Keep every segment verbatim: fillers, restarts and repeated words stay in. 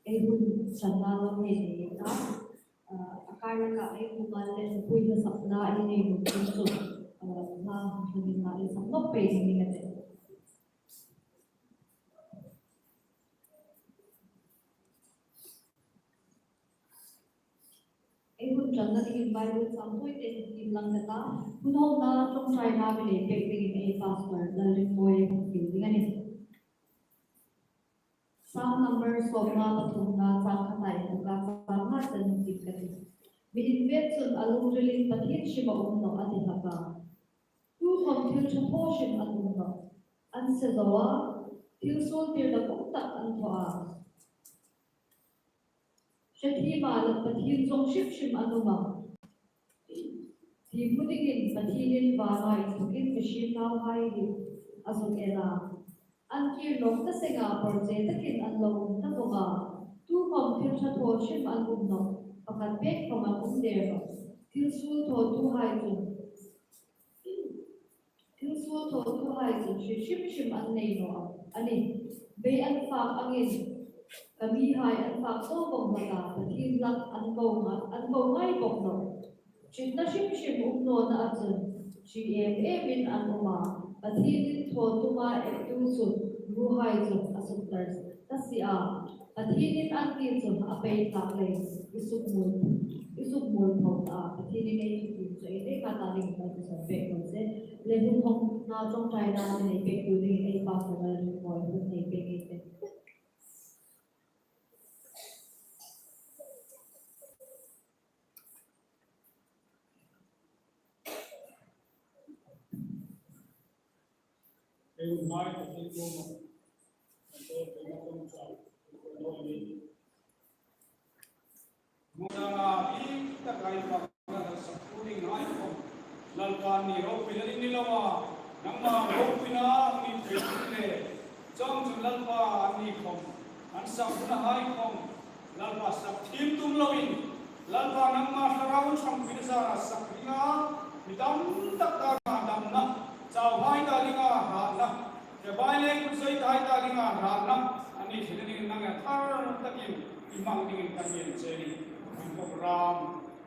ei hun ṭanna lo nei nei ta. A, a kai laka ei kuoma le pui hla sakna ei nei nuom chun chu, a, hla ṭan inla ei sak nawk pei dingin a tih. Ei hun ṭanna dingin Bible chang tawite inlang ka ta, hun hawngna ṭawngṭaina mi nei pek dingin ei pastor Lalringmawi ei hung fiel ding a nih. Psalm number sawmnga pathumna chang khata inthawka chang nga chen indik ka tih. Mi invêt chun a lungrilin Pathien hrim a um nawh a ti hlak a. Tukhawm thil ṭha thaw hrim an um nawh. An se zo a, thil suoltirna kum tak an thaw a. Hre thiema le Pathien zawng hrim hrim an um a. Thi hmu dingin Pathienin vana inthokin mihriem nauhai hi a zuk en a. An kir nawk ta seng a, pawrche takin an lo um ta vawng a. Tukhawm thil ṭha thaw hrim an um nawh, pakhat pek khawm an um der nawh. Thil suol thawtuhai chun Thil suol thawtuhai chun hre hrim hrim an nei nawh a nih. Bei an fak angin ka mihai an fak zo vawng hlak a, Pathien hlak an ko nga-, an ko ngai bawk nawh. Ṭitna hrim hrim um nawna a chun ṭi em emin an um a, Pathienin thaw tunga ettu chu ruhai chu a suktar ta si a. Pathienin an ti chu a pei tlak leiin i sukmual, i sukmual pho ta a. Pathienin ei thutiem chu ei nei ka ta ding ka ti sawm pek lo che. Le hun hawngna ṭawngṭaina mi nei pek tu dingin ei pastor Lalringmawi hun nei pek ei tih. Ei hun hai ka ti ko ma. Ka to ke ma kong cha. Ko no ni. Mona i ta kai pa na sa ku ding hai ko. Lalpa ni ropuina ni lo a. Nangma ropuina ni pe le. Chang chu Lalpa ni khom. An sa ku na hai khom. Lalpa sak thiem tum loin, Lalpa nangma Thlarau Ṭhangpuina zara sak dinga, mi tam tak ta dinga damna, chauhai ta dinga hratna, ke bai le kut zoi ta hai ta dinga hratna, a ni thei dingin nang a thar takin i hmang dingin kan ngên che a nih. Kan program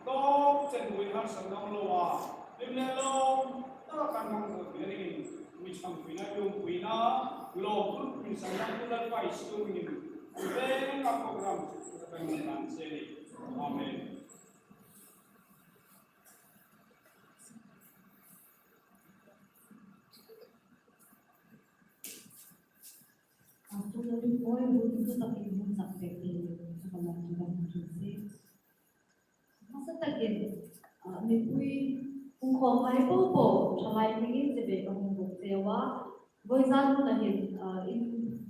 tawp chen buin harsa naw lo a, hlim le lawm taka kan hmang zo thei dingin, mi ṭhangpuina, lawmpuina, lawmpuina, lawmpuina, Lalpa Isu hmingin, Amen. Ka program chu ka hmang che a nih. Amen. Pastor Lalringmawi hun hlu takin hun sak pek dingin ka lawmthu kan hung hril che. Hmasa takin, ah, mipui hung khawm hai po po, thalai hmingin chibai ka hung buk cheu a. Vawizan huna hin, ah, in,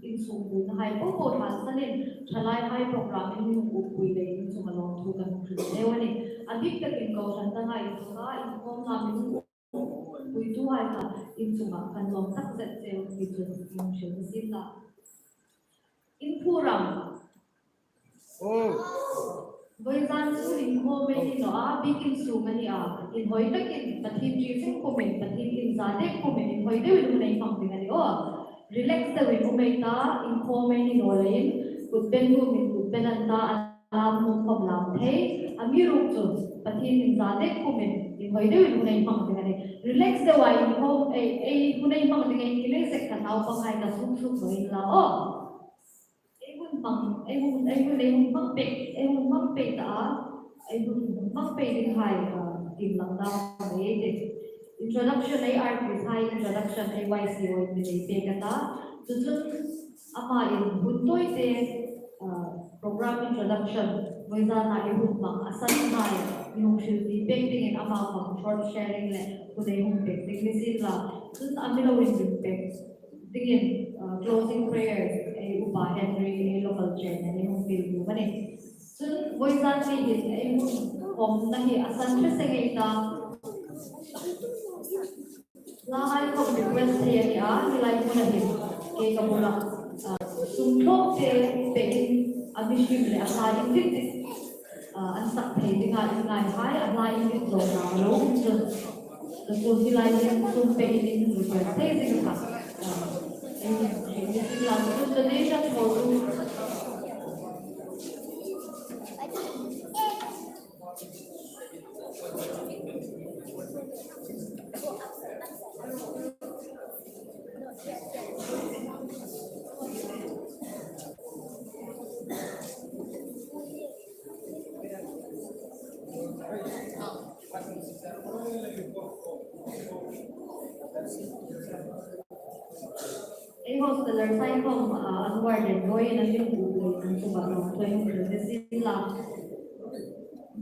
insung buoina hai po po ṭha sanin, thalaihai program-in mi hung ukpui leiin chunga lawmthu kan hung hril cheu a nih. A bik takin kohran danga inthawka inkhawmna mi hung ukpuituhai kha in chunga kan lawm takzet cheu ti chu hung hril ni sien la. In phuram. Oh. Vawizan chu inkhawm ei ni naw a, bik insung a ni a. Inhawi takin Pathien ṭi zing pumin, Pathien inza dek pumin, inhawi deuin hun ei hmang ding a nih aw. Relax deuin um ei ta, inkhawm ei ni naw leiin, kut ben numin kut ben an ta, a lam nuom khom lam thei. Amiruokchu Pathien inza dek pumin, inhawi deuin hun ei hmang ding a nih. Relax deuin inkhawm ei, ei hun ei hmang ding ei ni lei zek kha naupanghai ta suk suk naw inla aw. Ei hun hmang, ei hun, ei hun, ei hun hmang pei, ei hun hmang pei ta a, ei hun hmang pei dinghai, ah, inlang dam ei tih. Introduction ei artist hai, introduction ei Y C O ei pek a ta. Chu chun ama in hun tawite, ah, program introduction, vawizana ei hun hmang a san hai, mi hung hrilfie pek dingin ama khom short sharing le hun ei hung pek ding ni sien la. Chun a mi lo inring pek dingin, uh, closing prayers ei upa Henry, ei local chairman, ei hung fiel nuom a nih. Chun vawizan ni hin ei hun khawmna hi a san hre seng ei ta. Hlahai khom request thei a ni a, hi lai hmuna hin kei ka bula, uh, sum thlawkte pein a mihring le a hla indit, uh, an sak thei dinga inngaihai, a hla indit zawkna lo um chun. Chu hi lai hin sum pein in request thei zing kha. Ei, ei, ei, la, chu donation for tu. Ei host le Saikhawm, ah, Anwar Lienboi an lim bu bu an chunga lo thaw hung hril ni sien la.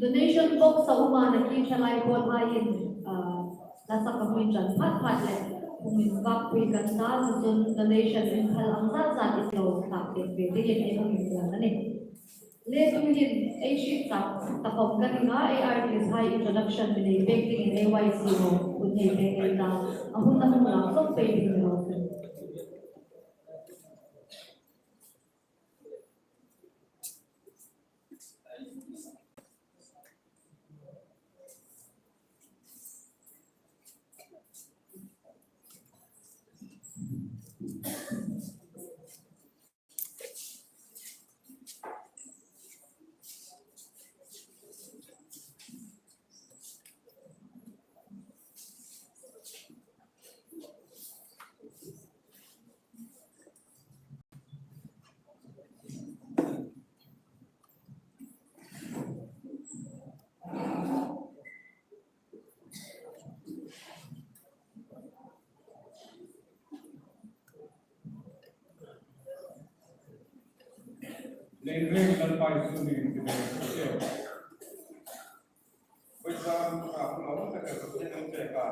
Donation box a um a, nakie thalai pawl haiin, ah, hla sak a hung inṭan phat phat le hung invakpui kan ta, chu chun donation inphal ang zat zat in lo thlak pek ve dingin ei hung inpuong a nih. Le tuhin ei hriet tak ta khawm ka ring a, ei artist hai introduction mi nei pek dingin ei Y C ho hun hei pek ei ta, a hun a hung lak zawk pei ding ni raw se. Lei reng kan pai su ni ni. Poisa ka lo ta ka su ni te ka.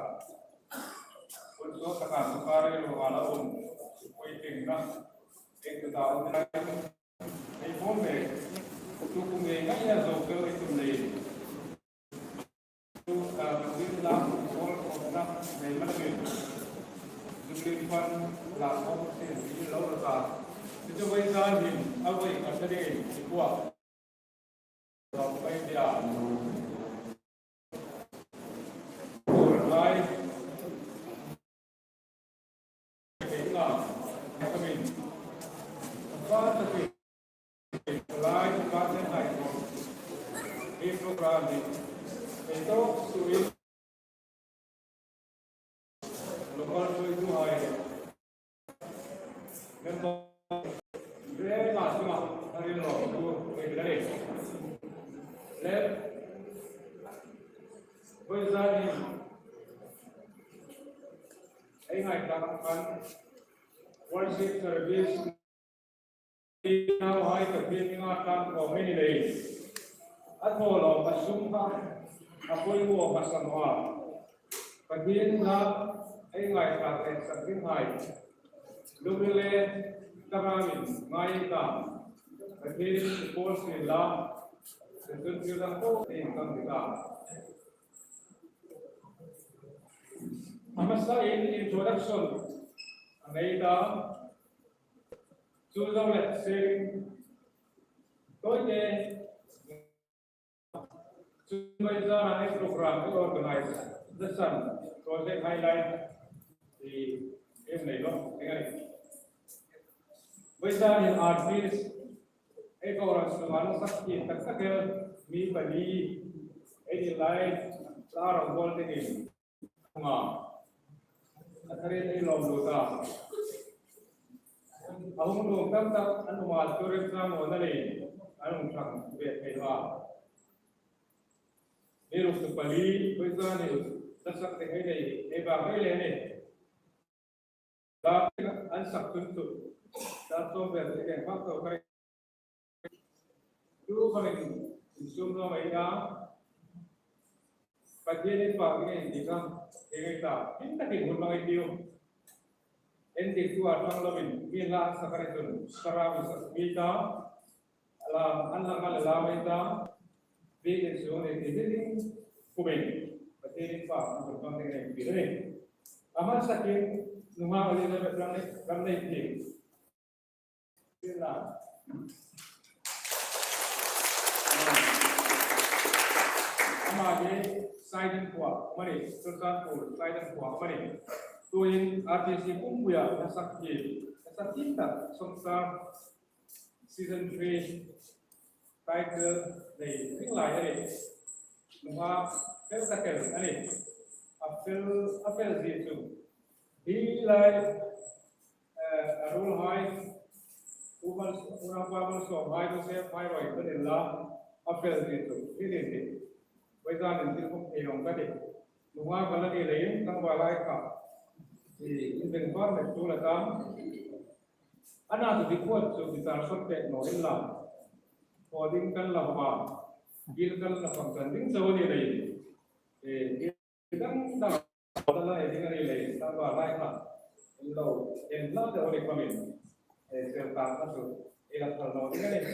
Poisa ta ka su ka re lo ala um. Poi ting na. Ek ta um na. Ei pom me. Tu ku me ngai ya zo ke ei tum lei. Tu, ah, Pathian lam, Paul, Paul, na, nei man min. Jubilee fund, la, Paul, Paul, Paul, lo, lo, ta. Ti chu vai zan hin, a vai ka ta dei, ti kuwa. Lo, vai dia. Paul, vai. Lai department hai ko. Hi program hi. Ei to sui. Local sui tu hai. Member. Re ma suma. Hari lo tu. Ei dare. Le. Voi zani. Ei ngai ta kan. Worship service. Nau hai Pathian hminga ṭan khawm ei ni leiin. A thaw lo a sum kha, a poimaw hmasa naw a. Pathian hminga ei ngaithlak leh sak ding hai. Lungril le tara min ngai ta. Pathian in support sien la. Pathian thil dang po ei kan ti ta. A hmasa in introduction a nei ta. Chu zo le sing. Toite. Chu mai zana ei program ei organize. The Sun Project Highlight. Ti em nei lo. Engai. Mai zan in artist. Ei ko ran su an sak ti tak tak el. Mi pali. Ei ni lai. La rong bol te ni. Nga. A thare ei lawm lut a. A hung nuom tam tak an um a, chu rem chang naw na leiin an hung ṭhang ve thei naw a. Ni ruk chu pali, poisa ni ruk, hla sak te hei nei, hei bak rei le ni. Hla an sak chun chu, hla chawm vel te keng phak tawk a. Tu khawmin insum naw mai a. Pathian in fak ding ei ti kha, ei ngai ta, intakin hun hmang ei tiu. Endik tu a ṭhang loin, mi hla sak a ni chun, sara mi sak mi ta. Ala, an la ngal la mai ta. Biekin sung nei ti ding kumin. Pathian in fak hun hmang ding ei ti ding. A hmasain, nunghak Elizabeth Ramnei, Ramneithi. Ama hi Saidan khuo, mani, Sultan Pur, Saidan khuo, mani. Tuhin R T C pumpuia, hla sak hi, hla sak hi ta, songsa, season three, title, nei, ring lai, ani. Nunghak, fel ta kel, ani. A fel, a fel zie chu. Hi lai, eh, a ruolhai, u Mal, u Rangpa Malsawmhai, Joseph hai ruoi, ka nen la, a fel zie chu, hi nen hi. Tan inthil khawm thei rawng ka tih. Nunga ka la ni leiin tlangval lai kha, i, inbeng bar met tu la tam. Ana chu dikhuat chu guitar sawt pek naw inla, khaw ding kan la hawm a, bil kan la hawm kan ding zo a ni leiin, e, dang dang la la ding a ni leiin tlangval lai kha in lo en hla deu a ni khawmin, e, sel tak a chu ei la thal naw ding a nih.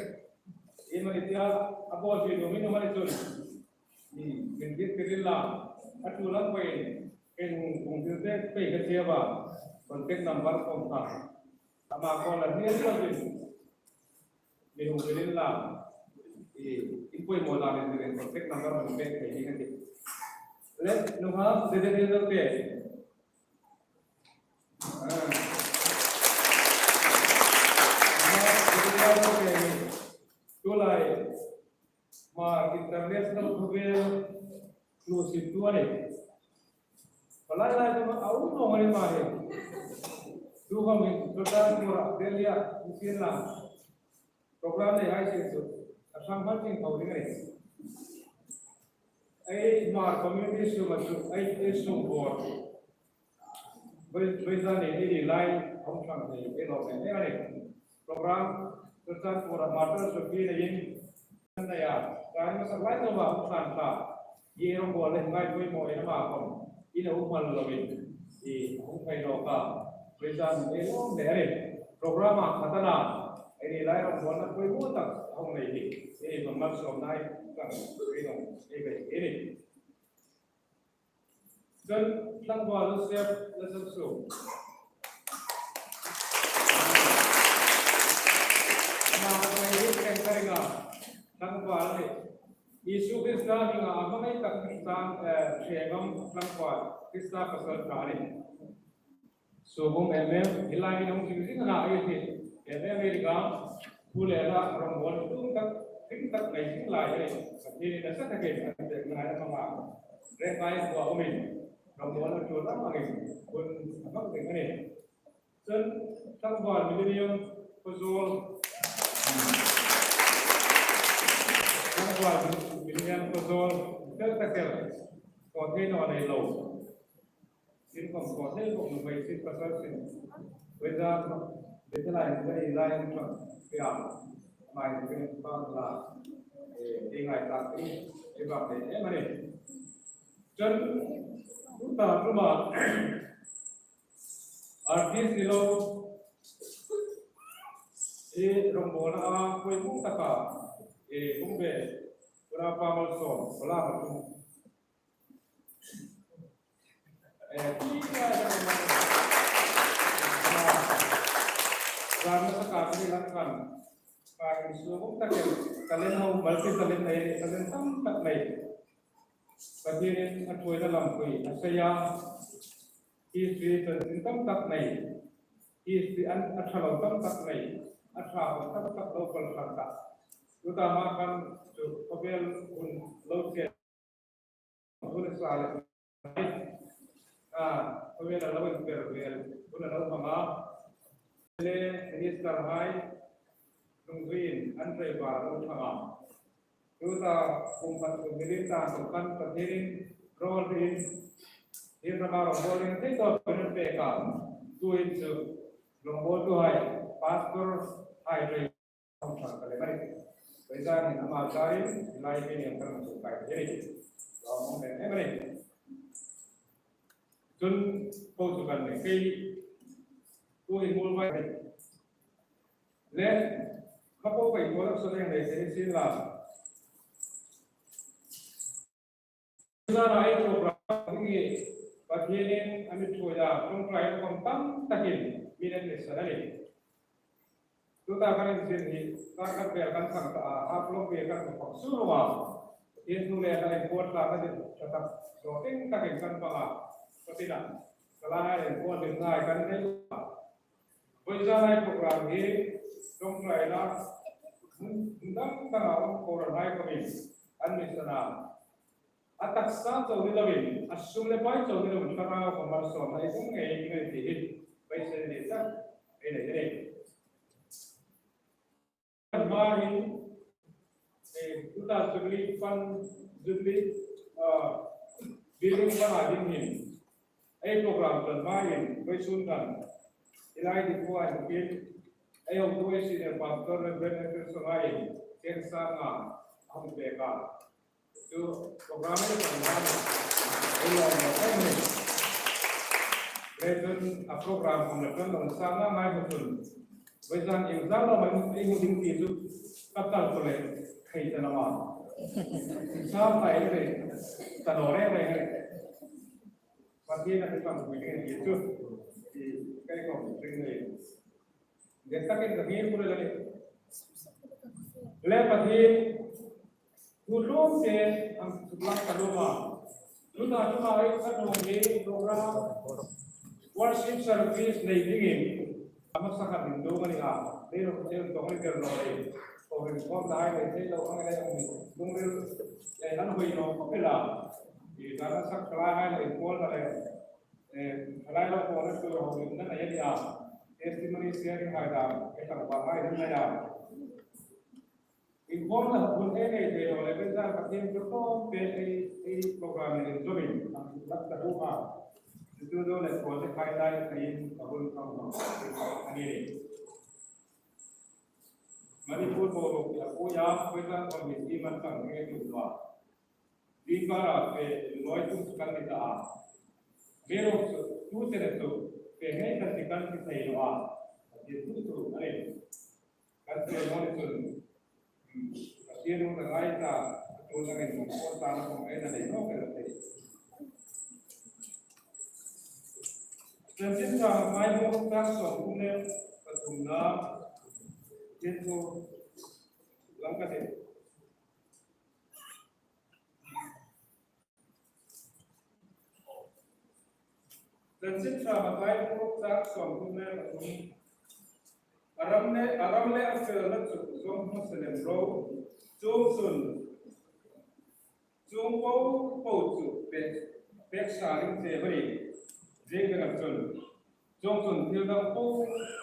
Iemani tia a bawl hlui nuom in um a ni chun, hmm, min dit tir inla, a ṭul ang peiin, kei hung, hung dil pek pei ka che a, contact number khawm kha ama call a hnial lovin, mi hung dil inla, i, in poimaw dan inla contact number hung pek thei ding a tih. Le, nunghak, Secretary General te. Ah. Nunghak, Secretary General te ni. Tulai, Hmar International Khawvel hluoitu a nih. Palai lai tum a um naw a ni ma hi. Tu khawmin Sultanpur-a Delhi-a insienla program nei hai sien chu a ṭhang hman ding tho ding a nih. Ei Hmar community suma chu ei, ei sung bawr. Voi, voi zan ni ni lai hung ṭhang thei ei lawm em em a nih. Program Sultanpur-a Martyrs' Road-a neiin, nei a, rai hmasa lai zova hung ṭhang ta. I rawngbawl le ngai poimaw ei ama khawm in a um hmal lovin, i hung phei lo ka. Voi zan ni ei lawm le a nih. Program-a khat a na, ei ni lai rongbawlna poimaw tak a hung nei hi, ei hmang malsawmna ei kan ei lo ei ve ei nih. Chun tlangval Joseph la chang su. Ama ka pai hi keng ka ring a. Tlangval ni. Isu Krista hminga a hmangai tak tlang, eh, ṭhe ngam tlangval Krista pasal ka ni. Sum um em em, hi lai min hung zing zing a na ei tih. Em em ei ring a, thu le la rongbawlna tum tak, hring tak nei zing lai ei. Pathienin a nasa takin a pekna a hmang a. Rengkai khuoa umin, rongbawlna ṭul a hmangin, hun a hmang ding a nih. Chun, tlangval Millennium Khawzawl. Tlangval Millennium Khawzawl, fel tak el. Kawthei naw nei lo. Sin khawm kawthei khawm nuhmei sin pasal sin. Voi zan, voi zan lai, voi lai hung ṭhang pei a. Mai pei bang la, eh, ei ngai tak ei, ei bang ei, ei mani. Chun, tuta tuma, artist ni lo, ei rongbawlna a poimaw taka, ei hung ve, Pu Rapa Malsawm, Pu Rapa Malsawm. Eh, zan na taka kan lang kan, ka insung takin, talent ho, multi talent nei, talent tam tak nei. Pathienin a ṭhuoina lampui a sei a, history chanchin tam tak nei, history an a ṭha lo tam tak nei, a ṭha lo tam tak lo kal ṭha tak. Tuta ma khan chu khawvel hun lo che Hun a sa le, a, khawvela lo inper vel, hun a lo hmang a. Le minister hai, hnungzuiin an rei bar lo thang a. Tuta kum khat kum hni lim dan kum khan Pathienin rawl tiin, in rama rawngbawl ding thei tawp an pek a. Tuhin chu rawngbawltuhai, pastor hai rei Hung ṭhang ka lem a nih. Voi zanin ama zarin, lai hi nen kan hung kai thei a nih. Lawmum lem em a nih. Chun, ko chu kan ni kei, tuhin mul vai a nih. Le, kha po kei ko lak so leng lei thei sin la. Zana ei program hi Pathienin a mi ṭhuoi a, ṭawngṭai khawm tam takin min an ni san a nih. Tuta kan inzin hi, ta kan vel kan thang ta a, a tlawm ve kan hmu phak sur a. Pathien thu le kan inpuot thlak a nih, ṭha tak, ṭawngṭai takin kan hmang a. Pathienin, ka la hai inpuot ding ngai kan nei a. Voi zan hai program hi, ṭawngṭaina, hmun dang danga um kohran hai khawmin, an mi san a. A taksa chau ni lovin, a sum le pai chau ni lovin, Thlarau khawm malsawmna ei tum ngei ding a nih ti hi, beisei ni tak ei nei a nih. Hmain, eh, tuta Jubilee fund, Jubilee ah, building hmanga ding hin, ei program kan hmain, vawisun kan, i lai ding kuo a hin, ei hotu ei senior pastor Reverend Efeso ngai, seng sanga, a hung pek a. Chu program ei kan hmain, ei lo mo kan ni. Reverend a program kan kan lo sanga ngai mo chun. Vawisun ieng zat lo mai ei hmu ding ti chu ka kalkulet thei ta naw a. Sa pai le, ta lo re re. Pathien a mi ṭhangpui ding ti chu, ti kai ko ring le. Detakin ka ngir ku le le. Le Pathien, Thu tlawmte an suklang ka lawm a. Tuta, tuta ei ka nuom hi program worship service nei dingin a hmasa khat min dawng a ni a. Nei ro te dawng ni ker lo ei. Ko ring khawm lai nei thei lo ang le ang. Lungril ei an hoi lo ko pela. I ka na sak lai hai lo i pawl na le. Eh, lai lo ko na tu ho ni na na ya ni a. Testimony sharing hai da. Ei ta ba hai na ya. Inkhawmna hun ei nei thei lo le, Pathien Pathien chu tlawmte ei, ei program ni inzawmin, a hung lak ta hlak a. Chu chu zo le ko te khai lai thei in ka hun khawm a ni. Manipur bo ro ki a ko ya, ko ta ko mi ti man tang nge tu wa. Din ka ra pe noi tu kan ni ta a. Mero chu tu te le tu, pe hei kan ti kan ti thei lo a. Ti tu tu a ni. Kan ti lo ni chun. Ka ti lo ka ngai ta, tu na ngai mo ko ta na ko ngai na nei no ke la te. Chanchin Ṭha Mathai bung sawm thum le pathumna. Tin tu lang ka te. Chanchin Ṭha Mathai bung sawm thum le pathum. A ram le, a ram le a felna chu zawng hmasa lem ro. Chuongchun, chuong po po chu pek, pek sa ring che hoi. Zing ka chun. Chuongchun thil dang po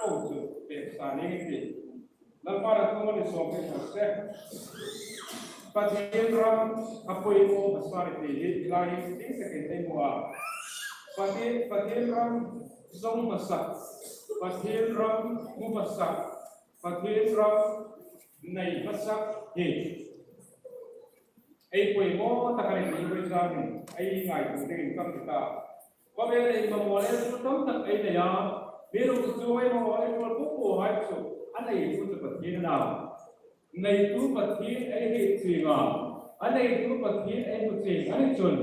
po chu pek sa ning ei tih. Lalpan a thu a mi sawm pek a se. Pathien ram a poimaw hmasa ni ti hi i lai hi ding takin ei hmu a. Pathien, Pathien ram zawng hmasa, Pathien ram hmu hmasa, Pathien ram nei hmasa hi ei poimaw tak a ni ti hi ei ngaituo dingin ka ti ta. Khawvel ei mamaw le thu tam tak ei nei a, mi ruok chu ei mamaw le thu po po hai chu a neitu chu Pathien a na. Neitu Pathien ei hriet chieng a, a neitu Pathien ei hmu chieng a ni chun,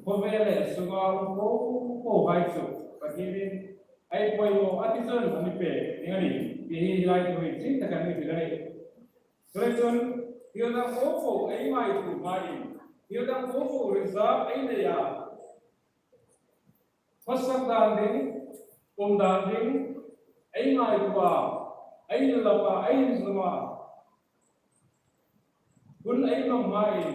khawvel le sunga um po po hai chu Pathienin ei poimaw a ti chun a mi pek ding a nih. Ti hi lai thu hi chieng tak a mi ti a nih. Chuleiin chun, thil dang po po ei ngaituo hmain, thil dang po po result ei nei a. Hmasak dan ding, um dan ding, ei ngaituo a, ei lap a, ei inzawm a. Hun ei hmang hmain,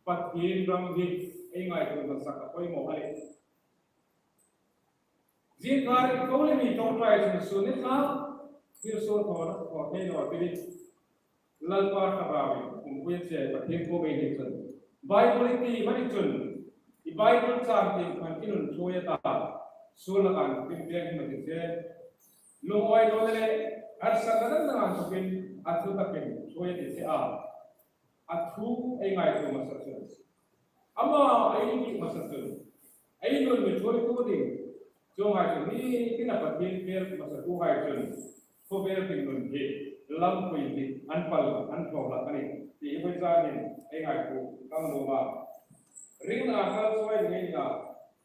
Pathien ram hi ei ngaituo hmasak a poimaw a nih. Zing kar ko le mi ṭawngṭai chun sun ni tla, thil suol thaw, thaw thei naw ti ni. Lalpa Thlarauin pumpui a che Pathien kuomah ei hni chun, Bible i ti mani chun, i Bible chang tieng khan i nun thuoi a ta, suol a kan pin pieng i mani che. Lungawi lo le, harsatna dang dang an thukin, a thu takin thuoi a ti che a. A thu ei ngaituo hmasa chun, ama ei ti hmasa chun, ei nun mi thuoitu ding, chuonghai chun mi tina Pathien fel hmasatuhai chun, khawvel hringnun hi, lampui hi, an pal, an thaw hlak a nih, ti hi vawisun hin ei ngaituo kan nuom a. Ringna kal chuoi ngei a,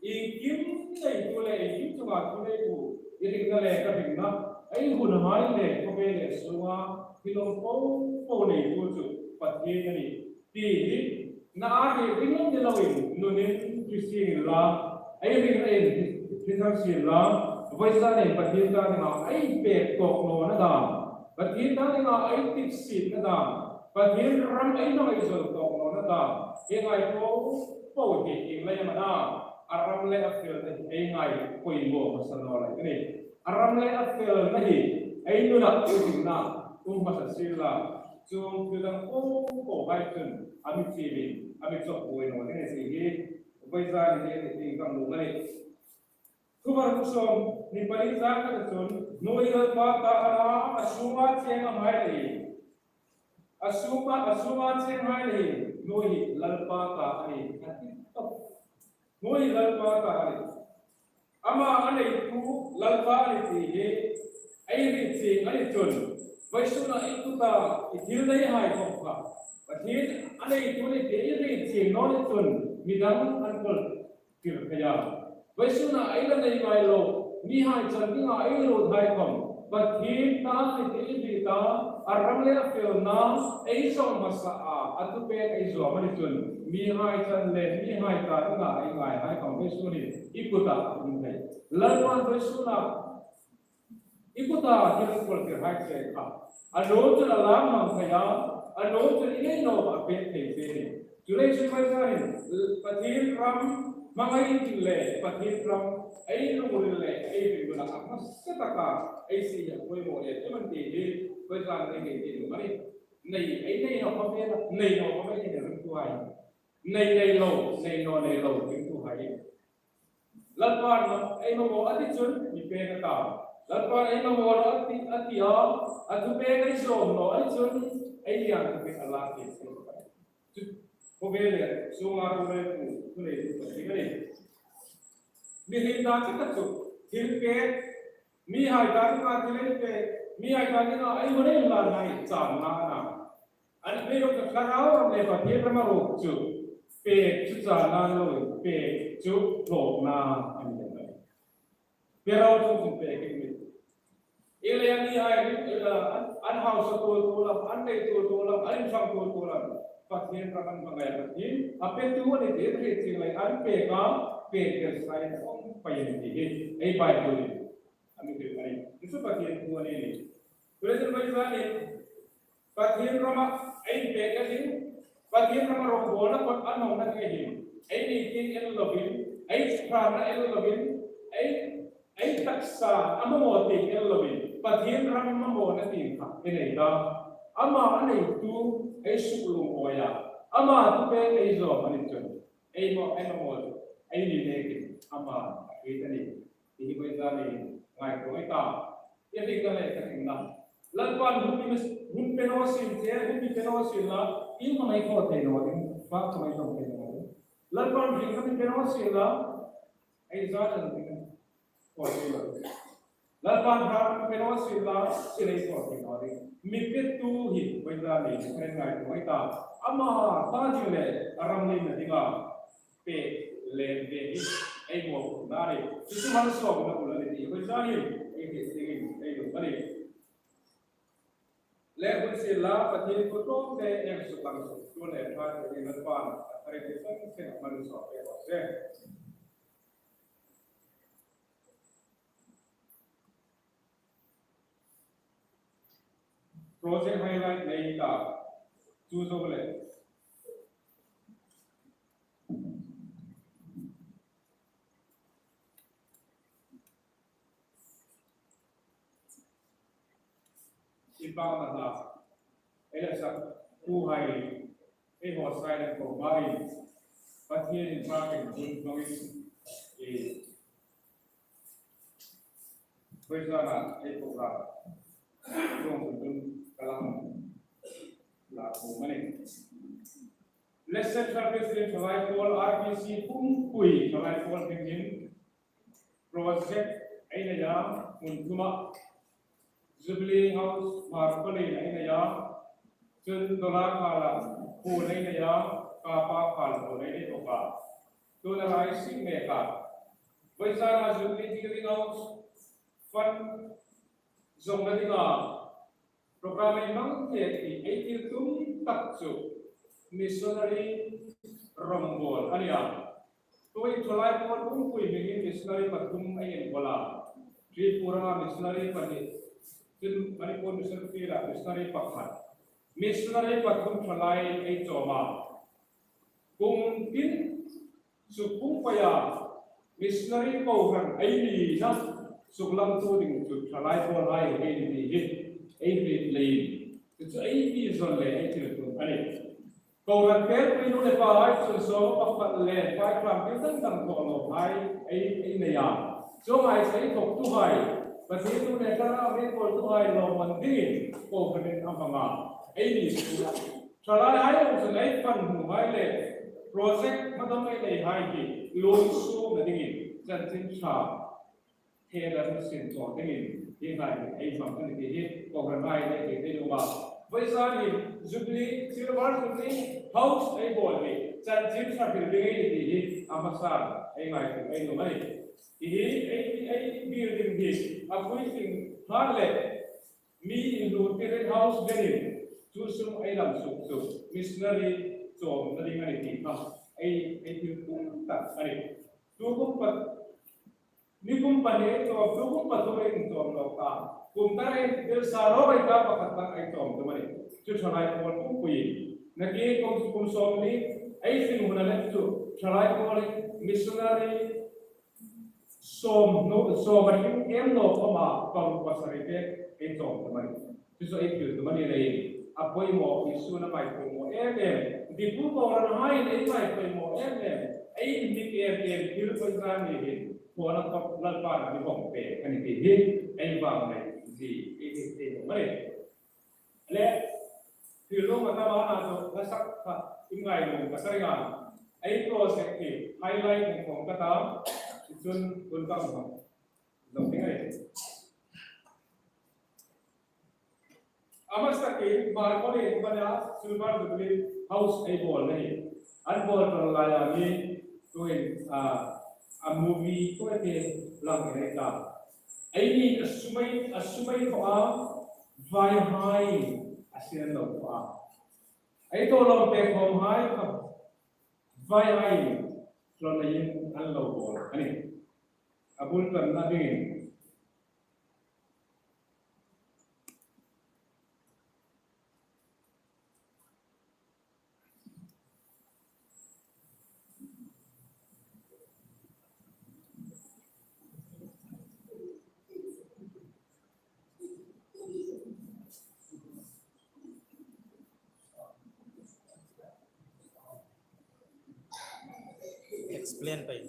iengkim neitu le iengkim chunga thu neitu, i ringna le ka ringna, ei hunhai le khawvel le sunga, thil um po po neitu chu Pathien a nih. Ti hi, na a hi ringum ni loin, nunin hriet sien la, ei ringna in hriet thar sien la, vawisun hin Pathien ta dinga ei pek tawk nawna dam, Pathien ta dinga ei tiksietna dam, Pathien ram ei hmang ei zol tawk nawna dam, ei ngai po po hi ieng lai am a na, a ram le a felna hi ei ngai poimaw hmasa naw lai ka nih. A ram le a felna hi ei nunah ei ringna um hmasa sien la, chuong thil dang po po hai chun a mi chim, a mi chawk buoi naw ding a ni ti hi Vawisun ni ni ding kan hmu a nih. Thuvar bung sawmhni pali chang khat chun, hnuoi Lalpa ta a na, a sunga cheng a ngai leh hin, a sunga, a sunga cheng a ngai leh hin, hnuoi hi Lalpa ta a nih, a ti tawp. Hnuoi Lalpa ta a nih. Ama a neitu Lalpa a nih ti hi ei hriet chieng a ni chun, vawisuna i kuta i thil neihai khawm kha Pathien a neitu a nih ti ei hriet chieng naw ni chun, midang an kawl tir thei a. Vawisuna ei la nei ngai lo, mihai chan dinga ei lut hai khawm, Pathien ta a nih ti ei hriet a, a ram le a felna ei zawm hmasa a, a thupek ei zawm a ni chun, mihai chan le mihai ta dinga ei ngai hai khawm vawisun hi i kuta a um thei. Lalpan vawisuna i kuta thil kawl tir hai che kha, a nuom chun a lam mang thei a, a nuom chun i nei naw a pek thei che a nih. Chuleiin chu vawisun hin Pathien ram hmangai ding le Pathien ram ei lungril le ei rinumna a hmasa taka ei sie hi a poimaw le ti man ti hi vawisun ei hriet ding a nih. Nei, ei nei naw khawm ei nei naw khawm ei nei ringtuhai. Nei nei lo, nei naw nei lo ringtuhai. Lalpan ei mamaw a ti chun mi pek a ta. Lalpan ei mamaw naw a ti, a ti a, a thupek ei zawm naw a ti chun ei lian thupek a lak thei. Chu khawvel le sunga thu le pu, thu le pu ti ka ni. Mihai ta ka chu thil pek, mihai ta ka thil pek, mihai ta ka ei hmun ei la ngai chang na na. An hmei ro ka thlarau ram le Pathien rama ruok chu pek chu chang na lo, pek chu hlawkna a ni. Pe ro chu chu pek hi. Ei le ei mihai ri, ei la, an, an hausa tuol tuol am, an nei tuol tuol am, an inchang tuol tuol am, Pathien ram an hmangai a Pathien a petu a nih ti hriet chieng leiin an pek a, pek ber sain a um pei a nih ti hi ei Bible-in a mi hril a nih. Chu Pathien thu a nih. President Vice-in Pathien rama ei pek a hin, Pathien rama rawngbawlna kawt a nawkna ding a hin, ei nei tieng el lovin, ei ṭhatna el lovin, ei, ei taksa a mamaw tieng el lovin, Pathien ram mamawna tieng kha ei nei ta. Ama a neitu ei suk lungawi a, ama thupek ei zawm a ni chun, ei maw, ei mamaw chu ei ni nekin ama a hriet a nih. Hi hi vawisun ni ngaituo ei ta. Ei hriet ka le ka hringna. Lalpan hun mi, hun pe naw sien che, hun mi pe naw sien la, i hmangai thaw thei naw ding, fak hmangai thaw thei naw ding. Lalpan hringna mi pe naw sien la, ei za dan ding, thaw thei naw ding. Lalpan hringna mi pe naw sien la, silei thaw thei naw ding. Mi petu hi vawisun ni ngaituo ei ta. Ama ta ding le, a ram lien na dinga pek lem ve hi ei mawphurna a nih. Chu chu malsawmna bul a nih ti vawisun hin ei hriet dingin ei lung a nih. Le hun sien la, Pathien thu tlawmte ei suklang suk, tu le pha te ni Lalpan a ring te san sen malsawm ei haw se. Project highlight nei ta, chu zo le. I pang na hla, ei la sak, tu hai, ei haw sai le ko mai, Pathien in pa ken hun hmangin, ei, Vawisun a ei program rawng hun hun ka la hung la ko mani. Lesson service le thalai pawl R B C pumpui thalai pawl hmingin project ei nei a, hmun thuma Jubilee House Hmar College ei nei a, chun Dola Khala puon ei nei a, Kapa Khala puon ei nei bawk a. Tuna lai sing mek a. Vawisun a Jubilee Building House fund zawngna dinga program ei hmang thei ti ei thil tum tak chu missionary rawngbawl a nih a. Tuhin thalai pawl pumpui hmingin missionary pathum ei involve a. Tripura missionary pahni, chun Manipur Mission Field-a missionary pakhat. Missionary pathum thalai ei chawm a. Kum tin suk pung paia missionary kohran ei nina suklamtu ding chu thalai pawlhai ei ni ti hi ei hriet leiin, chu chu ei vision le ei thil tum a nih. Kohran pêl pui nu le pahai chun sawm pakhat le five gram thil dang dang thaw nawhai ei, ei nei a. Chuong hai chu ei thawktuhai, Pathien nu le thlarau rinkawltuhai lawmman dingin kohranin a hmang a. Eini chu thalaihai lo chun ei fund hmuhai le project hma dang ei neihai hi lunginsietna dingin chanchin ṭha thei dan sin thaw dingin hi hnai ei hmang a ni ti hi kohranhai le ti thei nuom a. Vawisun hin Jubilee, Silver Jubilee House ei bawl hi chanchin ṭha hril ding ei ni ti hi a hmasan ei ngaituo ei nuom a nih. Hi hi ei, ei building hi a pui tling nghal le mi inhlutir ei house venin chu sum ei lam suk chu missionary chawmna ding a ni ti kha ei, ei thil tum tak a nih. Tu kum pat, mi kum pahni ei chawm, tu kum pathum ei chawm nawk ta. Kum tara ei belsa ro ei ta, pakhat tak ei chawm tum a nih. Chu thalai pawl pumpui. Nakie kum, kum sawmli ei hring hun a lem chu thalai pawl missionary sawm naw, sawm a hring em nawk khawma pang pasari te ei chawm tum a nih. Chu chu ei thil tum a ni leiin a poimaw, Isu a ngai poimaw em em. Diphu kohranhai ei ngai poimaw em em. Ei inhnik em em thil poimaw ni hin. Khawna khawp Lalpan a mi hawng pek a ni ti hi ei vang nei zie ei ti thei nuom a nih. Le, thil lawm a tam a na chu, hnasak kha, i ngai lawm ka sa ring a. Ei project hi highlight hung khawm ka ta, chun hun ka hmang zo ding a nih. A hmasain, Marconi Inverna Silver Jubilee House ei bawlna hi. An bawl ṭan laia mi, tuhin, a, a movie ko te lang ei ta. Eini a sum ei, a sum ei thaw a, vaihai a sien lo thaw a. Ei thaw lawm pek khawmhai kha vaihai tlawmna in an lo bawl a nih. A bul ṭanna dingin. Explain pei.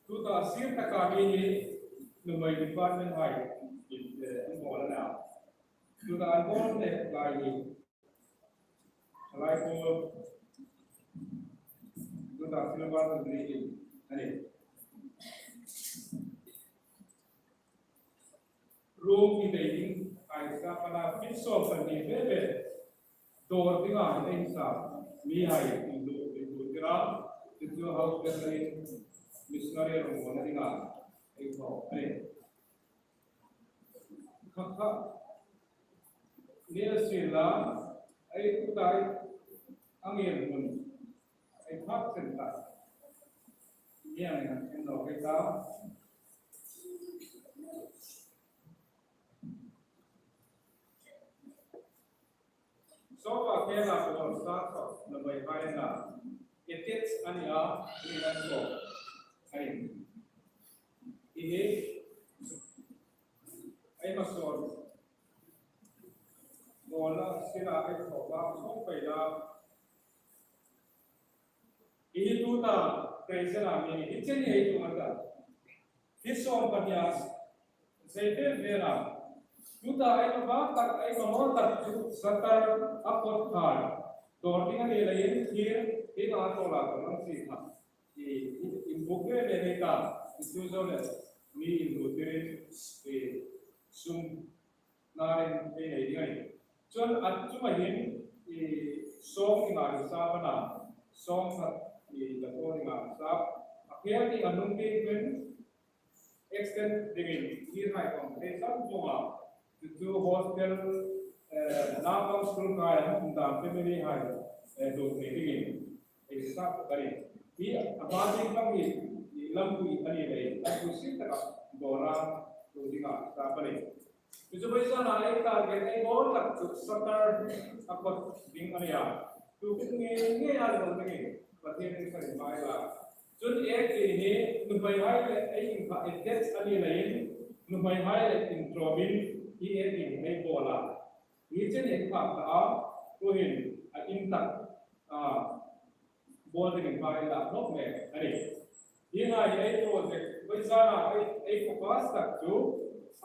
Tuta sir taka mi hi nuhmei department hai, eh, an bawl a na. Tuta an bawl le lai hi. Lai ko. Tuta silver ko ni a nih. Room ki dei ding, ai sa pana fit sawm pahni ve ve. Dawr dinga hin ei sa, mihai inlu, inlu tira, chu chu house bearer, missionary rawng bawlna dinga ei thaw a nih. Kha kha, ni a sien la, ei tuta ei, a ngir hmun, ei phak chen ta. Ni ang en lo ei ta. Sofa ke la ko sa ko na bai hai na. Ethics a ni a, ni na ko. Ai. Ini. Ai ma so. Kawla sila ei thaw ba sawm pei la. Hi tuta, President a mi hi chen ei tu mata. Hi sawm pahnia, sei ve ve la. Tuta ei ma ba tak, ei ma mawl tak chu satar a kot thar. Dawr ding a ni leiin thil, hi na thaw la kan si kha. I, i, inbuk ve ve nei ta, i tu zo le, mi inbuk ve, i, sum, na rin ve nei ding a nih. Chuan a chunga hin, i, sawm ding a ni sa a na, sawm khat, i, la thaw ding a ni sa. A khel ding a nung ding pen, extend dingin, thil hai kawng, thei tam vawng a, chu chu hostel, eh, naupang school kai, hmun dan family hai, eh, duh thei dingin, ei sa ka ring. Hi a hma ding pang hi, hi lampui a ni lei, lampui sin taka dawra duh dinga sa ka ring. Chu chu vawisuna ei target ei bawl tak chu satar a kot ding a ni a. Tu kum ngei ngei a lo dingin, Pathian in ka ring mai la. Chun ek din hi, nuhmeihai le ei inkha adjust a ni leiin, nuhmeihai le inṭawmin hi ek din ei bawl a. Hi chen ei phak ta a, tuhin a in tak, a, bawl dingin hma ei la hlawk mek a nih. Hi ngai ei project, vawisuna ei, ei focus tak chu,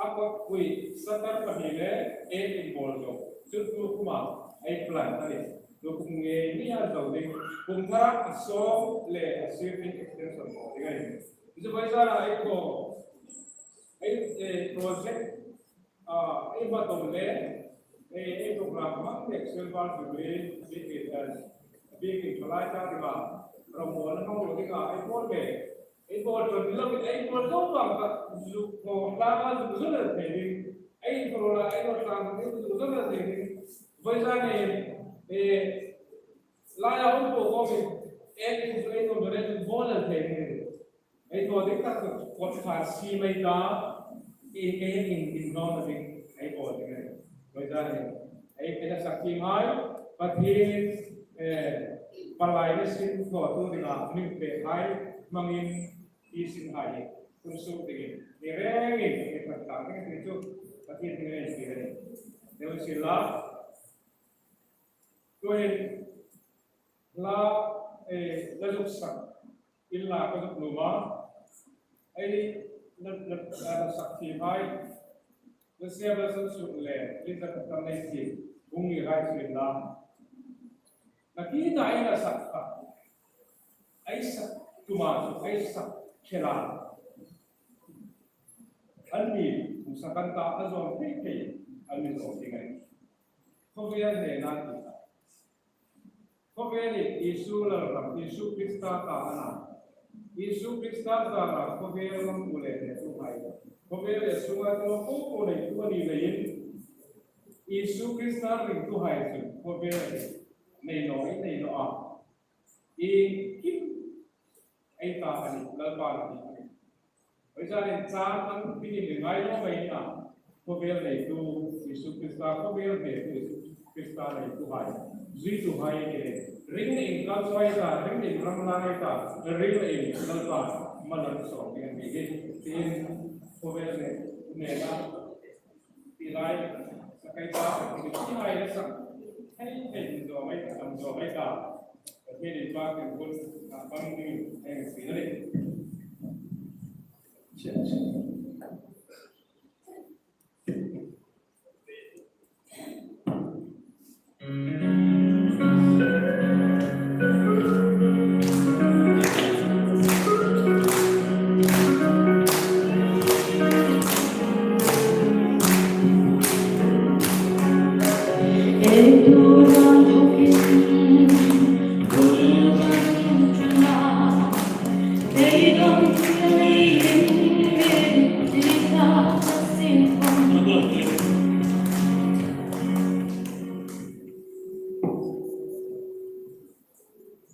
a kawppui satar pahni le ek inbawl zo. Chu tu kuma ei plan a nih. Tu kum ngei ngei a zo ding. Kum thara a sawm le a sir ding extension bawl ding a nih. Chu vawisuna ei ko, ei, eh, project, a, ei hma dawm le, ei, ei program hmang le Silver Jubilee, bik in, eh, bik in thalai ta ding a, ram bawl na hmang lo ding a, ei bawl le, ei bawl tawp lo, ei bawl zo vang kha, zu ko la ma zu zu le thei ding, ei ko la, ei ko tang, ei zu zu le thei ding. Vawisuna, eh, lai a um ko ko mi, ei zu ei ko le bawl le thei ding. Ei thaw ding tak chu kot thar si mai ta, i, i, in, in dawn ding, ei bawl ding a nih. Vawisuna, ei, ei la sak thiem hai, Pathian, eh, palai le sin thawtu dinga mi pek hai, hmangin i sin hai, hun suk dingin. Ni rengin, i kan tak ding chu, Pathian ding ei ti a nih. Deu si la, tuhin, la, eh, la zuk sak, in la ka zuk nuom a, ei, la, la, la, la sak thiem hai, la siam la san suk le, li zak tam nei thiem, bung ni hai thiem la. Na ki ta ei la sak kha, ei sak tuma chu, ei sak khela. An ni, kum sak an ta, a zawm thei thei, an ni zawm ding a nih. Khawvel hnena ti ta. Khawvel hi Isu Lalram, Isu Krista ta a na. Isu Krista zara khawvel ram ule hnetu hai. Khawvel le sunga tu ko ko nei tu a ni leiin. Isu Krista ringtu hai chu khawvel hi nei naw, ei nei naw a. Iengkim ei ta a nih, Lalpan a ti a nih. Vawisuna chang ang bik in ngai lo mai na. Khawvel neitu Isu Krista, khawvel neitu Isu Krista neitu hai. Zuitu hai ke. Ring in kal suok ta, ring in ram la ta, ring in Lalpan mal an sawm ding a ni hi. Tin khawvel nei, nei na. Ti lai, sakai ta, ti lai la sak. Hei, hei, zo mai, tam zo mai ta. Hei, ni pa, ken kun, a, pang ni, hei, si na ni.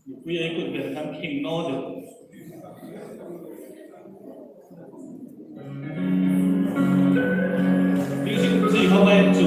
Mipui ei kut ber kan khing naw de. Music, music, how about you?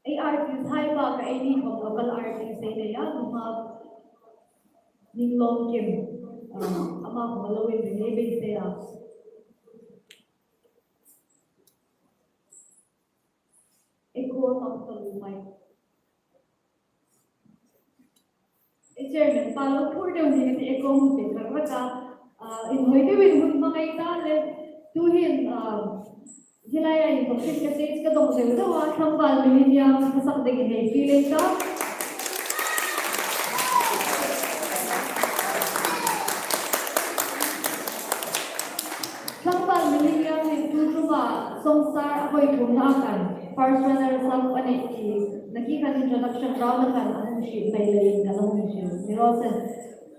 Ei artist hai pa kha eini khawm local artist ei nei a, nunghak Ninglawmkim, ah, ama khawm lo in ei beisei a. Ei kuoma ka lu mai. Ei chairman pa lo phur deu ni ti ei kuoma hung pe rak rak a. Ah, inhawi deuin hun hmang ei ta le. Tuhin, ah, hi laia inthawk hin ka stage ka dawng zeu zeu a, Tlangval Millennium ka sak dingin hei fiel ei ta. Tlangval Millennium hi tu ṭuma Song Star a vawi thumna khan first runner up a nih ti, nakie khan introduction round-a khan hriet pei leiin ka lo hung hril. Ni raw se.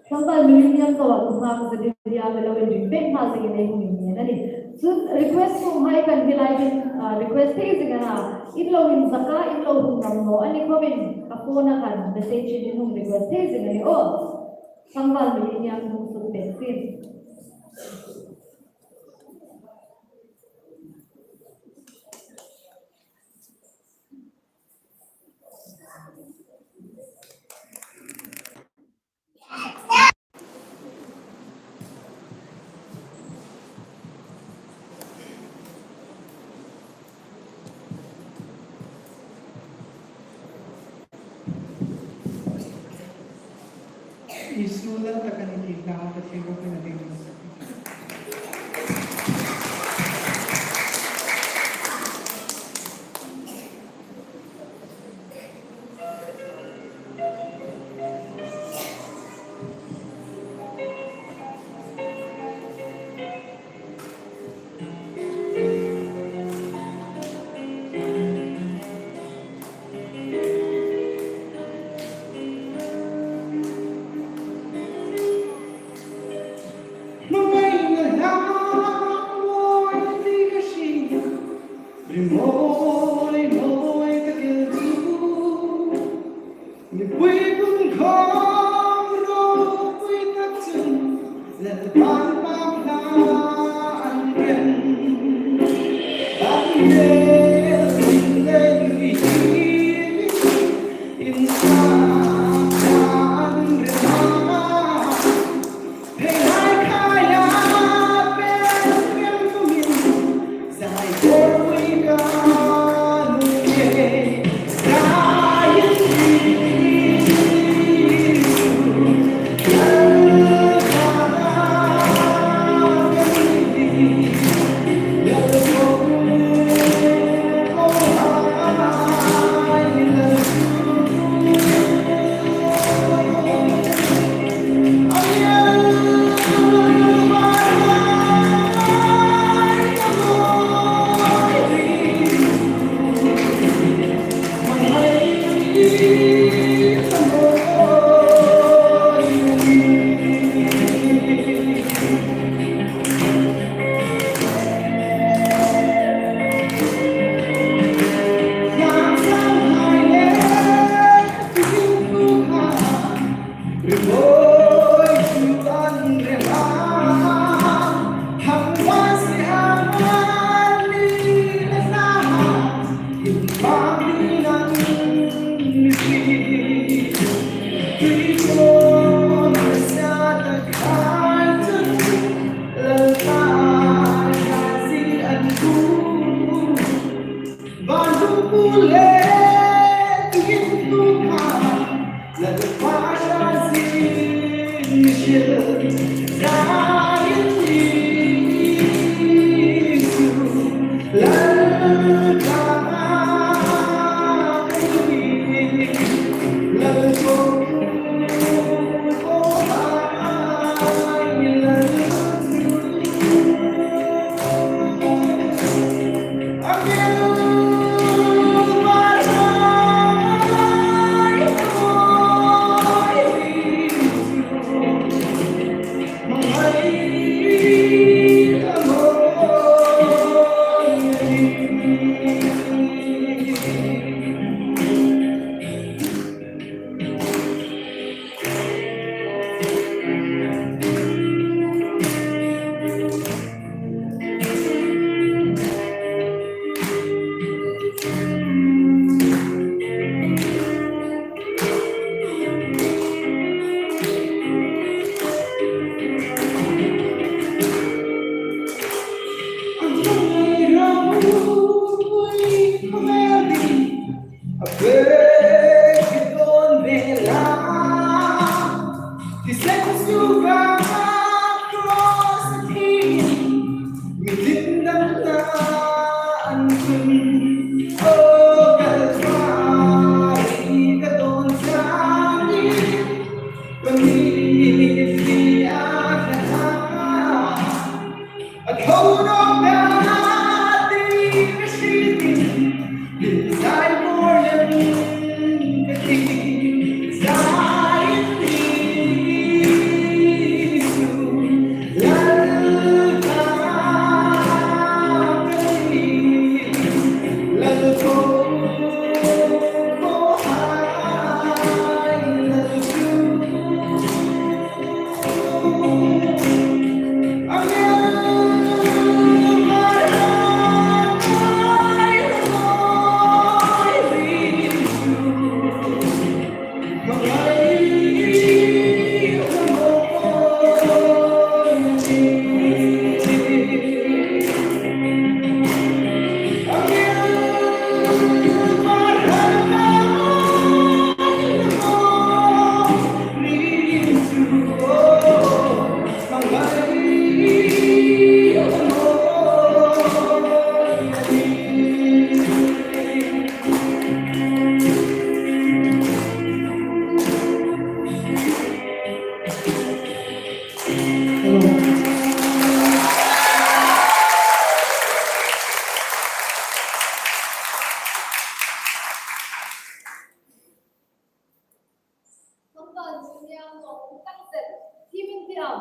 Tlangval Millennium Choir-a um hma ka zuk hril a, ka lo inring pek hma zingin ei hung inhni a nih. Chun request room-hai kan hei lai ding, ah, request thei zing a na. In lo inzak a, in lo hung ngam naw a ni khawmin ka phone-a kan message-in in hung request thei zing a nih aw. Tlangval Millennium hung suk pek sien. Isu lal tak a ni ti hla Pathien ropui dingin. Thiem in ti am?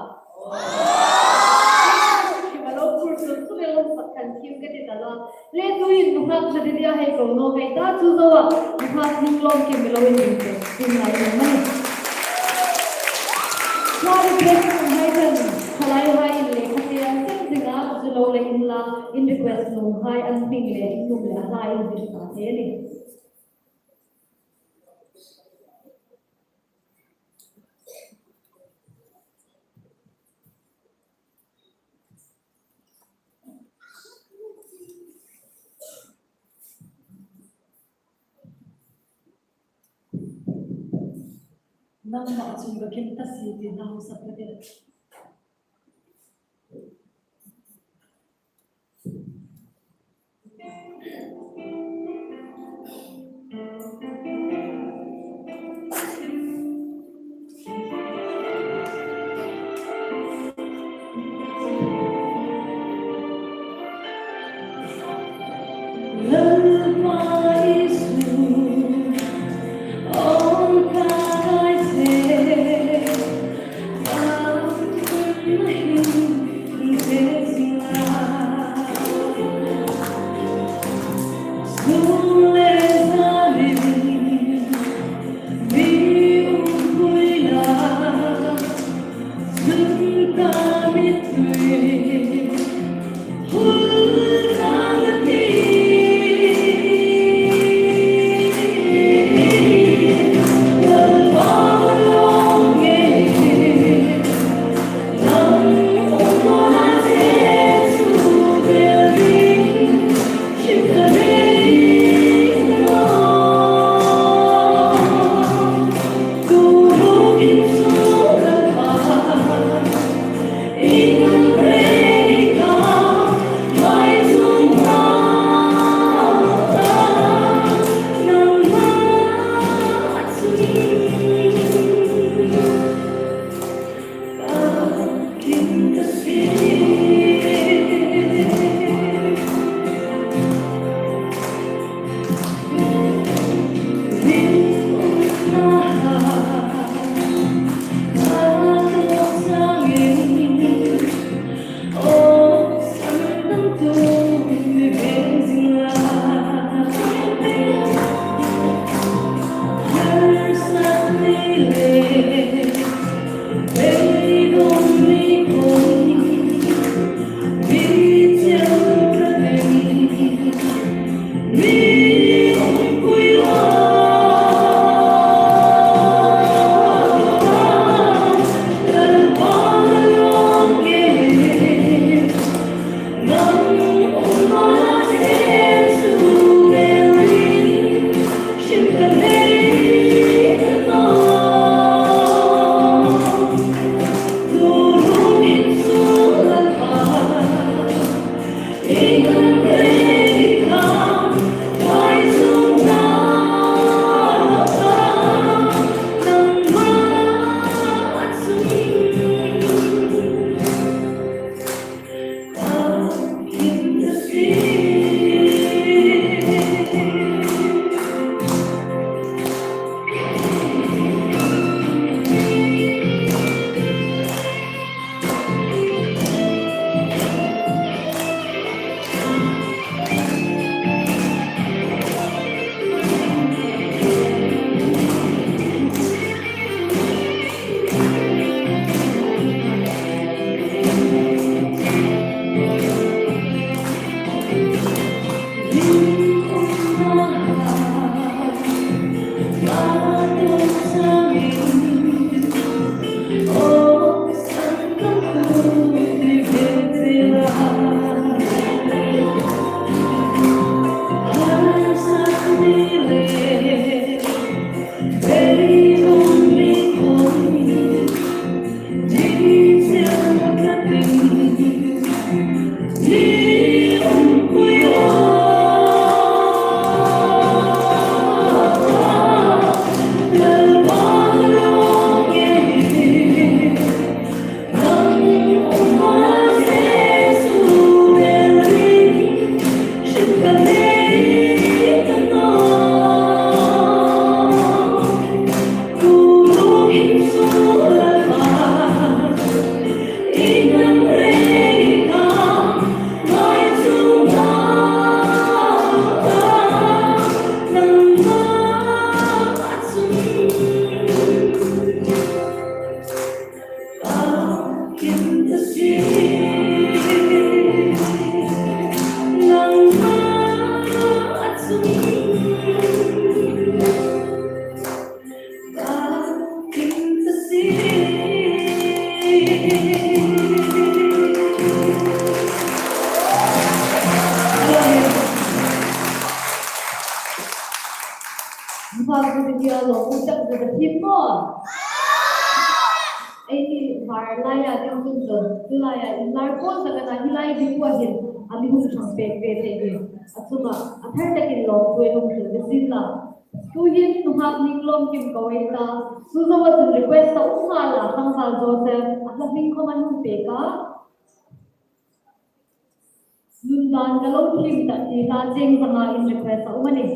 Thiem a lo phur chu chu le lawm sak khan thiem ka ti ta lo. Le tuin nunghak na ti dia hei ko no hei ta chu zo a. Nunghak ning lawm kim lo in ding te. Tin lai lo mani. Hla request hai khan, hla hai in le kha te an chen zinga, zu lo le in la, in request lo hai an hming le in nung le hla in ding ta te ni. Nangmah chun ka kim ta si ti hla hung sak ka ti. Eini var laia ding chun chu, chu laia inlar pawl tak a na, hi lai ding pawh hin a mi hung ṭhang pek ve thei hi. A chunga a thar takin lawmthu ei hung hril ve sin la. Tuhin nunghak Ninglawmkim ka ei ta. Chu zoa chun request a um nghal a, Tlangval Joseph, a hla hming khawm an hung pek a. Nun dan ka lo tling ta ti hla cheng zanga in request a um a nih.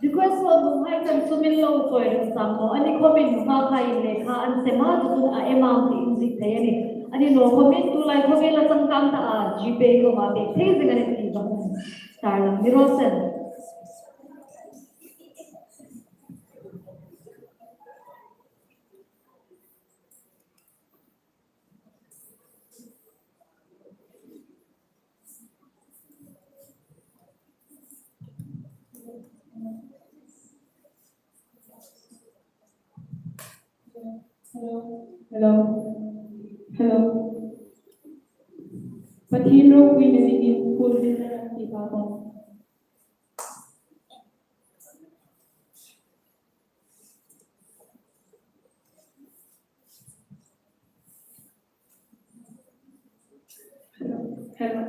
Request lo nuhai kan sum in lo chawi reng sang naw a ni khawmin, nunghak hai in lekha an sem a, chu chun a em am ti in ziek thei a nih. A ni naw khawmin tulai khawvela changkang ta a, GPay kuoma pek thei zing a nih ti ka hung tarlang ni raw se. Hello. Hello. Hello. Pathien ropuina dingin pulpit-a ti pa kong. Hello.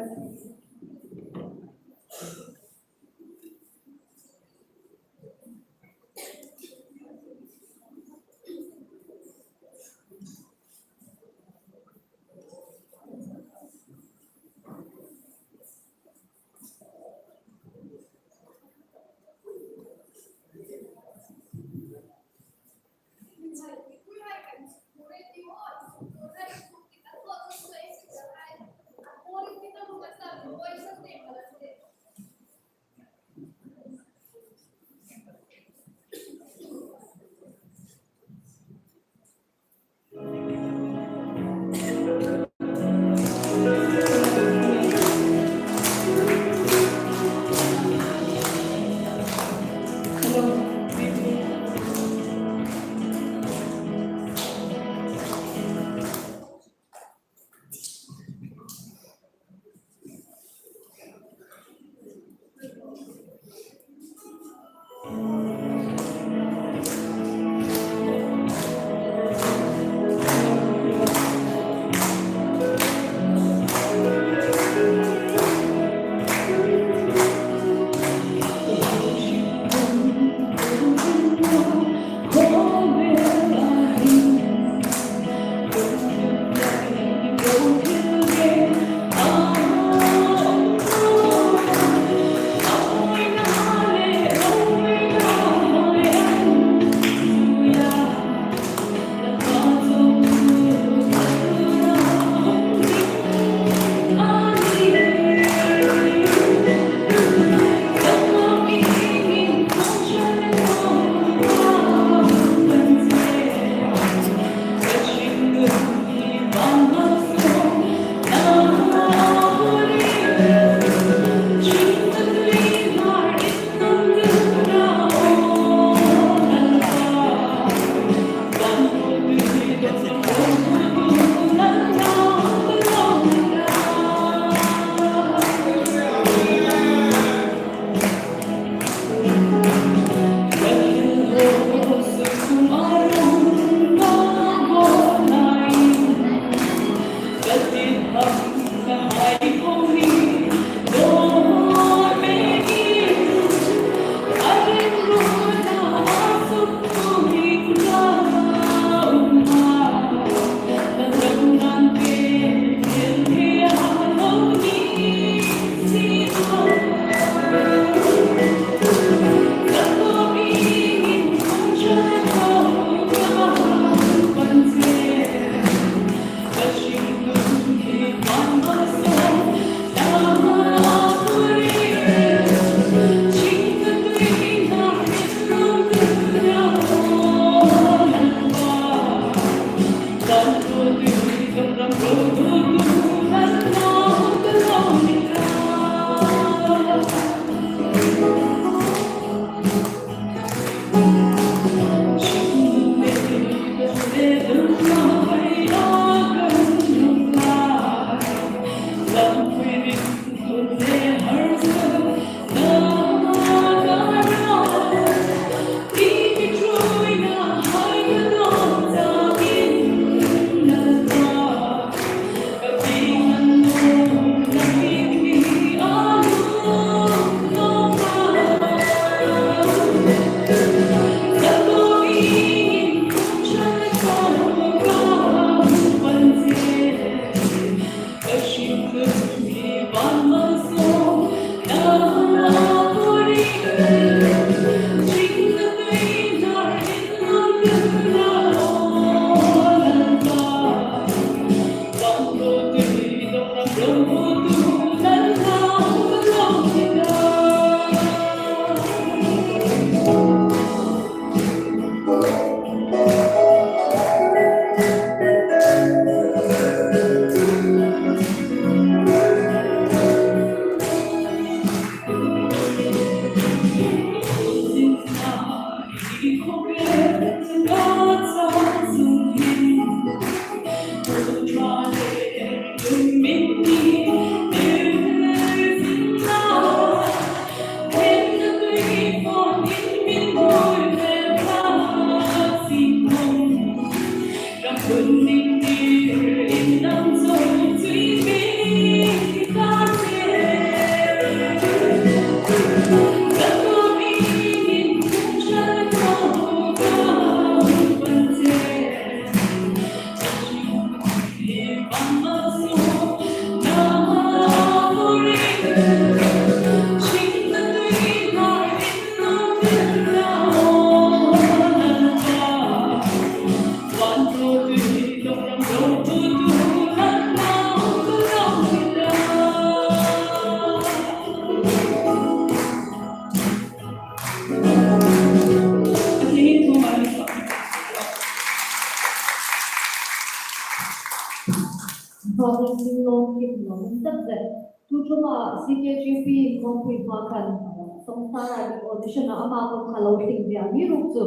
Vawng sing lawm kim lawm um tak zet. Tu ṭuma C K G P in kawngpui hma khan, uh, sawngtara audition a ama kawng kha lo tling ve a mi ruk chu,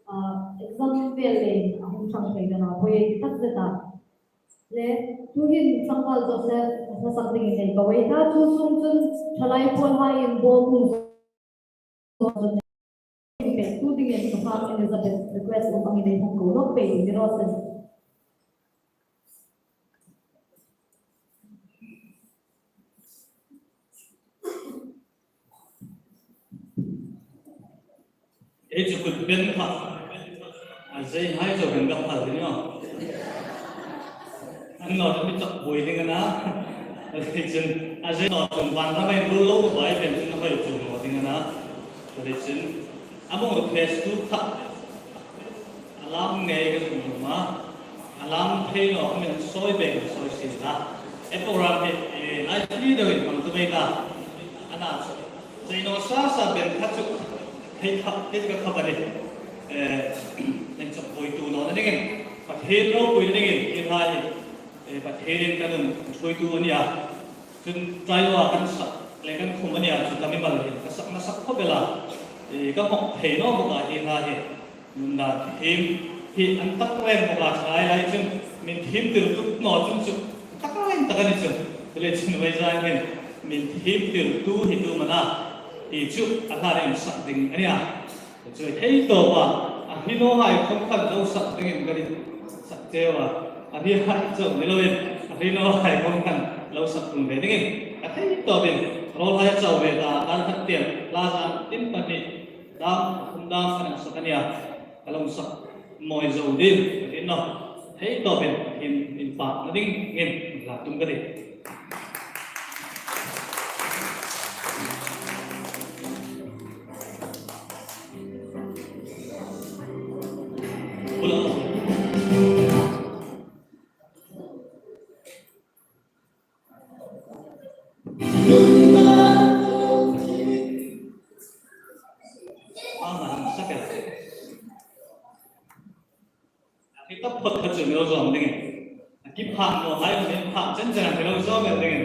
uh, exam vel le a hung ṭhang thei dana poi tak zet a. Le, tuhin Tlangval Joseph hla sak dingin ei ko ei ta, chu sung chun Thalai Paul hai in bawm hung tu dingin ka pa Elizabeth request um angin ei hung ko lawk pei ni raw se. Ei chu kut ben kha. A zei hai chu kan ka phal ding a. An lo mi chak boi ding a na. A zei chun, a zei lo chun ban na mai rul lo bai ben chun hoi chu lo ding a na. A zei chun, a mong request tu kha. A lam ngei ka tum ma. A lam thei lo, a min soi be ka soi sin la. E program hi, e, live video in hmang tu mai ta. A na chu. Zei naw sa sa ben kha chu. Hei kha, hei ka kha ba ni. E, en chak boi tu naw na dingin. Pathien ropui na dingin, hi hla hi. E, Pathienin kan nun ṭhuoitu a nia. Chun try lo a kan sak le kan khum a nia chu ka mimal hin ka sak na sak khawp el a. E, ka hmawk thei naw bawk a hi hla hi. Nun dan thiem hi an tak reng bawk a, ṭhalai lai chun min thiem tir tut naw chun chu tak reng tak a ni chun. Chule chun vawisun hin min thiem tir tu hi tu mana hi chu a hla reng sak ding a nia. Chu thei tawp a, a hrinawhai khom khan lo sak dingin ka ring sak cheu a, a hrinawhai chau ni loin, a hrinawhai khom khan lo sak tum ve dingin, a thei tawpin, rawl hai chau ve ta, kan khat tiang, la zan tin pahni, dam, a khum dam, kan sak a nia, ka lo sak mawi zo ding, ka ring naw, thei tawpin, in, in pak na dingin, la tum ka ring. Hi taphot kha chu mi lo zawm dingin. A ki phak naw hai mi phak chen chen a mi lo zawm el dingin.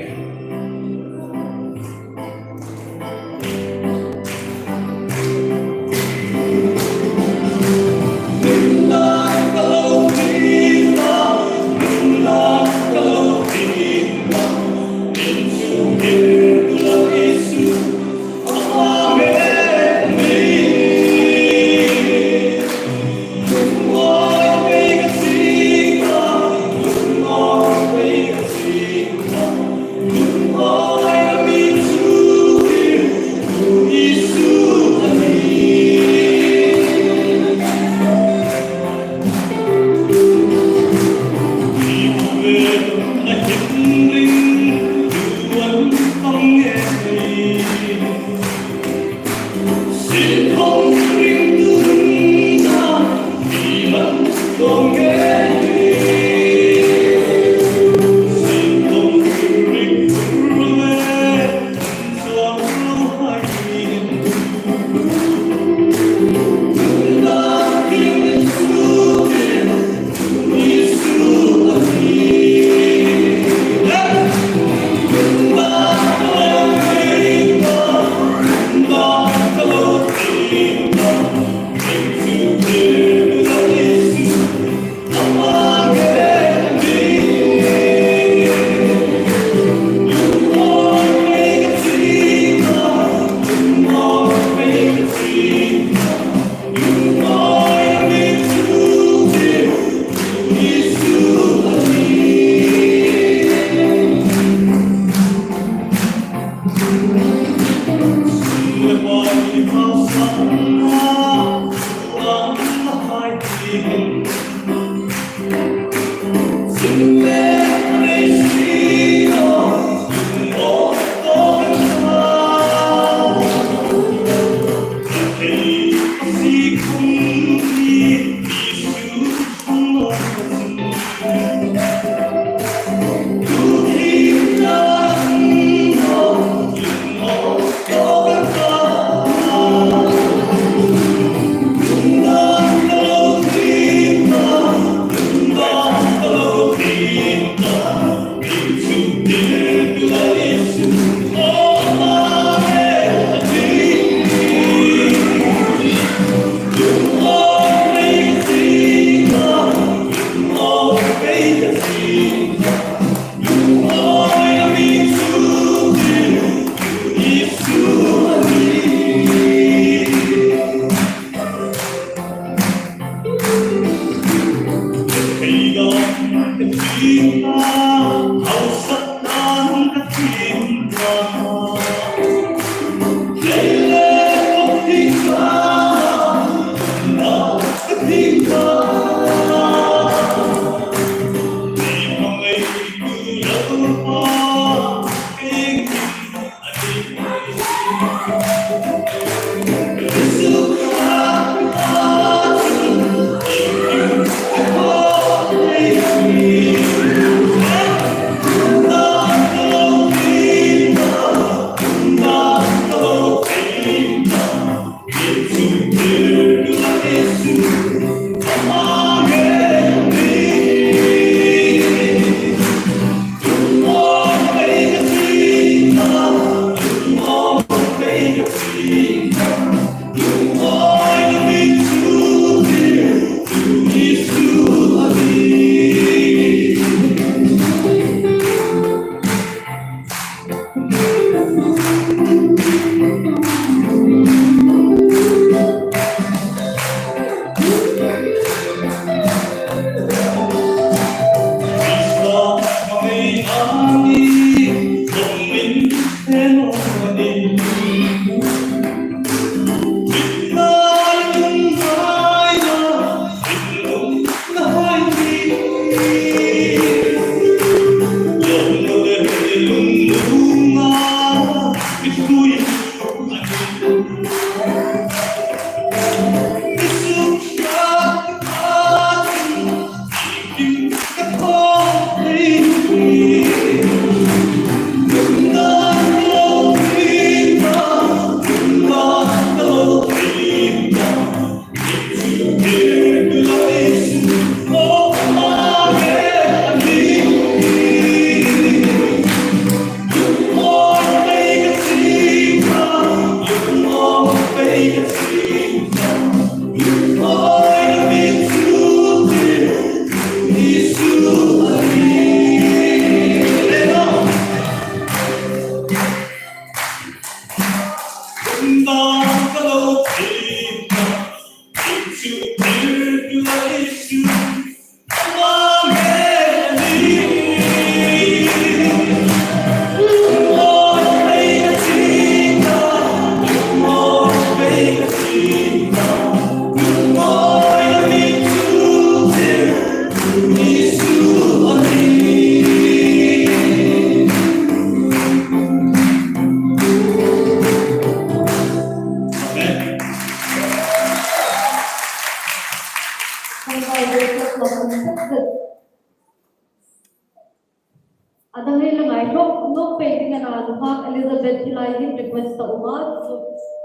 A dang ei la ngaithlak nawk pei ding a na, nunghak Elizabeth hi lai hin request a um a, chu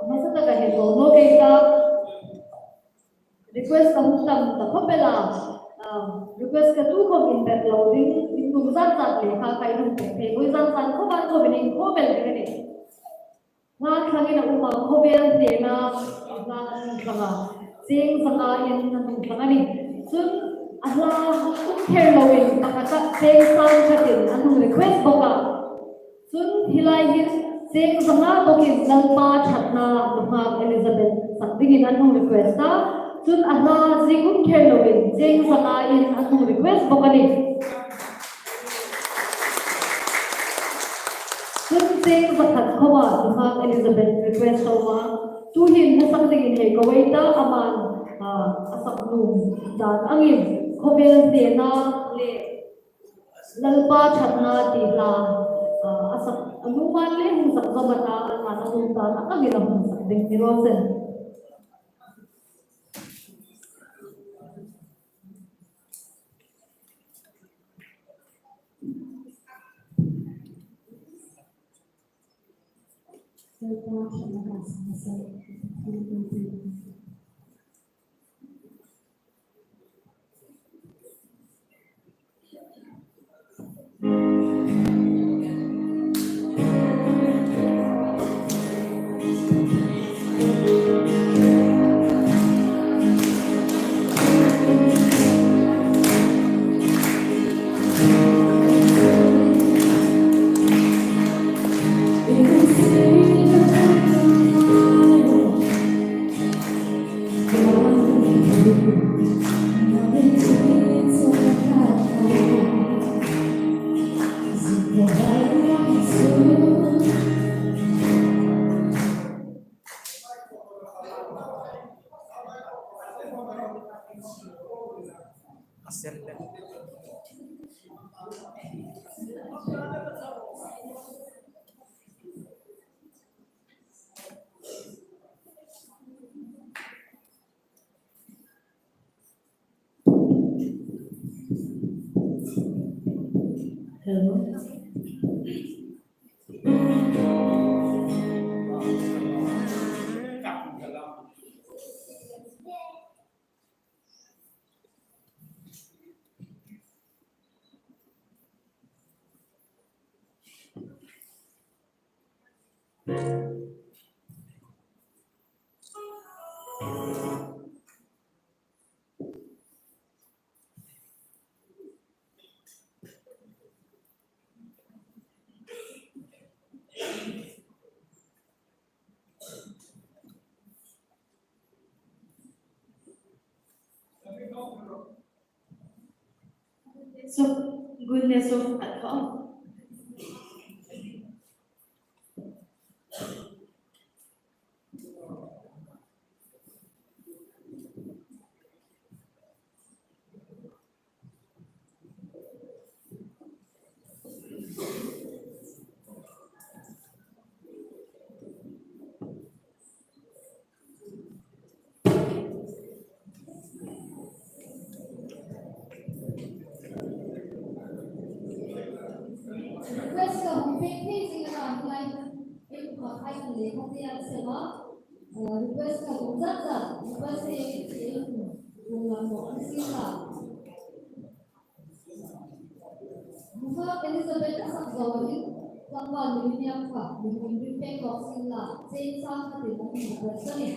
a hmasa taka hei ko nawk ei ta. Request ka hung tam ta khawp el a, ah, request ka tu khawm inbek lo ding, in tum zan zan le kha ka in hung pek thei, voi zan zan khawp an khawm in inkhawm el ding a nih. Hla thlangin a um a, khawvel hnena hla an hung thlang a, cheng zanga in an hung thlang a nih. Chun a hla um kher loin pakhat cheng sang khatin an hung request bawk a. Chun hi lai hin cheng zanga bawkin Lalpa ṭhatna nunghak Elizabeth sak dingin an hung request a. Chun a hla ziek um kher loin cheng zanga in an hung request bawk a nih. Chun cheng zakhat khawma nunghak Elizabeth request a um a. Tuhin hla sak dingin hei ko ei ta, aman, ah, a sak nuom dan angin khawvel hnena le Lalpa ṭhatna ti hla, ah, a sak a nuom a le hung sak zawm a ta, aman a nuom dan angin a hung sak ding ni raw se. Hello. So, goodness of at all. Request ka hung pek phei zing a, line in kha hai le kha te an sem a. Request ka hung zat zat, request te te hung lam mo an si la. Mukha Elizabeth a sak zo hin, tlangval Millennium kha, min hung ring pek lawk sien la, chen sang kha tin an hung request a nih.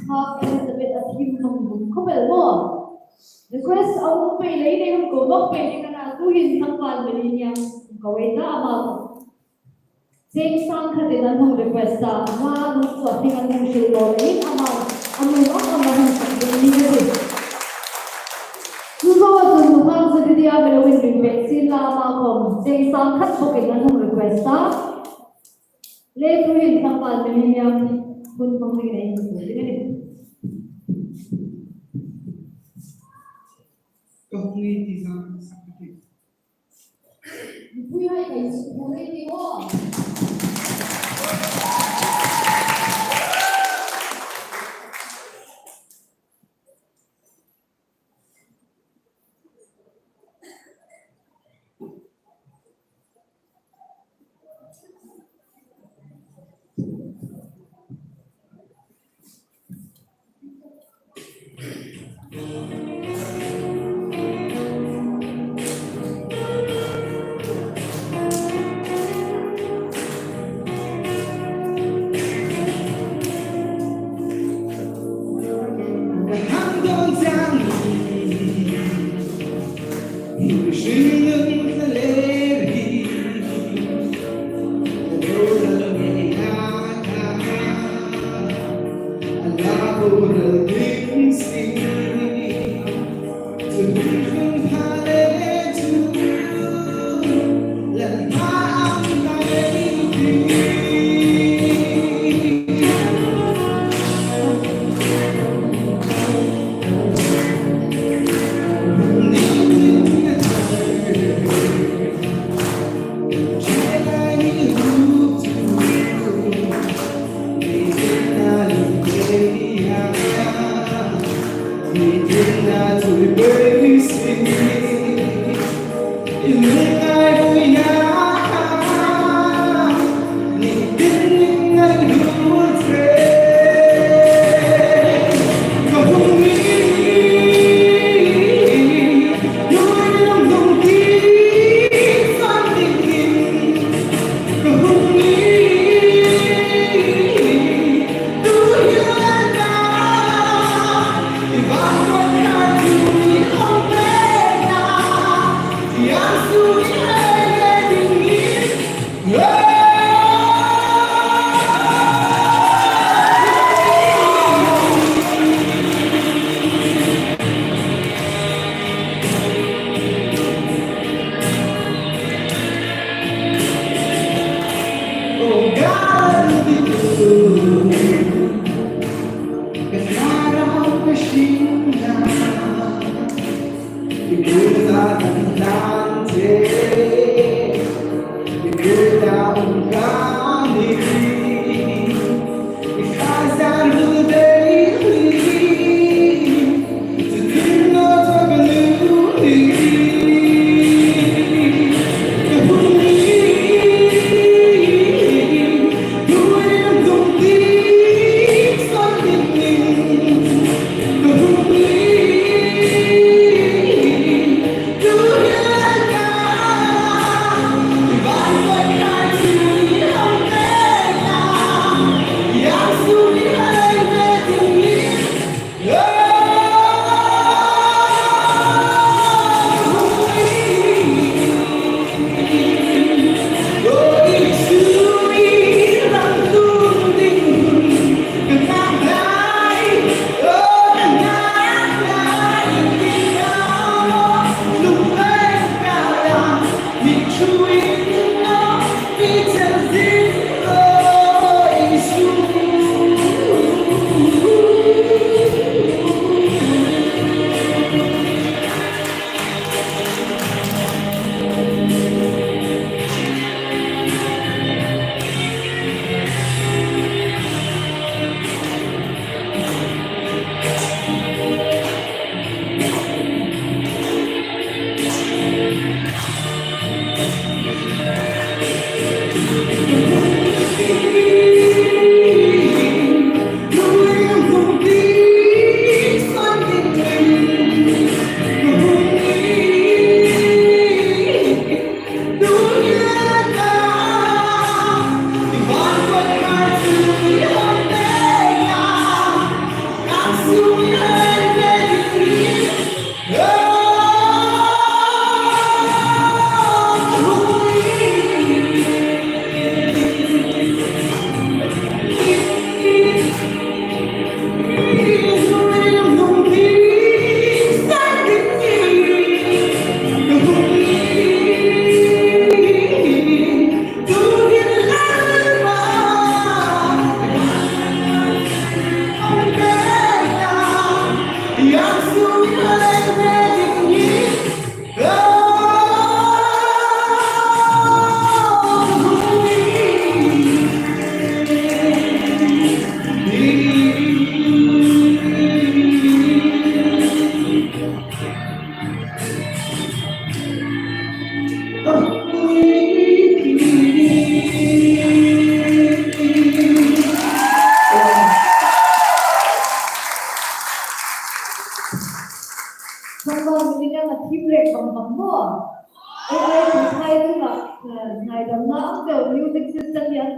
Hak Elizabeth a thim hmang hmang khawp el maw. Request a um pei lei nei hung ko nawk pei ding a na, tuhin Thangval Millennium ko ei ta ama. Cheng sang khatin an hung request a, ama nu chu a thing an hung hril lo leiin ama, a nu ang ang a hung sak ding ni a tih. Chu zo a chun nu hang sa ti dia mi lo inring pek sin la ama khom cheng sang khat bawkin an hung request a. Le tuhin Thangval Millennium hun hmang dingin ei hung sak ding a nih. Ka hung ei ti zang sak ka tih. Mipui hai kai su hmang ei ti aw.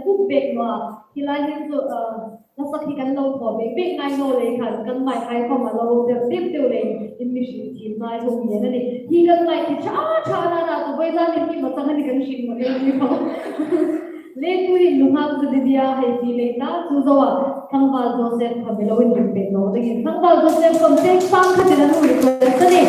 Buk bek naw a, hi lai hin chu, ah, hla sak hi kan lo thaw bek bek ngai naw lei khan, kan mike hai khom a lo ber deu deu lei, in mi hriet thiem ngai hung nen a nih. Hi kan mike hi ṭha ṭha na na chu voi zan in ki ma chang a ni kan hring ma lei ni kha. Lei tu in lunghang chu di dia hei ti lei ta chu zo a, Tlangval Joseph kha mi lo in ring pek naw dingin, Tlangval Joseph khom tek pang kha ti la nu request a nih.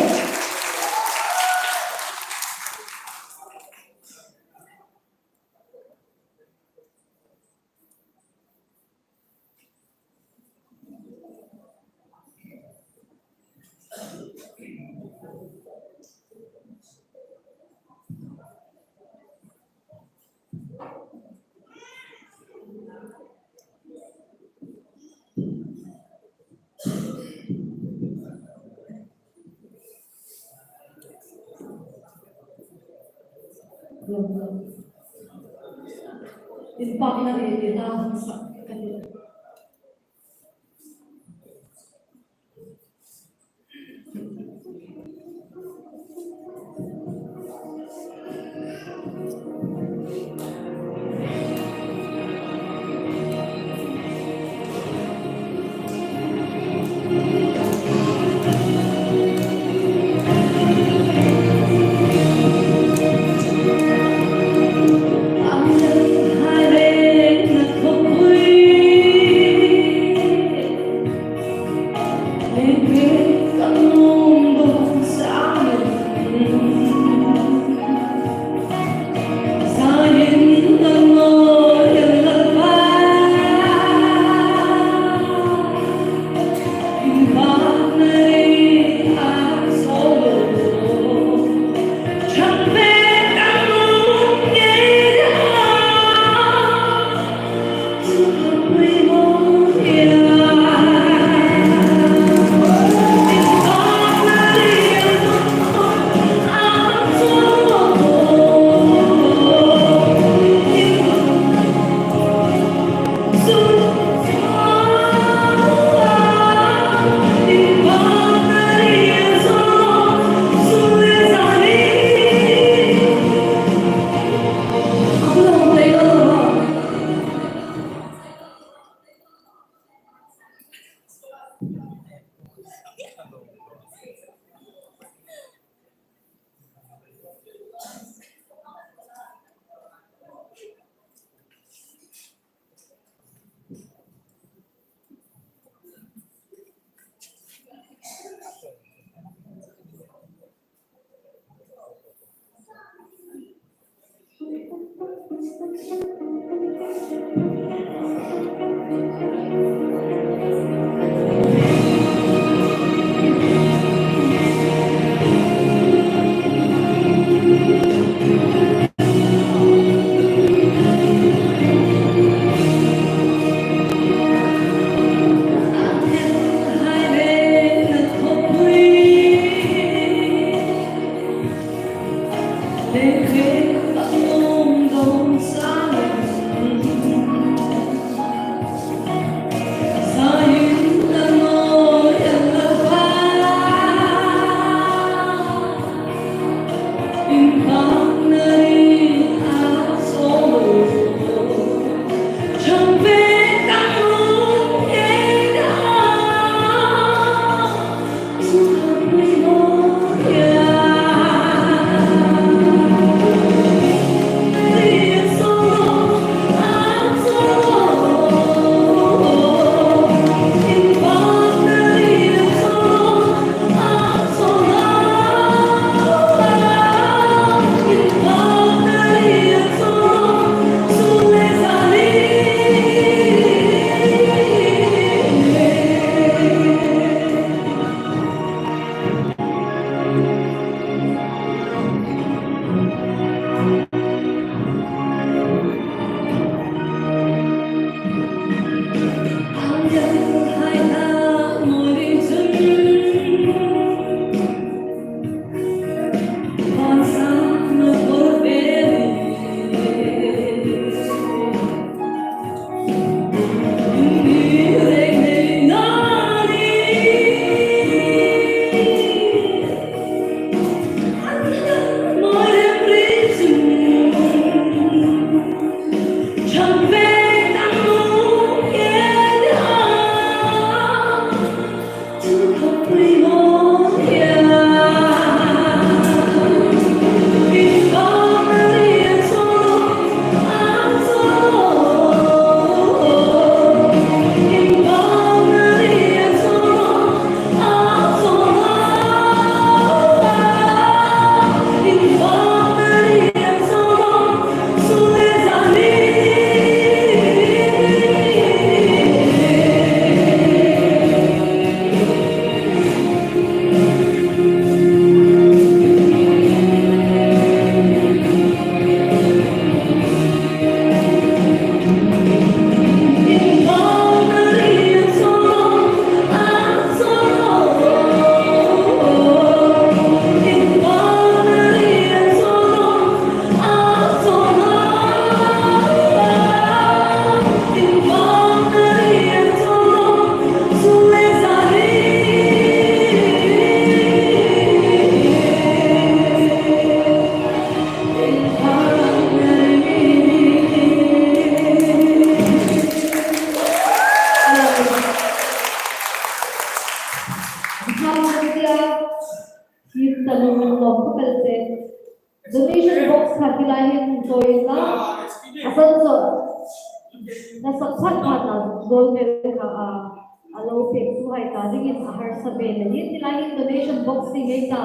Inpakna ri ri ta sa ka ni. Hla sak phat phat a, gold medal kha a, a lo pek chu hai ta dingin a harsa ve a nih. Hi lai hin donation box ti ngei ta.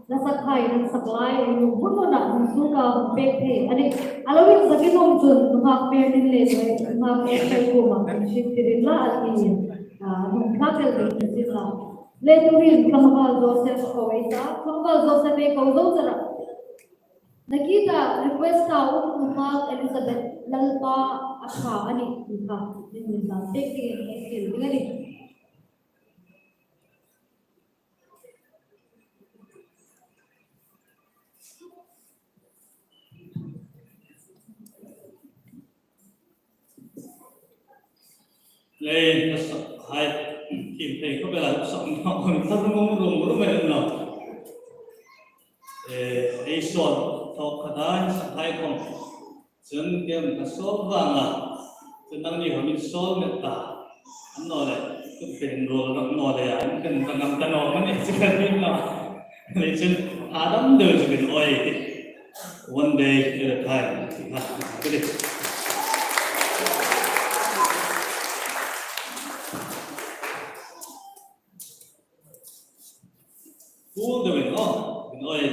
Hla sak hai, hla sak lai, ei nu hun hun a hun su ka hun pek thei a nih. A lo inzakin um chun, nunghak hmêl ding le, nunghak hmêl kuoma, kan hriettir inla a nih. A, hun thlak el ding ni sin la. Le tuhin Khamaval Joseph ko ei ta, Khamaval Joseph ei ko zo chara. Nakie ta request a um, nunghak Elizabeth Lalpa a ṭha a nih ti kha, min min zam pek dingin ei hril ding a nih. Lei, hla sak hai, kim thei ko bela sak ma ko ni, thar mong rong rong mai no. Eh, ei sawl, thok kha dai sak hai khom. Chun kem ka sawl vang a. Chun nangni hawmin sawl met ta. An naw le, chun pen rol rong naw le, an kan ka ngam ta naw, man ei chika dim naw. Lei chun, a dam deu chu kan oi. One day at a time. Cool deu in, oh, kan oi.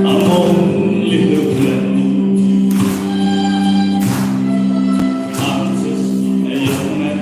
I'm only human. I'm just a young man.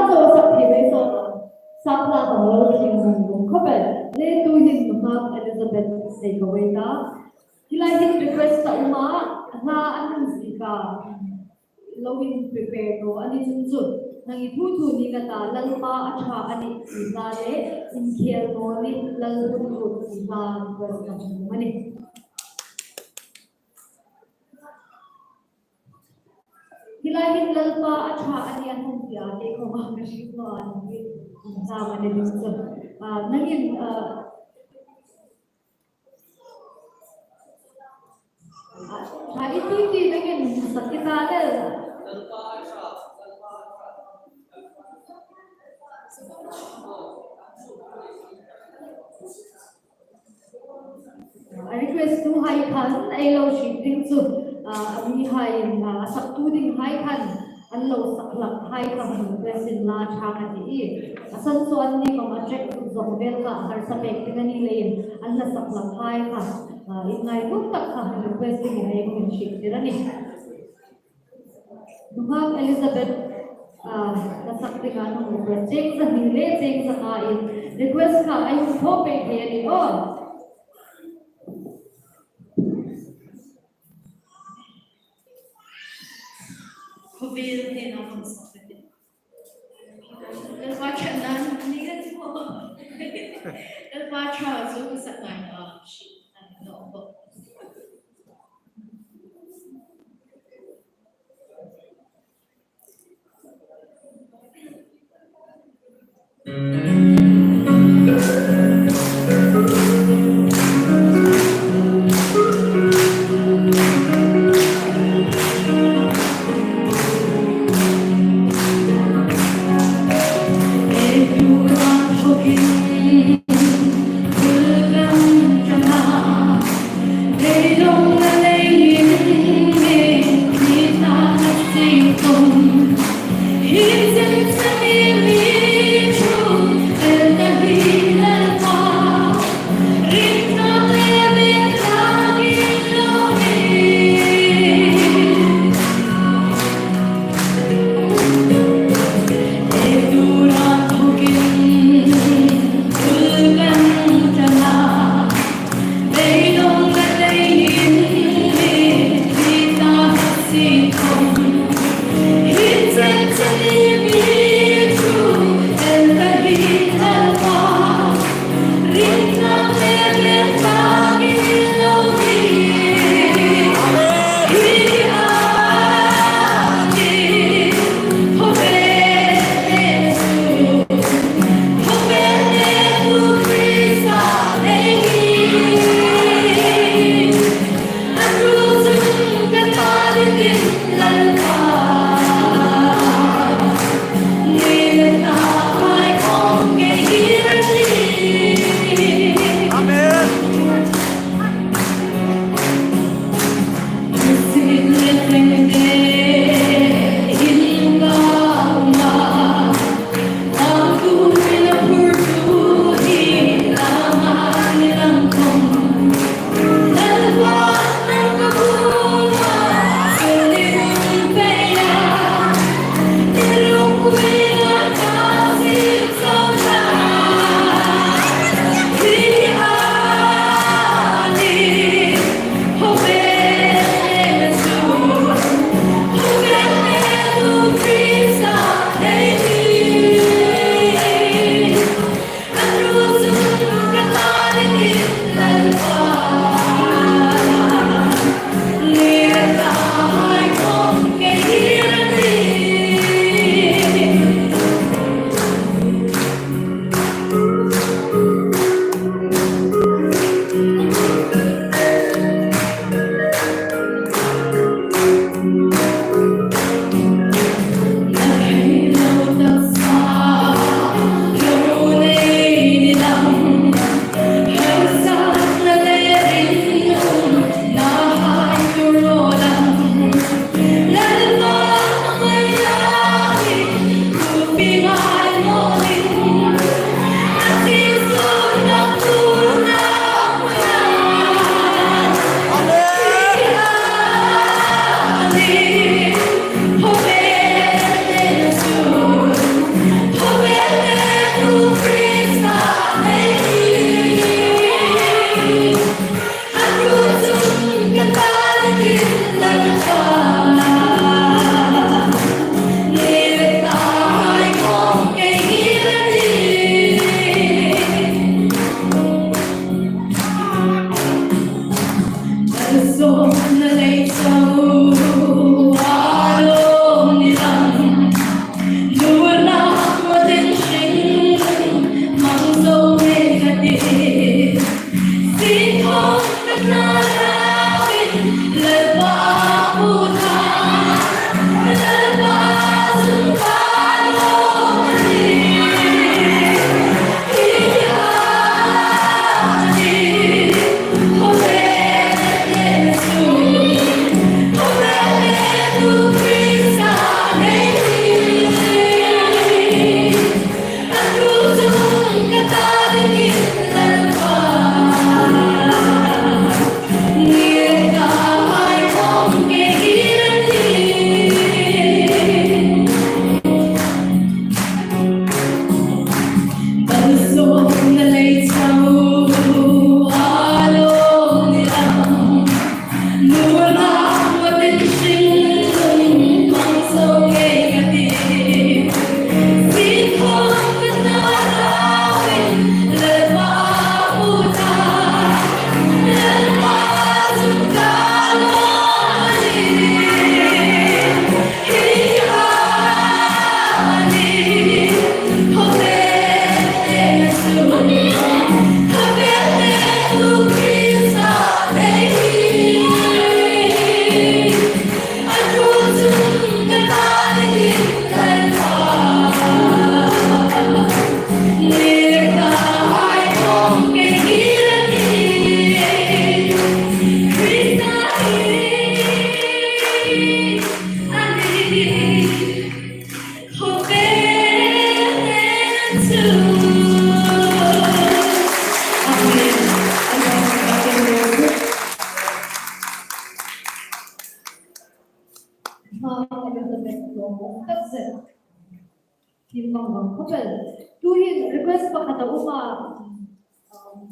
Lo sak thei ve sawm a. Sak hla kan lo tling hung khawp el. Le tuhin nunghak Elizabeth sei ka ve ta. Hi lai hin request a um a, hla an hung ziek a. Lo in prepare naw a ni chun chu. Nang i thu thu ni ka ta, Lalpa a ṭha a nih ti hla le, inkhel naw ni, Lal thu thu ti hla request kan hung a nih. Hi lai hin Lalpa a ṭha a nih an hung ti a, kei khawma ka hriet naw a, ni hung ta ma ni ding chu. Ah, nangin, ah, ah, ṭha i ti ti nangin sak i ta le. A request-tuhai khan ei lo hriet ding chu, ah, a mihaiin, ah, a saktu dinghai khan an lo sak hlakhai kha request-in la ṭha ka ti. A san chu anni khawm a track zawng vel kha harsa pek ding a ni leiin an la sak hlakhai kha, ah, inngaituo tak kha request dingin ei hung inhriettir a nih. Nunghak Elizabeth, ah, la sak dinga nung request cheng zahni le cheng zanga in request kha ei hung thaw pek thei a nih aw. Khawvel hnena hung sak ka ti. Lalpa ṭhatna ni kan ti maw. Lalpa ṭha chu sak ngai a, hriet a ni naw bawk. Tin vang vang khawp el. Tuhin request pakhat a um a, um,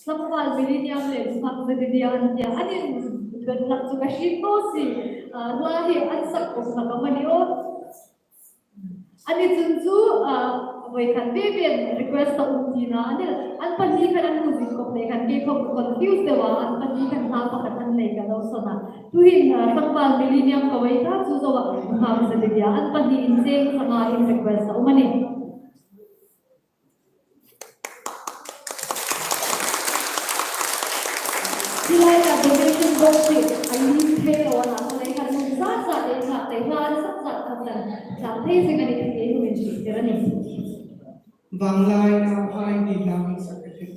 tlangval Millennium le Nunghak Zedidia an tia. An inbetlak chu ka hriet naw si. Ah, hla hi an sak khawp hlak am a ni aw. Ani chun chu, ah, voi khat ve ve request a um tina a nih. An pahni khan an hmu zing khawp lei khan kei khawm confuse deu a, an pahni khan hla pakhat an nei ka lo sawn a. Tuhin, ah, tlangval Millennium ka voi ta chu zo a, Nunghak Zedidia an pahni in cheng sanga in request a um a nih. Hi lai a donation box hi a lim thei lo a, a lai khan nun zat zat ei thlak thei, hla an sak zat khan kan thlak thei zing a nih ti ei hung inhriettir a nih. Vanglai nauhai ni lam sak a nih.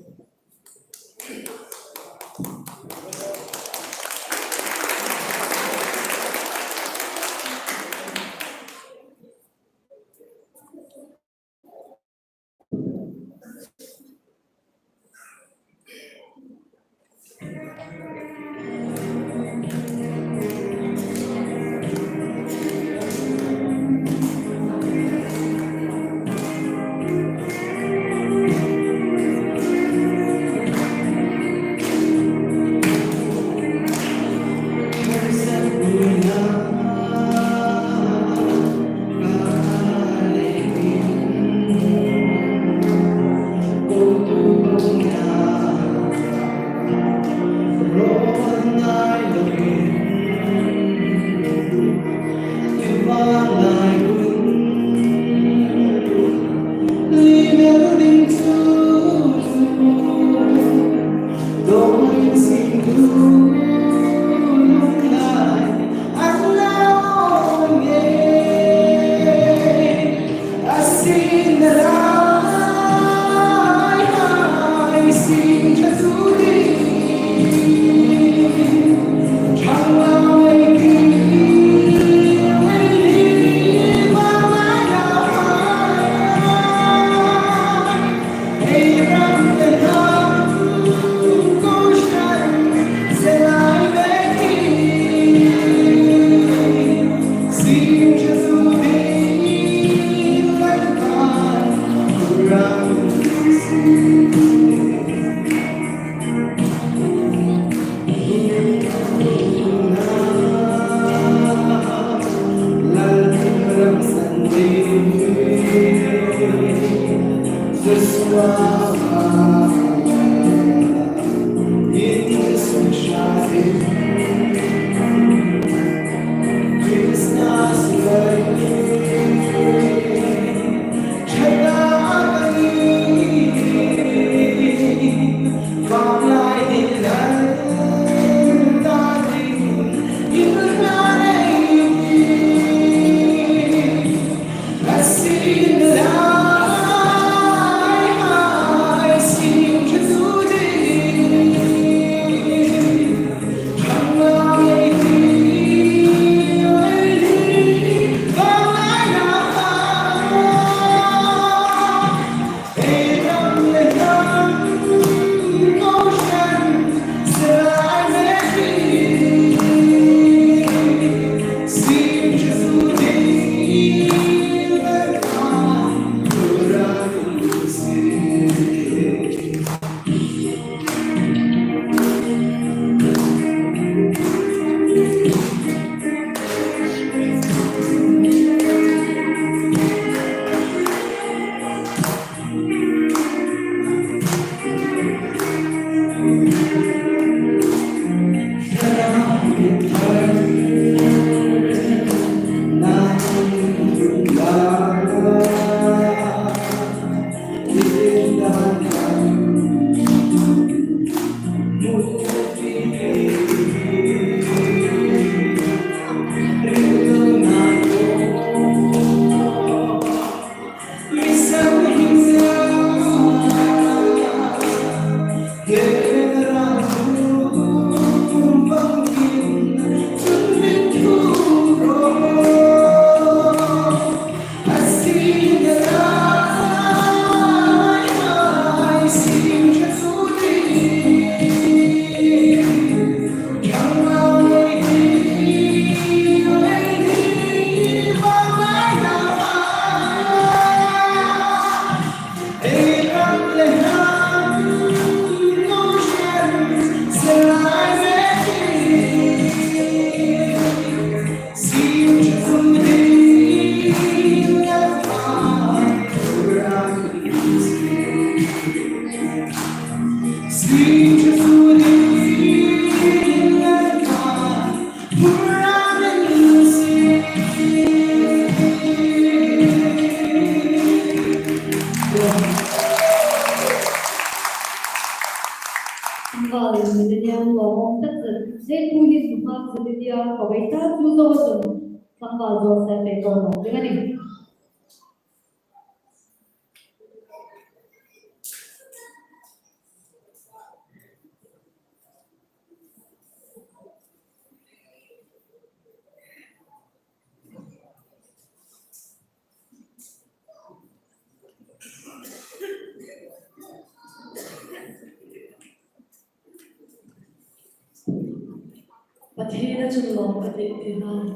Tlangval Millennium lawmawm tak zet, zet tu hi sum hak zet tia, ka wei ta tu zo a chun, tlangval Joseph Pekon lo ding a nih. Pathiena chun lawm ka tih ti hang.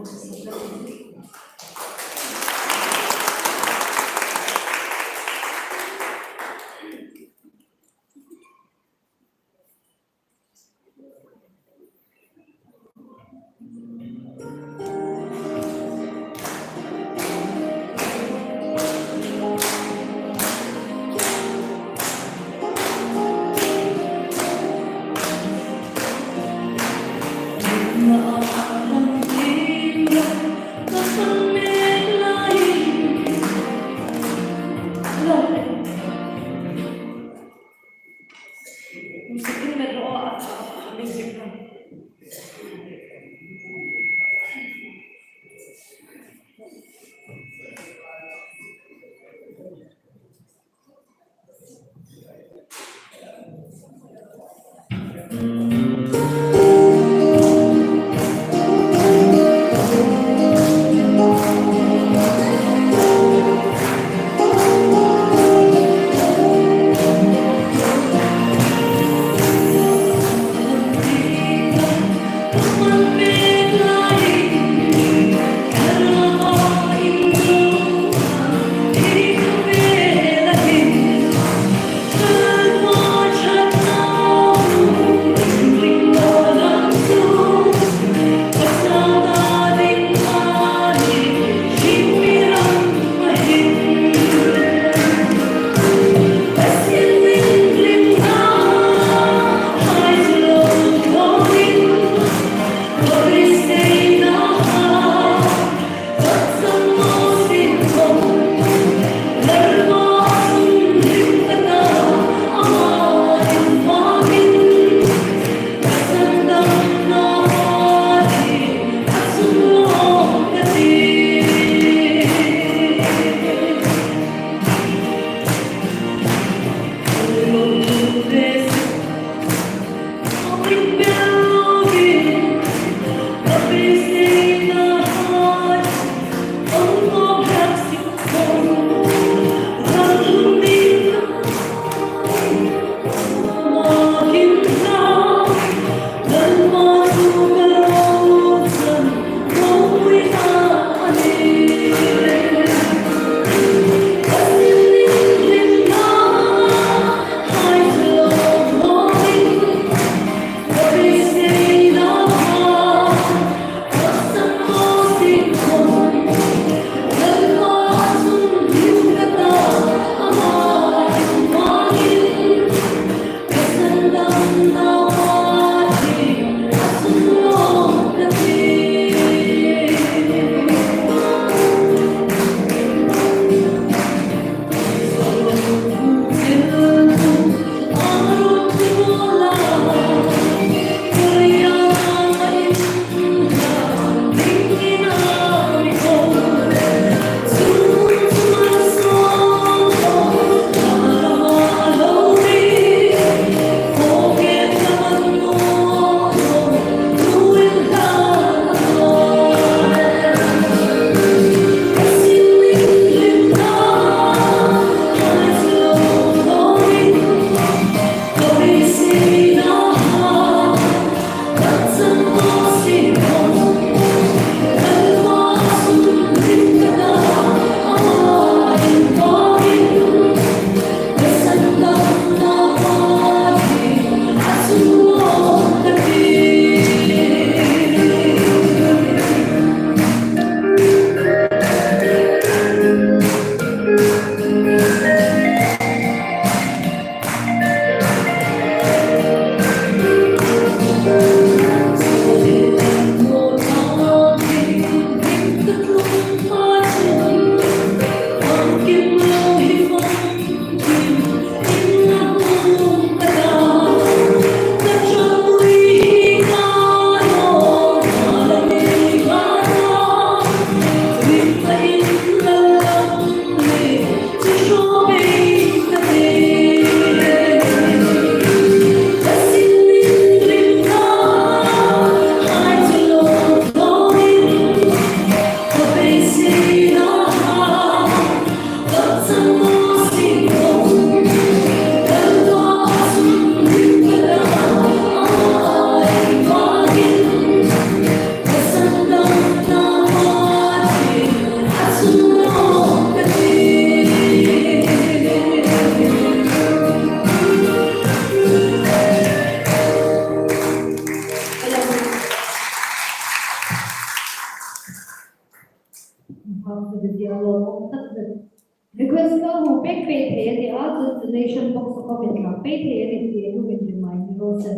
Donation box a khawm intlak pei thei a nih ti ei hung inrimai ni raw se.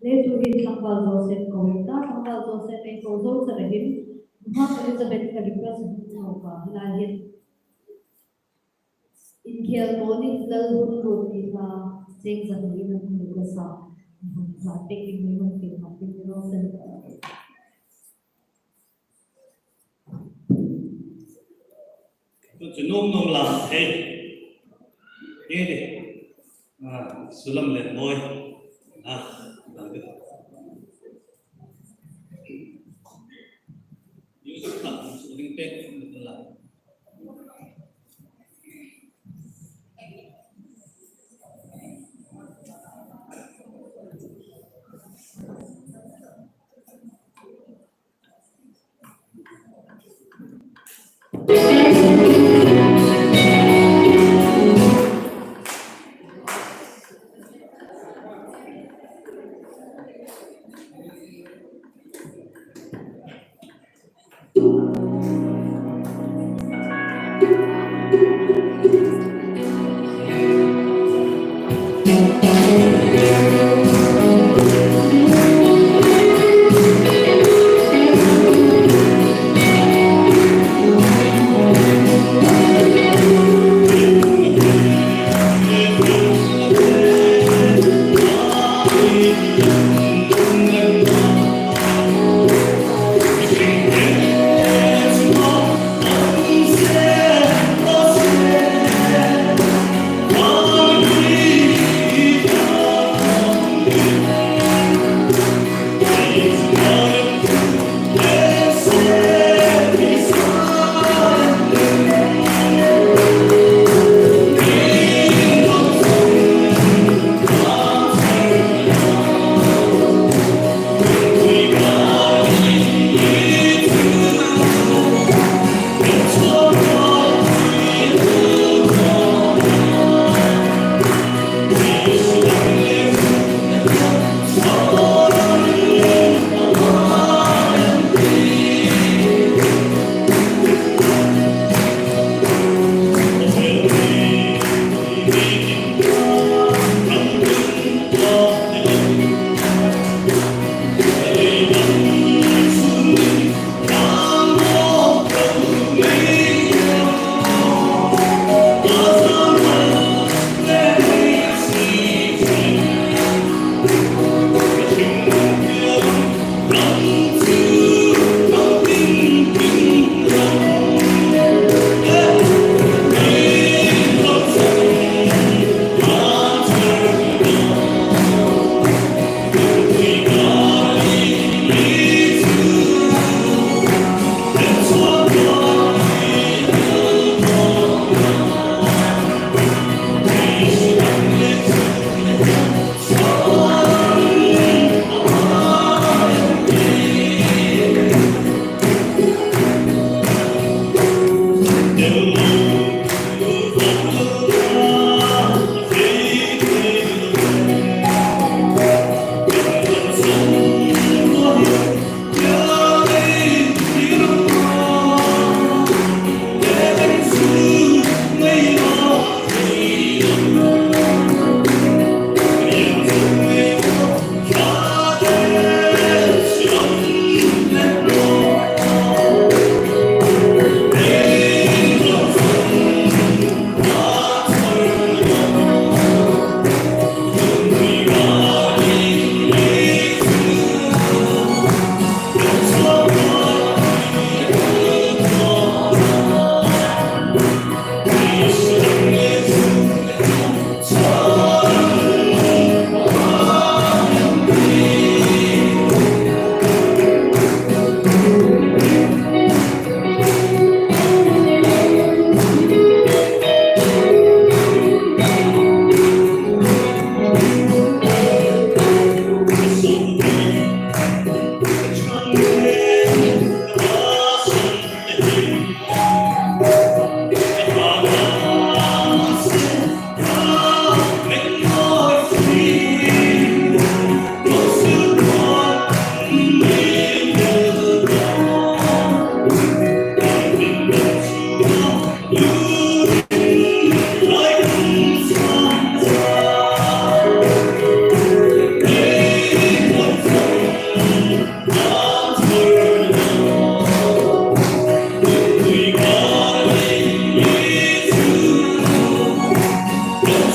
Le chu hin Tlangval Joseph ko in ta, Tlangval Joseph ei ko zo char a hin, Nunghak Elizabeth ka request a hung lo ka, hi lai hin. Inkhel tawnin lal hun lut ti kha, cheng zan ni in an hung lo ka sa. Hung sa pek ding ni hung kin hak ding ni raw se. Chu chu nuom nuom la, hei. Hei de. Ah, Sulam le Moi. Ah, music tak, music tak, la.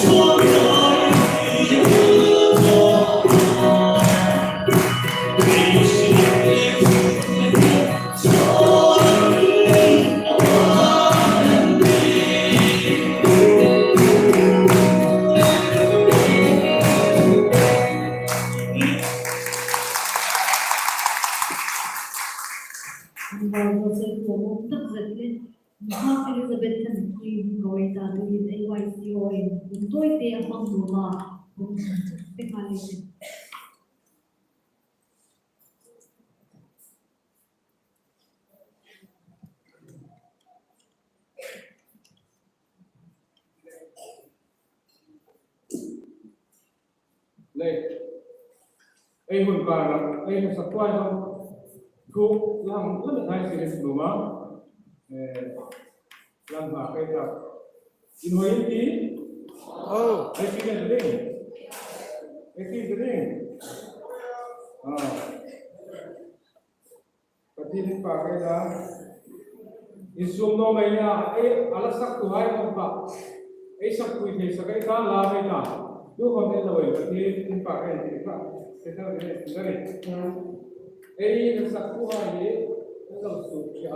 An Bible se ko mo tak zet le, Mama Elizabeth kan ki ko ei ta tu in A Y C O in, un toi te a hmang tu ma, un te ka le. Le, ei hun kar, ei hun sakhuo hang, thu lang, lang hai si le luma. Eh, lang ha kai ta. Inhawi in ti? Oh. Ei ti le ding. Ei ti le ding. Ah. Pathien inpâk ei ta. Insûm naw mai a, ei a la saktuhai khawm kha, ei sakpui thei sak ei ta, la ei ta. Tukhawm ei lo ei, Pathien inpâk ei ti kha. Ei ta, ei ta, ei ta. Ei la saktuhai hi ei lo suk ṭhe a.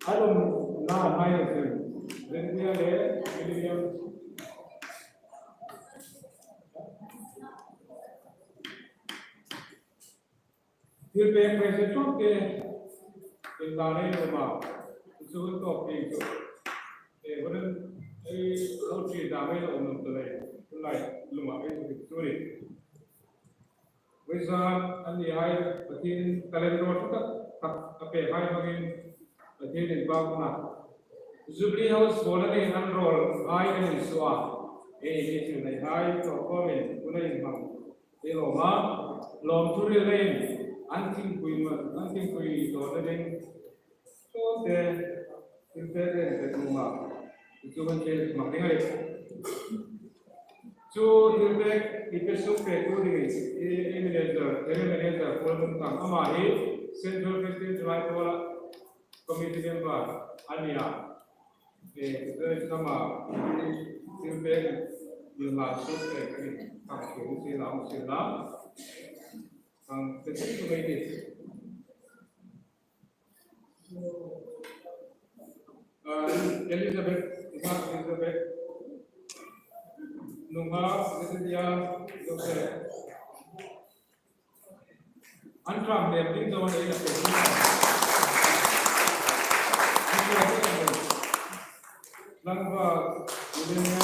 A lum na hai lo suk. Ren tia le, William. Thil pek pek se chawk te, thil ta nei lo ma, chu tawp ding chu. E, vawiin, ei, lo chi ta nei lo um ta le, lai luma ei chu chu ni. Vawisun an ni hai, Pathien talent rawl tak tak a pek hai hmangin, Pathien inpâkna. Jubilee House bawlna ding an rawl hai an insuo a. Ei, ei, thil nei hai, tawp khawmin, hun ei hmang. Ei lawm a, lawmthu ril leiin, an thingpui ma, an thingpui tawp ding. Tawp te, thil pek reng pek lum a. Chu kan thil mak ding a nih. Chu thil pek, i pe suk pek tu ding i, i manager, area manager, Paul Tum Tam ama hi, Central Christian July Paul a, committee member a nih a. E, Christmas, thil pek, thil hla suk pek, thil hla suk pek, thil hla suk pek. Ah, Elizabeth, Elizabeth. Nunghak, Elizabeth, Joseph. An ṭhang lem ding zo nei la pe. Tlangval, William.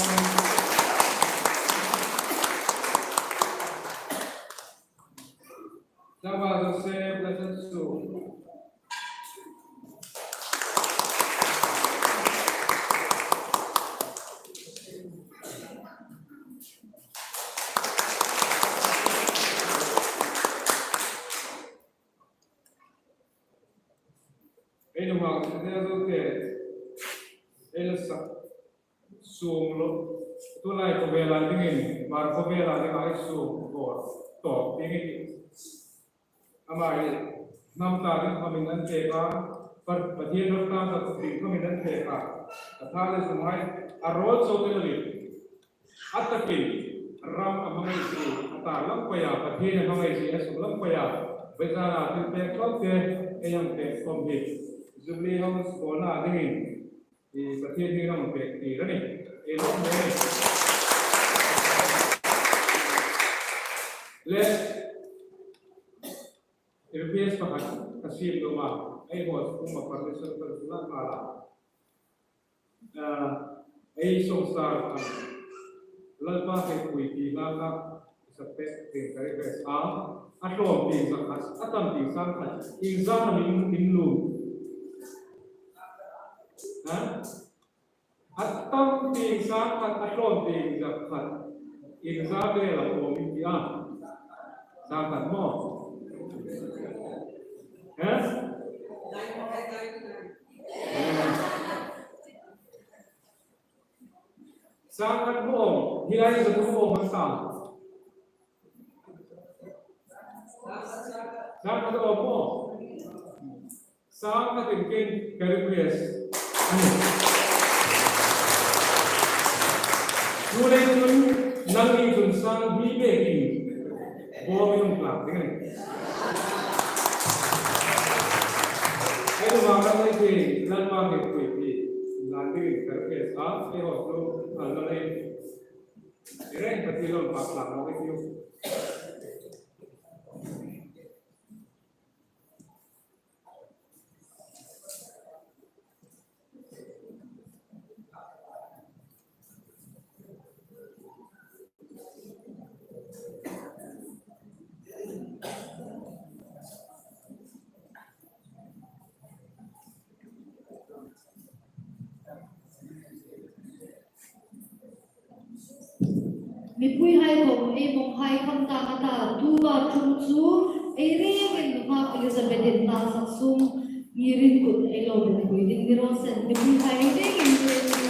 Tlangval Joseph, la chan su. Ei nunghak, ei nunghak te, ei la sak sum lo, tulai khawvela dingin, Hmar khawvela dinga ei sum bawr tawp ding i tih. Ama hi, hnam ta ding khawmin an pek a, Pa-, Pathien ram ta ding khawmin an pek a, a tha le zunghai, a rawl chau te lo ni. A takin ram a hmangaihai, a tar lam pei a, Pathien a hmangaihai, a sung lam pei a, vawisuna thil pek tawp te, ei hang pek khawm hi. Jubilee House bawlna dingin, i Pathien hi ram pek tir a nih. Ei lawm le. Le, request pakhat ka siem nuom a, ei host kuoma permission ka la hmang a. Ah, ei sawngsar khan, Lalpa Thingpui ti hla kha, sak pek ding ka request a, a tlawm tieng zak khat, a tam tieng sang khat, iengzat am in, in lum. Ha? A tam tieng sang khat, a tlawm tieng zak khat, iengzat am a lum in ti a. Sang khat maw? Ha? Sang khat maw, hi lai zat maw, maw sang. Sang khat maw. Sang khat in ken ka request. Chuleiin chun nangni chun sang hni bêkin bawm in hung tlak ding a nih. Ei lo vang ram ei ti, Lalpa ngei pui ti, lan dingin ka request a, ei hawt lo, a lo lei. Ei reng ka ti lo, pa tlak lo ei tiu. Mipuihai khom ei monghai khom ta ka ta, tuta ṭum chu ei rengin nunghak Elizabeth-in ta sak sung ngirin kut ei lo buoipui ding ni raw se, mipuihai ei rengin ni raw se.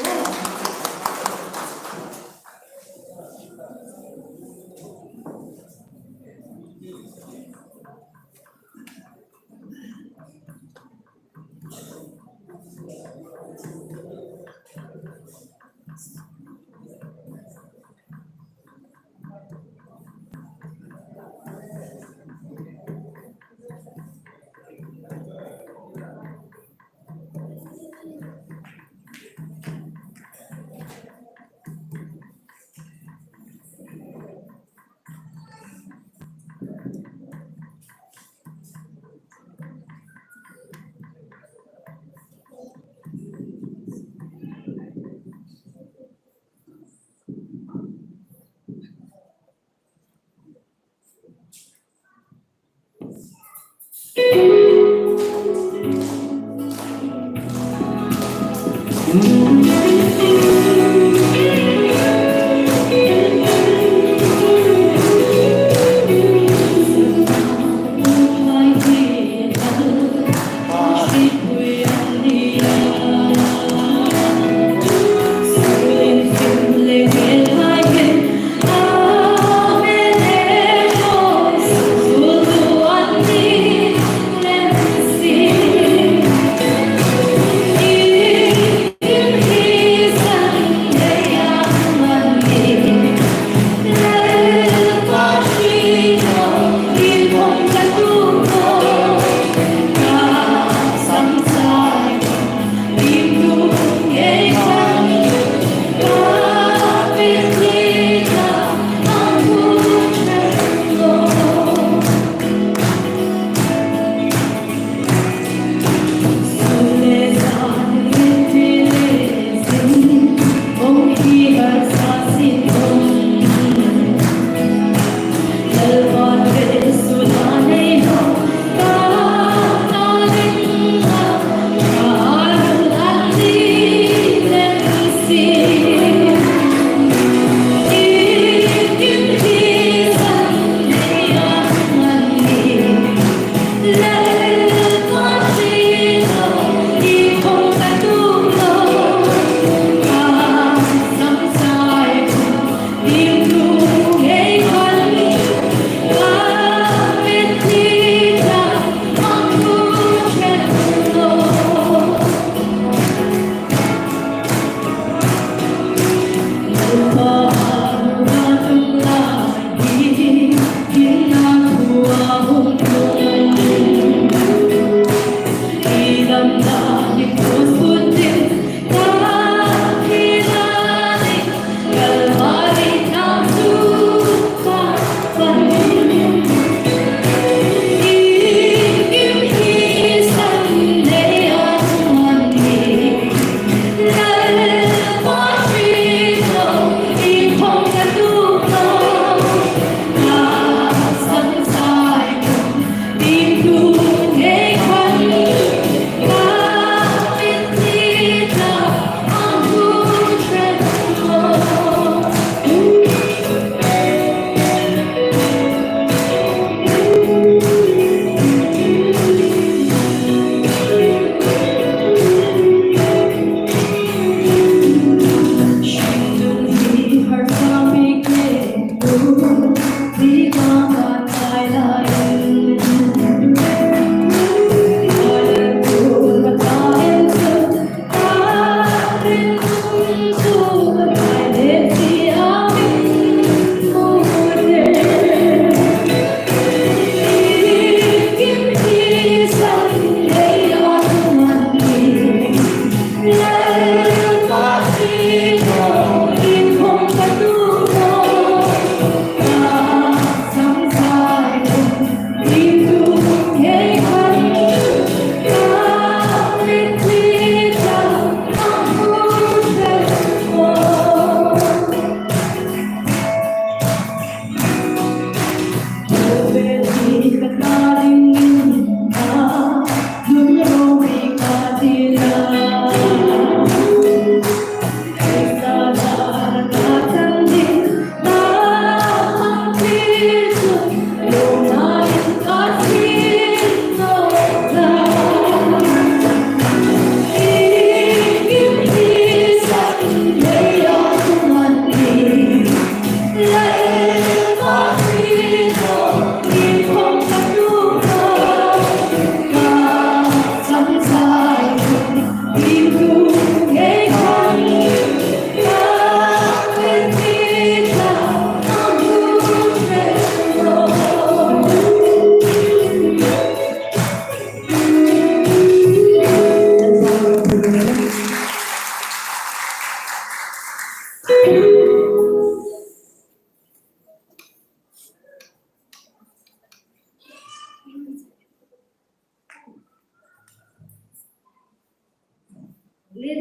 Le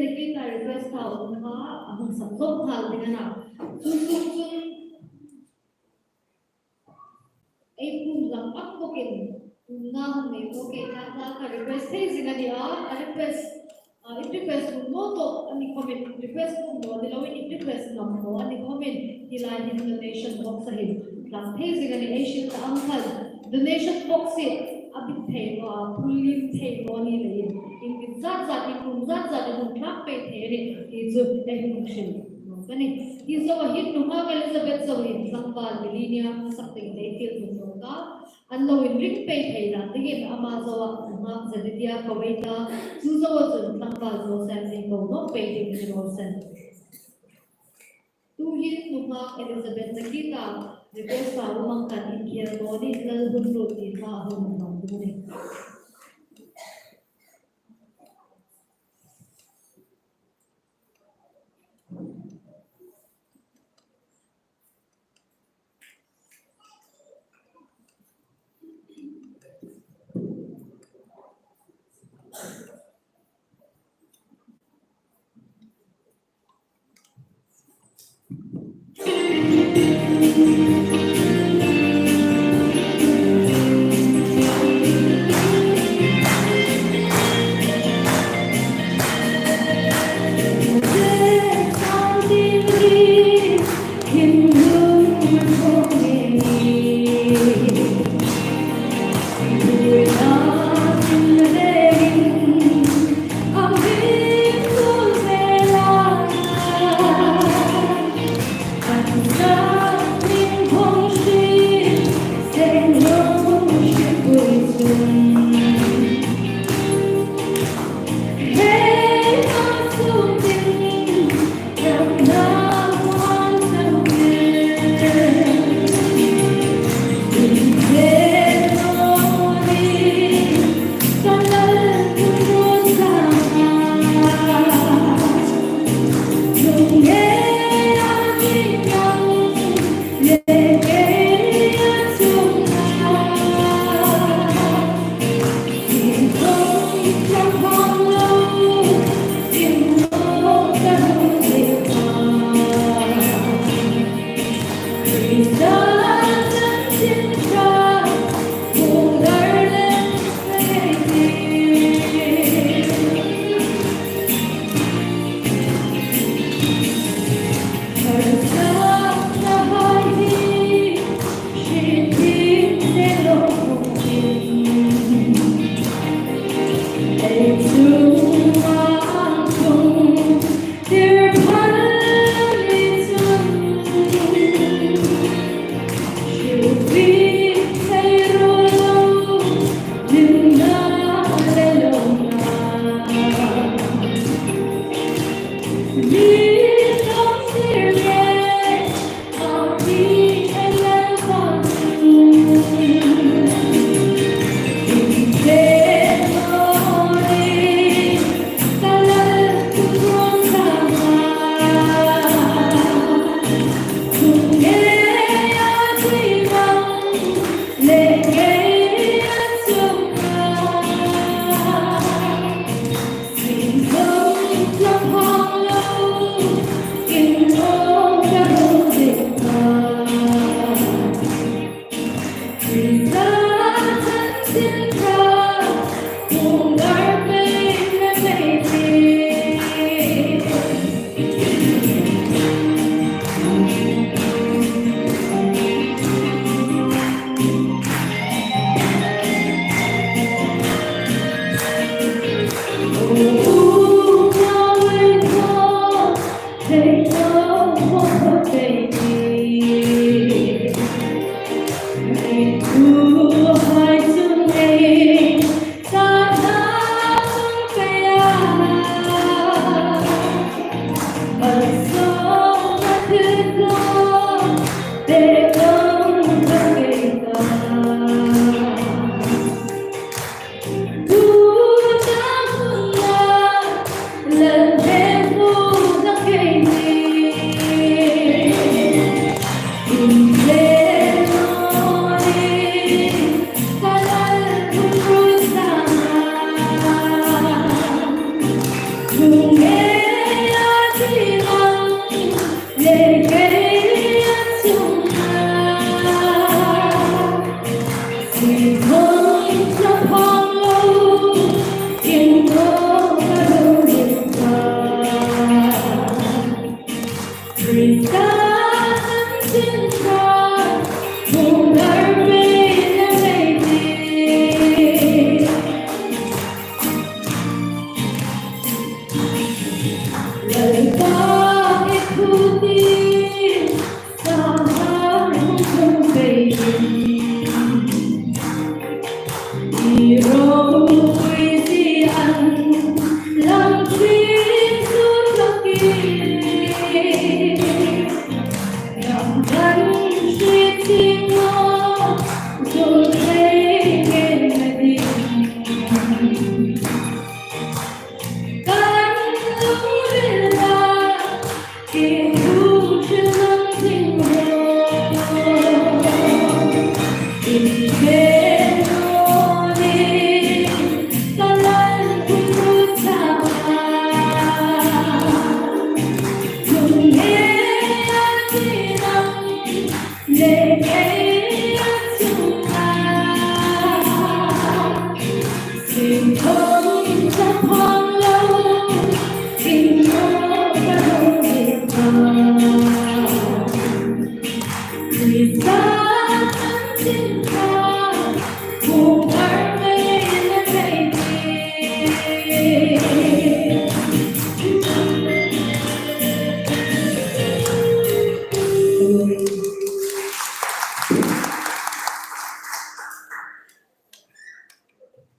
nakie ka request ta um kha, a hung sak zawk nghal ding a na. Chu chu chu. Ei pum lam ak bawkin, pum na hung nei bawk ei ta ta ka request thei zing a nih a, a request, a, in request hung naw tawk a ni khawmin, request hung naw ni loin in request ngam naw a ni khawmin, hi lai hin donation box a hin tlak thei zing a nih, ei hril ta ang khan. Donation box hi a bit thei naw a, phul lim thei naw a ni leiin, in bit zat zat, in pum zat zat in hung tlak pei thei a nih, hi chu ei hung hril naw ka nih. Hi zoa hin nunghak Elizabeth zo hin tlangval Millennium sak ding ei fiel tum naw ka. An lo inring pei thei dan dingin ama zoa nunghak Zedediah ko ei ta, chu zoa chun tlangval Joseph ei ko nawk pei ding ni raw se. Tuhin nunghak Elizabeth nakie ka request ta um ang khan inkhel naw nih, Lal hun lut ti kha a hung hmang ding a nih.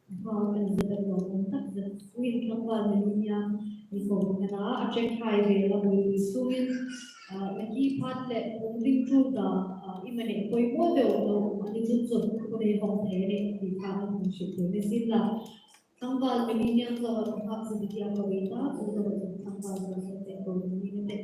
Thangval kan zet a nuom tak zet, Thangval Millennium ni ko ngena a ṭhehai ve la boi sungin, ah, na ki phat le hung ding ṭul ta, ah, i mane poimaw deu lo, ani dun zot ko nei hong thei le, ti kha an hung hriet thei ni sien la. Thangval Millennium zo a hak zet dia ko i ta, chu zo a Thangval zo zet te ko ni ni te.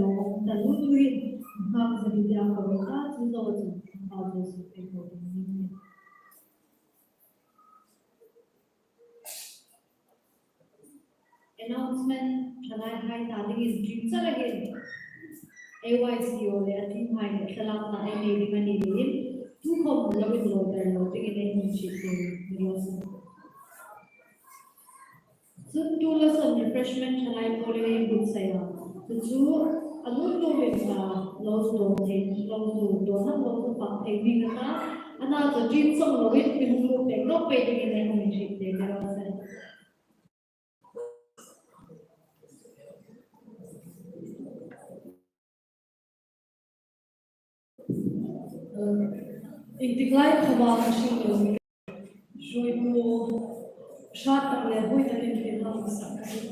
lo awm taluo tuhin, hmang zani dia ka ro ta, chu zo chu, hmang zo su pe ko ding ni. Announcement, thalai hai ta dingin tring char a hin. A Y C O le a team hai le thlalak ta ei nei ding a ni leiin, tu khom lo inlawi ber lo dingin ei hung hriet tir ni raw se. Chun tu la son refreshment thalai po le ei buotsai a. Chu chu a nun tu min ta lo zu dawn thei, lo zu dawn hak lo zu fak thei ding a ta. A na chu tring chang loin min zu pek nawk pei dingin ei hung hriet tir ni raw se. Intiklai khawma ka hring lo. Hruitu hrat tak le hoi takin min hang sak ka hring.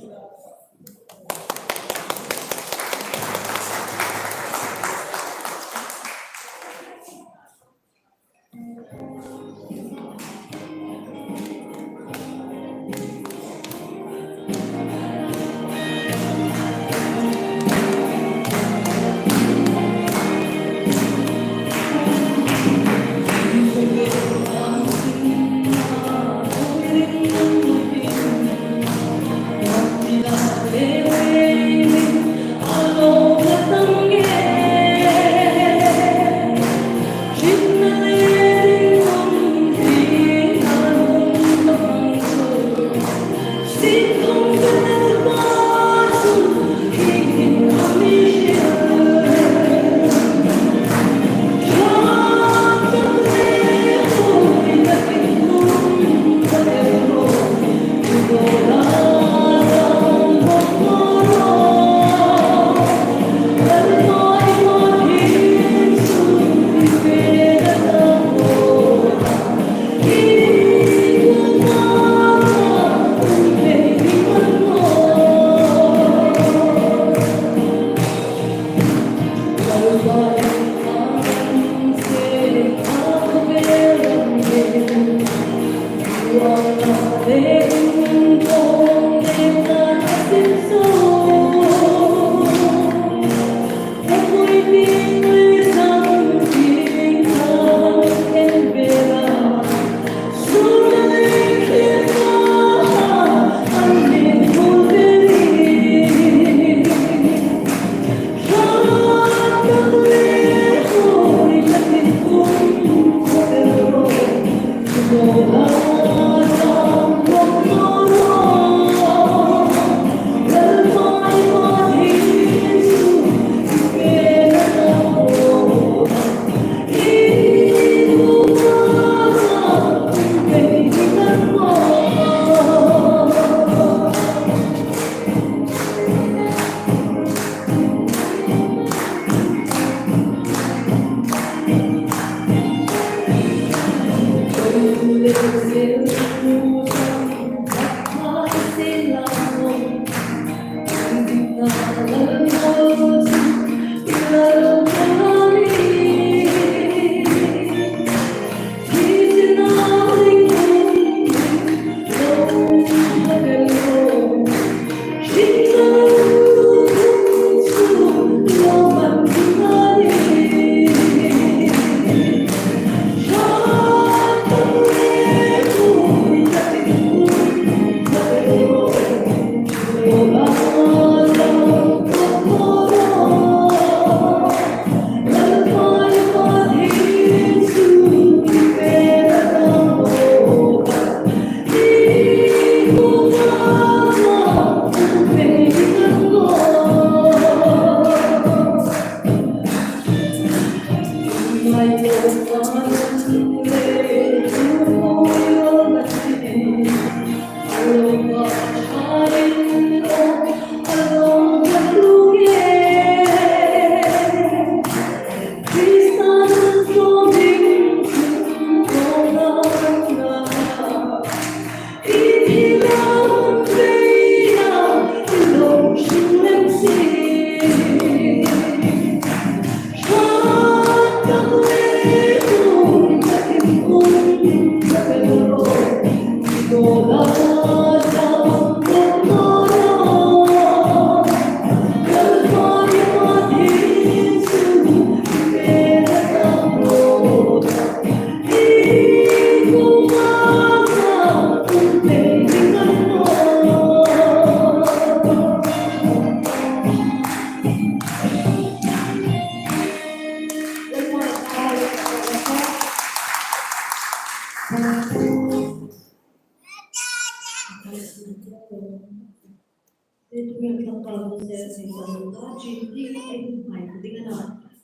Tuhin tlangval Joseph ni ta ta chin ding ei hun hai ta ding a na.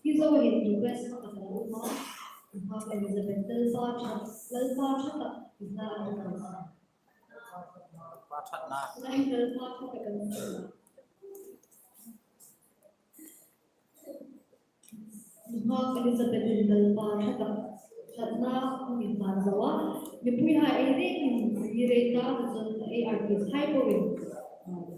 Hi zo hin request khat a um a. Nunghak Elizabeth Lalpa ṭha, Lalpa ṭha tak i hla a ni ta. Lalpa ṭhatna. Lalpa ṭha tak kan sa. Nunghak Elizabeth-in Lalpa ṭha tak ṭhatna a mi hlan zo a. Mipuihai ei rengin mi rei ta chun ei artist hai po in, um,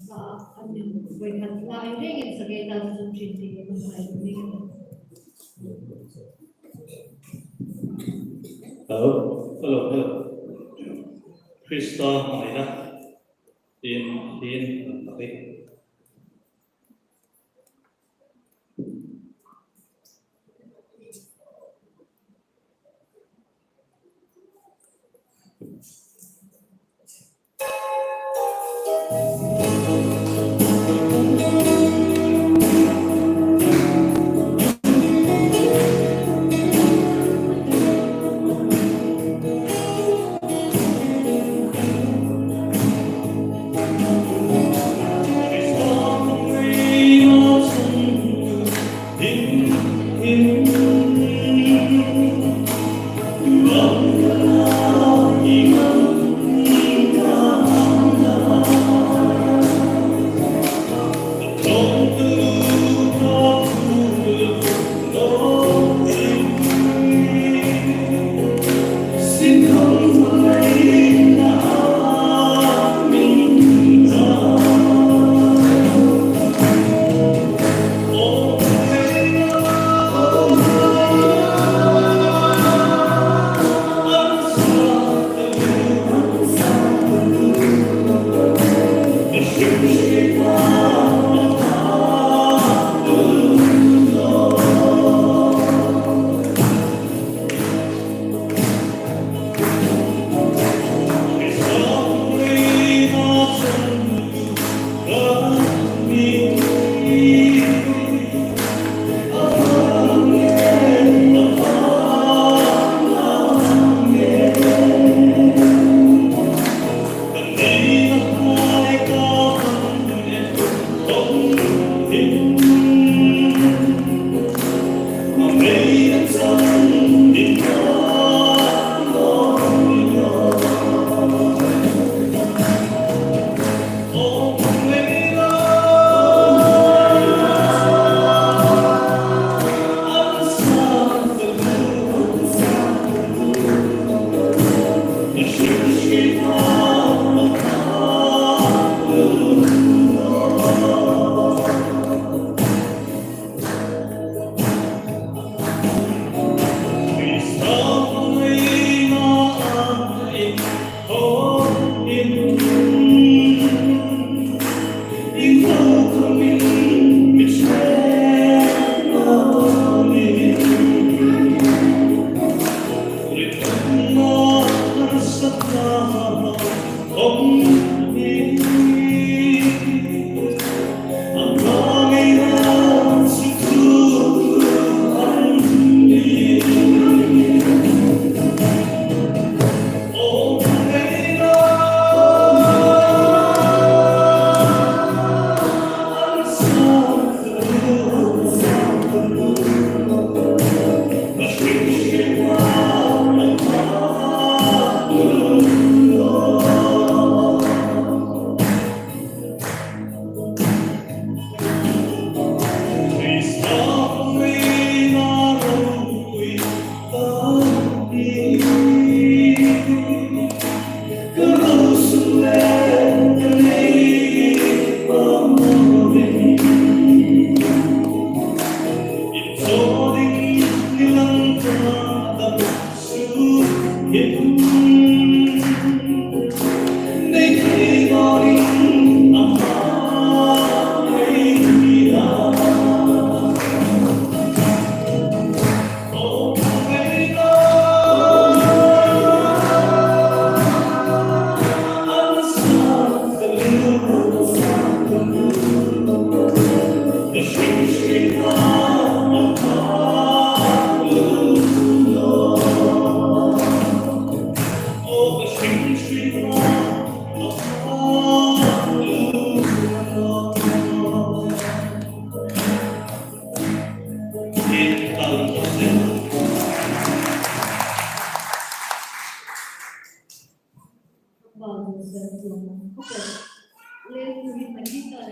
hla an mi voi khat hla ei rengin sa kei ta chun ṭhin ti mi hai ni. Hello, hello, hello. Krista hmangna tin, tin, okay.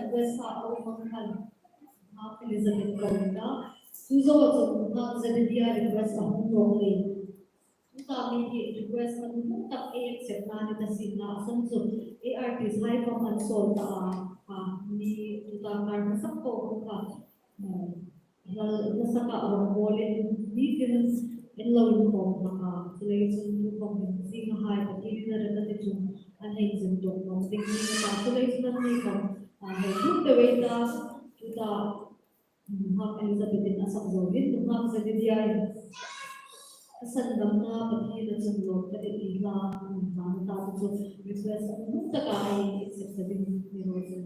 Request a um ang khan, Nunghak Elizabeth ka um ta. Chu zoa chun Nunghak Zedediah request a hung nawk leiin, tuta mi hi request a nuhnung tak ei accept-na ni ta sienla, a san chu ei artist hai khawm an sawl ta a, a, mi tuta kar hmasa po khawm kha, eh, hla, hla sak a rawngbawlin, nitin an lo inkhawm hlak a. Chuleiin chun tukhawm hin zinga hai Pathienin a rak a ti chun an hei zin tuok nawk ding ni ta. Chuleiin chun anni khawm, a, hei tum deu ei ta, tuta, Nunghak Elizabeth-in a sak zo hin, Nunghak Zedediah-in ka sandamna Pathien a chun lawm ka ti ti hla, um, hla ta chu request a nuhnung taka ei accept ding ni raw se.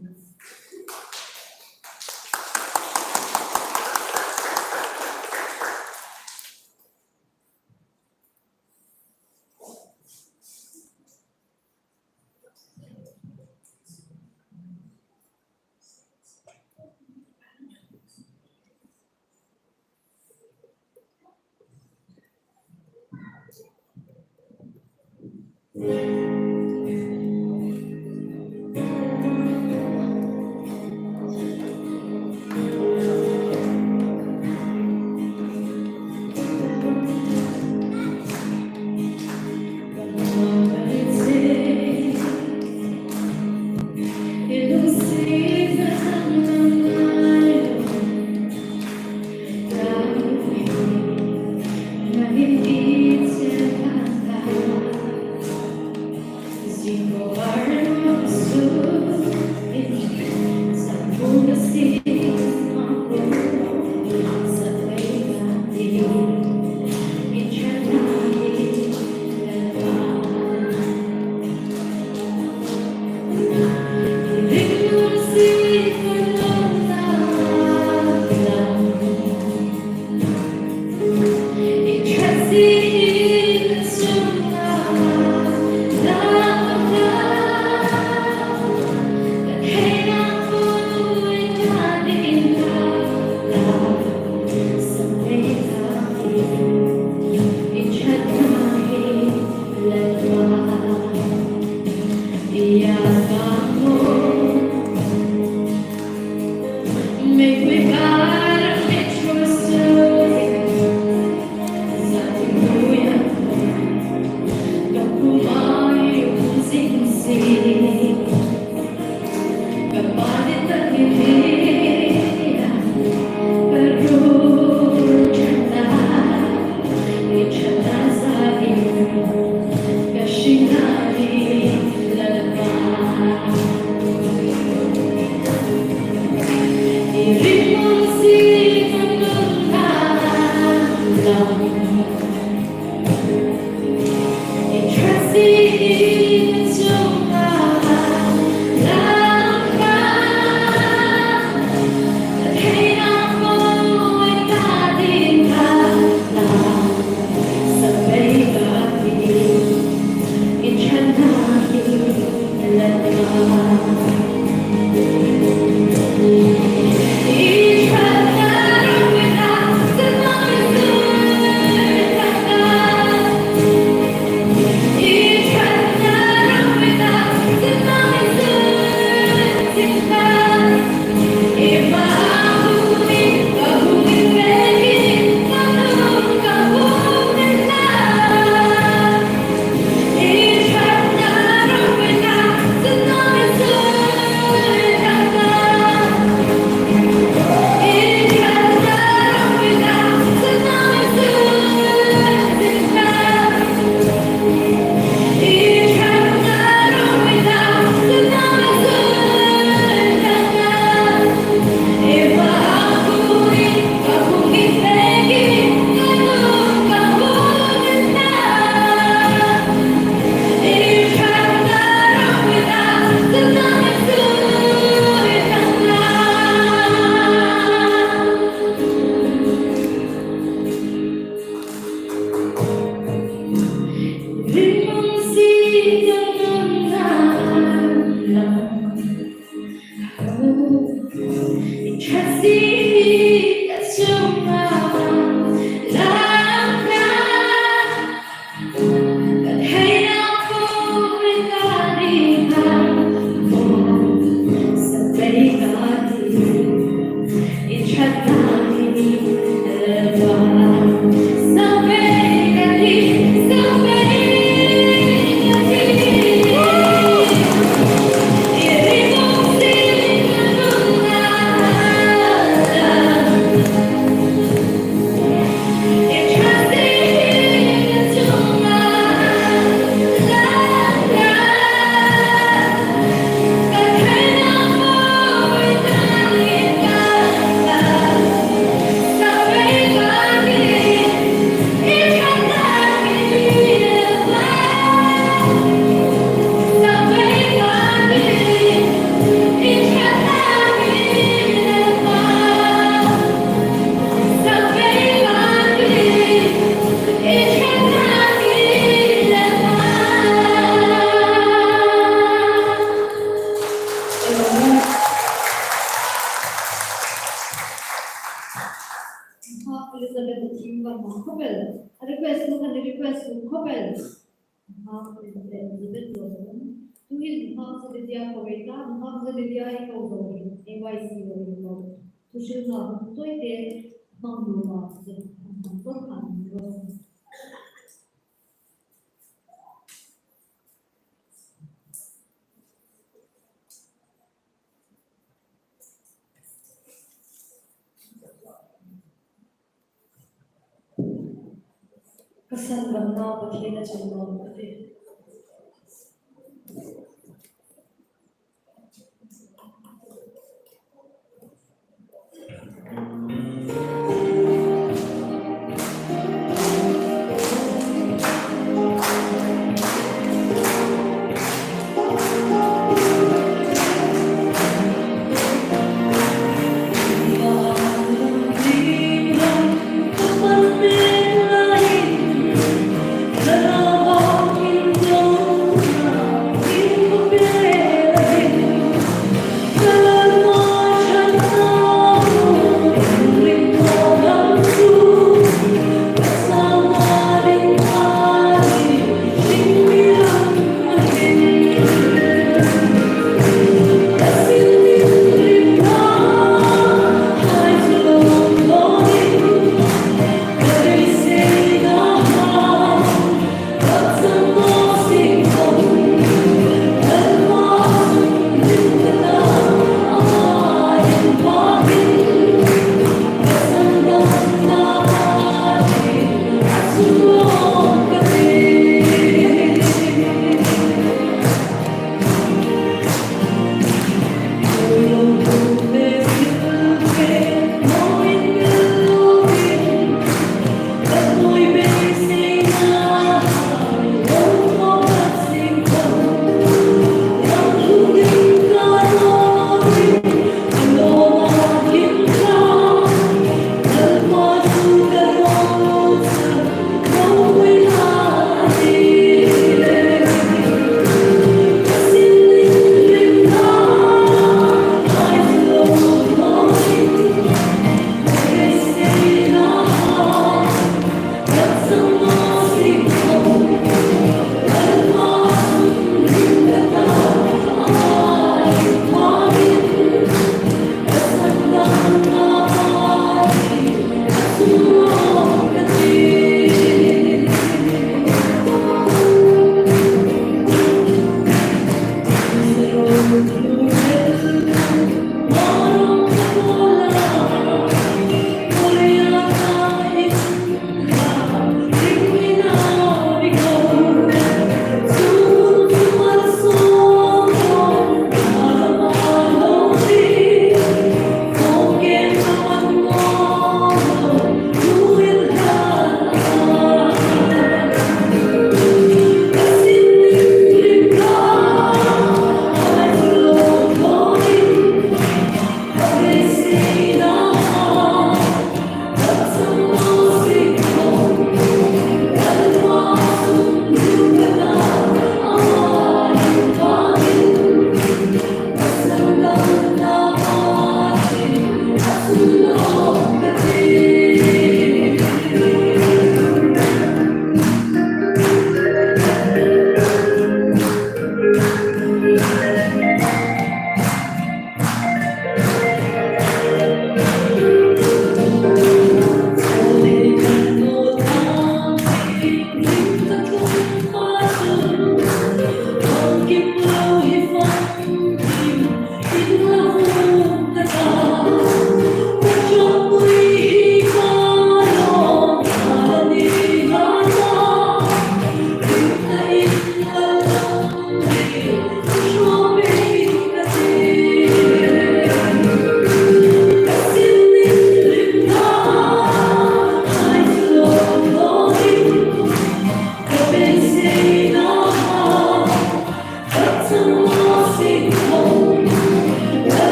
Elizabeth Kim Varma khawpel. A request nu khan request nu khawpel. Hmang Elizabeth Kim Varma. Tuhin Hmang Zedediah ko rei ta, Hmang Zedediah ko zo in, A Y C lo in lo. Thuhrilna hun tawite hmang nuom a, hmang tawk an lo. Ka sanvanna Pathien a chang naw ka ti.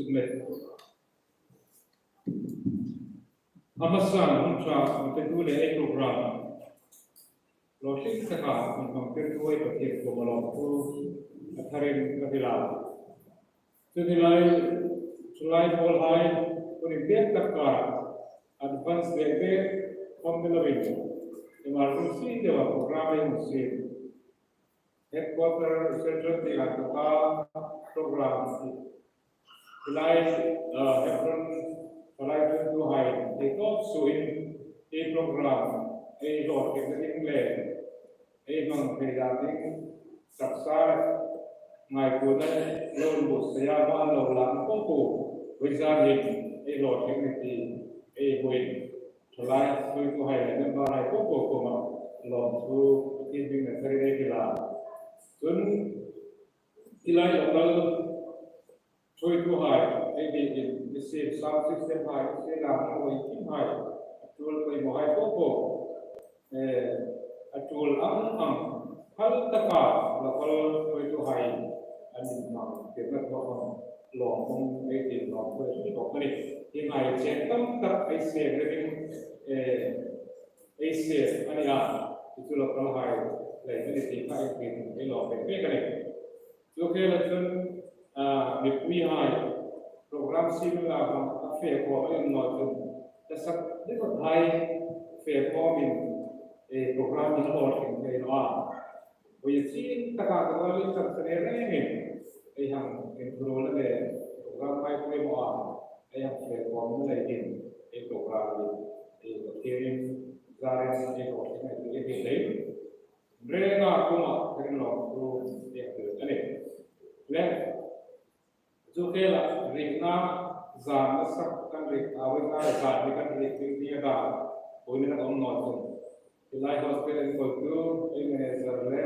Amen. A hmasan hun ṭha hmangtirtu le ei program lo hring taka hun hmangtirtu ei Pathien kuoma lawmthu a tharin ka hril a. Chu hi lai, chu lai pawl hai, hun inpek tak kar, advance ve ve khom ni lovin, emergency deu a program ei hung siem. Headquarter Central Team-a inthawka program hi lai, ah, Hebron, lai ṭhuoituhai ei tawp suoin ei program ei hlawtling ding le ei hmang thei dan ding taksa le ngaituona lo inbuotsaia hma lo lak po po, vawisun hin ei hlawtling ni ti ei hung Thalai ṭhuoituhai le memberhai po po kuoma lawmthu Pathien hmingin a tharin ei hril a. Chun, hi lai local ṭhuoituhai, ei bikin, ei siem sound system hai, ei siem lam hmang ei kimhai, a ṭhuoi poimawhai po po, eh, a ṭhuoi ang ang, phal taka local ṭhuoituhai an inhmang tirna thawk ang lawm um ei ti lawm um ei ti bawk a nih. Hi ngai chen tam tak ei siem rengin, eh, ei siem a nih a, chu local hai lei a nih ti kha ei ti ei lawm pek pek a nih. Chu khela chun, ah, mipuihai program siem la hang a fe khawm a um naw chun, hla sak deu hai fe khawmin, eh, program hi a hlawtling thei naw a. Vawisun taka ka lo inchang sa rengin, ei hang inthuruolna le program hai poimaw a, ei hang fe khawmna leiin, ei program hi, ei Pathienin zarin ei hlawtling a nih ti ei hril leiin, renga kuoma ka ring lawmthu ei hril a nih. Le, chu khela riekna zan nasa kan riek a, vawisun zan ni kan riek ding ti a da, poimaw a um naw chun, hi lai hostel inkhawmtu ei manager le,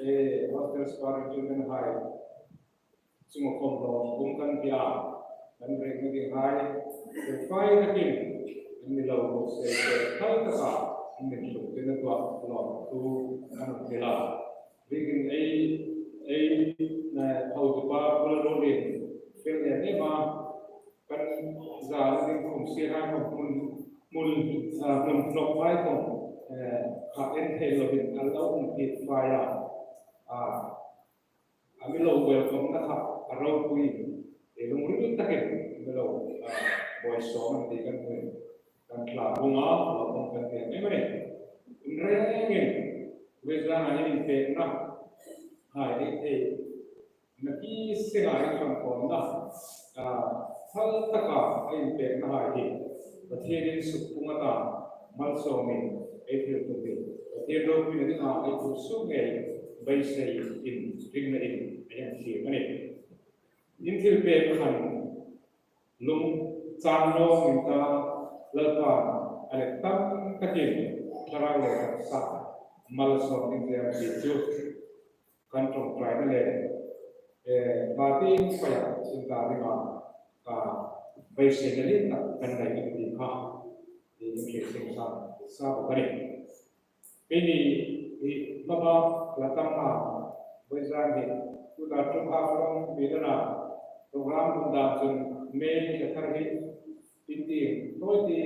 eh, hostel superintendent hai chunga khawm lawm um kan ti a, kan riekna dinghai, fai takin an mi lo hmu seng seng, phal taka an mi hlawtling tirna thawk lawmthu kan hril a. Bikin ei, ei, eh, hotupa Pu Lalruotlien fel nen ema, kan zan ding khawm siem hai khawm hmun, hmun, ah, hmun hnawk hai khawm, eh, kha en thei lovin an lo hung phit fai a. Ah, a mi lo welcome-na kha a ropui, ei lungril takin a mi lo, ah, buoi sawm an ti kan hmu. Kan tla bunga, lo pawm kan ti em em a nih. Inrengin, vawisun a hin inpekna hai ei thei, nakie senga ei ṭhangkhawmna, ah, phal taka ei inpekna hai hi Pathienin sukpung a ta, malsawmin ei thil tum hi Pathien ropuina dinga ei thil suk ngei beiseiin ringna in ei hang siem a nih. In thil pek khan lungchang naw ni ta, Lalpan a let tam takin thlarau le taksa malsawm ding le a ti chu kan ṭawngṭaina le, eh, bati paia sin ta dinga, ah, beiseina lien tak kan nei a nih ti kha, in hriet seng sa, sa bawk a nih. Keini hi hmabak la tam a, vawisun hi, tuta ṭum a hlawm pi dana, program hun dan chun May ni a thar hi, in ti, tawi ti,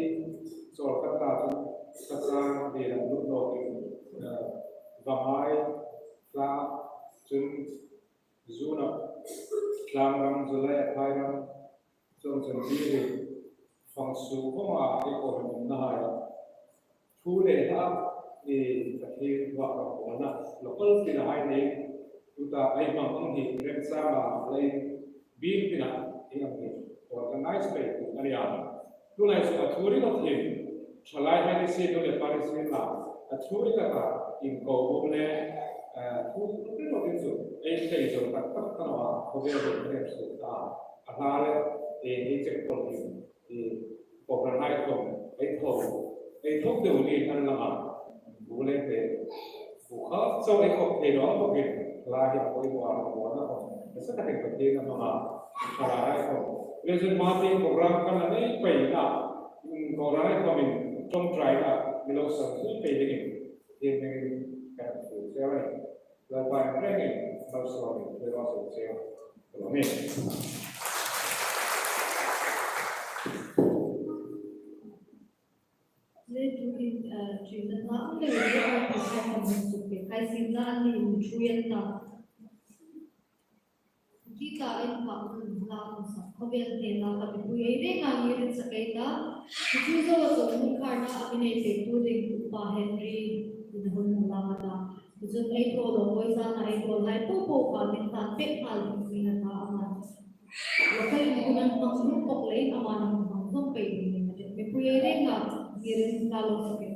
chawl kan ta chun, ka chang ti la lut lo ki, eh, vangai, tla, chun, June-a, tlangram, July-a, phairam, chuong chun May hi, fang su vawng a, ei ko hmuna hai a. Thu le hla, i Pathien va ka kona, local tina hai ni, tuta ei hmang ang hi, remchang a, lei, biel tina, ei ang hi, organize pei tu a ni a. Tulai chu a thu ringawt hin, thalai hai ni si, nu le pa ni si la, a thu ringawt a, inko bawm le, eh, thu ringawt hin chu, ei thei zo tak tak ta naw a, khawvel vel hrem suok ta, a hla le, eh, ei check pawl hin, eh, program hai khawm, ei thaw, ei thaw deu ni an lang a, bu le pe, bu kha chau ei khawp thei naw bawkin, hla hi a poimaw a, a poimaw a khawm, nasa takin Pathien a hmang a, thalai hai khawm. Le chun ma ti program kan la nei pei na, um, program hai khawmin ṭawngṭaina mi lo san zui pei dingin, Pathien hmingin kan hril cheu a nih. Lalpa in rengin, malsawmin, hril raw se cheu. Amen. Ṭina ta ang le le a ti khai kham hung suk pek khai sin la an ni um ṭhu yen ta. Ki ta en ka un la un sa khawvel te la ka mipui ei reng a ngir in sa kei ta. Chu zo a zo mun kharna a mi nei pek tu ding Upa Henry in hun hung la ta. Chu ei thaw lo koi sa na ei thaw lai po po ka min tan pek hal ding ni na ta ama. Local in hun an hmang hmang pok lei ama na hmang hmang pei ding ni na te. Mipui ei reng a ngir in la lo sa pek.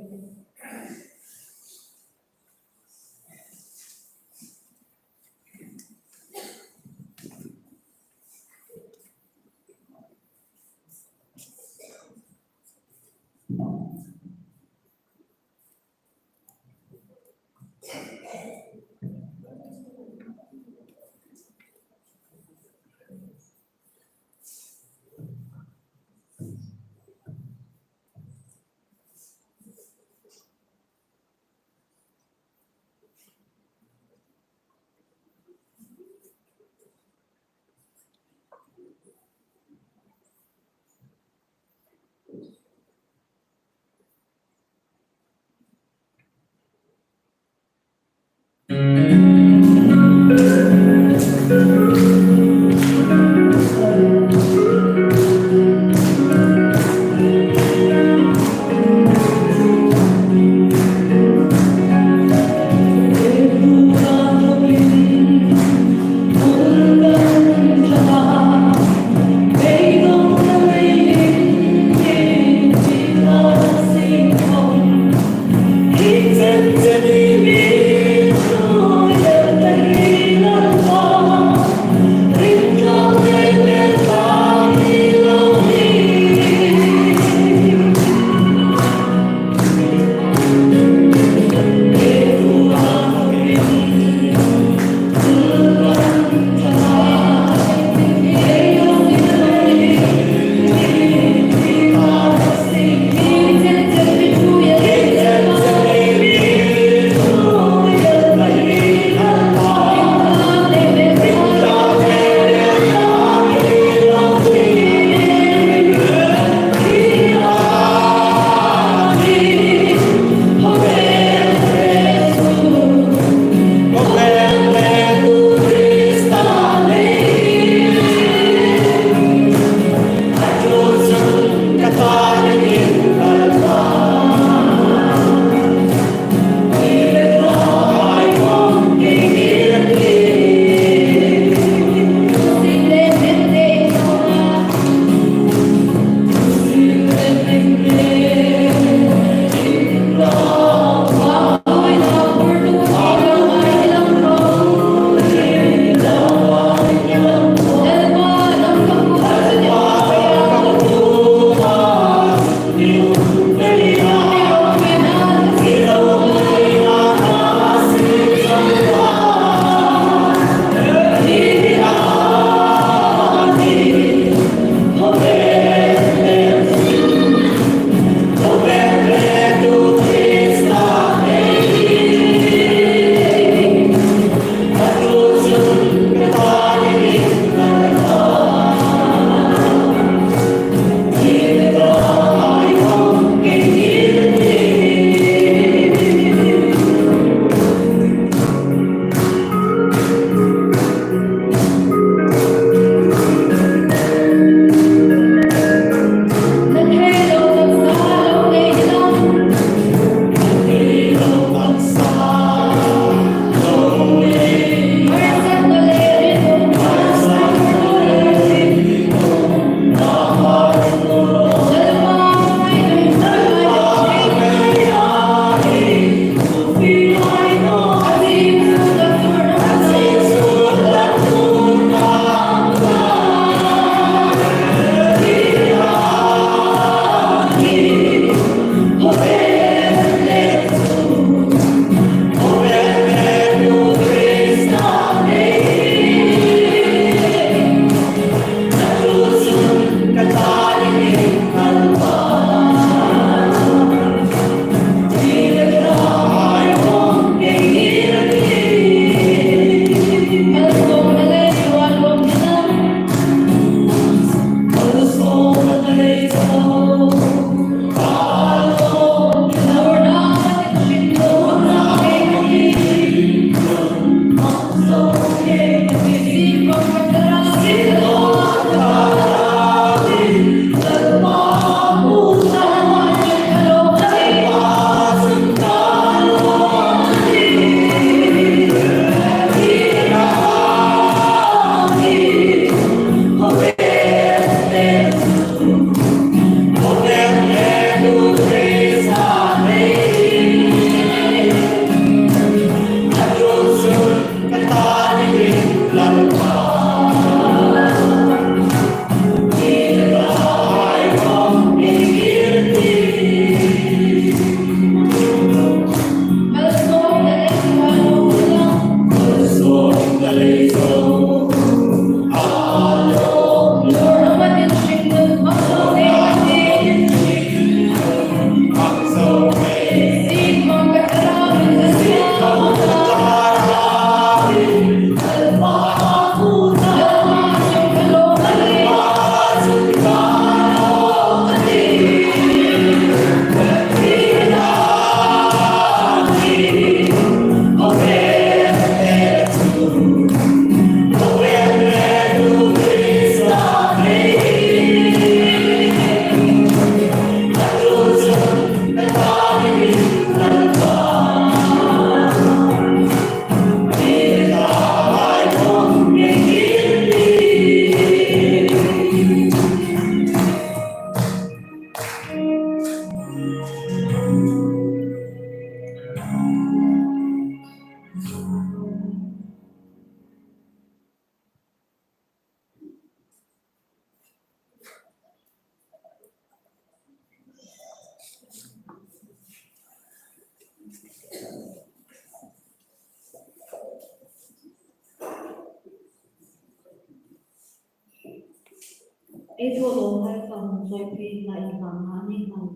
Ei thawlawmhai kha hung chawipui inla, inhmang a ni hmang.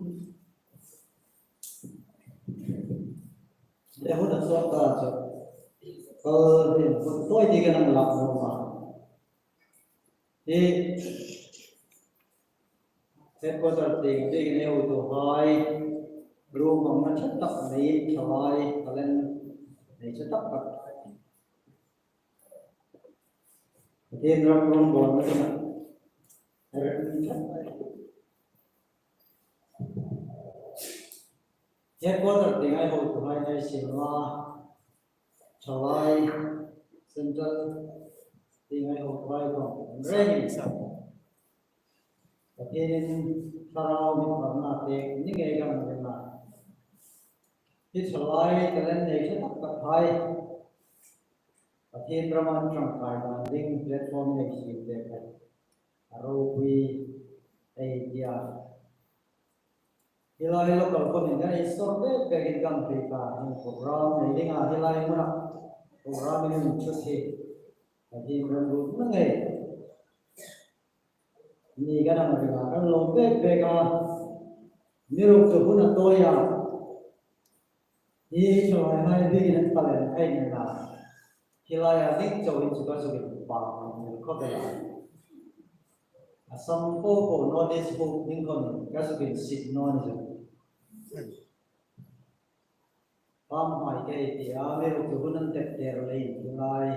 Le hun a sawt ta chu. Kal hin hun tawi ti kan ang lak lo ma. Hi headquarter tieng tieng ei hotuhai, ruom hmangna ṭha tak nei, thalai, talent nei ṭha tak tak. Pathien ram rongbawlna chunga rem ṭha tak. Headquarter tieng ei hotuhai nei sin la, thalai, central tieng ei hotuhai khawm rengin sa. Pathienin thlarau mi parna te ni ngei kan ring a. Hi thalai talent nei ṭha tak takhai Pathien rama ṭangkai dan ding platform nei sin te kha a ropui ei tia. Hi lai local khawmin kan insawr bek bekin kan hriet a, hi program nei dinga hi lai hmuna program in hung ṭhut hi Pathien remruotna ngei ni kan ang ring a, kan lawm bek bek a. Amiruokchu hun a tawi a. Hi thalai hai biekin an talent hai ni a. Hi laia ding chauhin chu ka zuk inpâk hmel khawp el a. A sam po po notice board ding khawm ka zuk insit naw ni chu. Pam hai ka ti a, amiruokchu hun an tep der leiin hi lai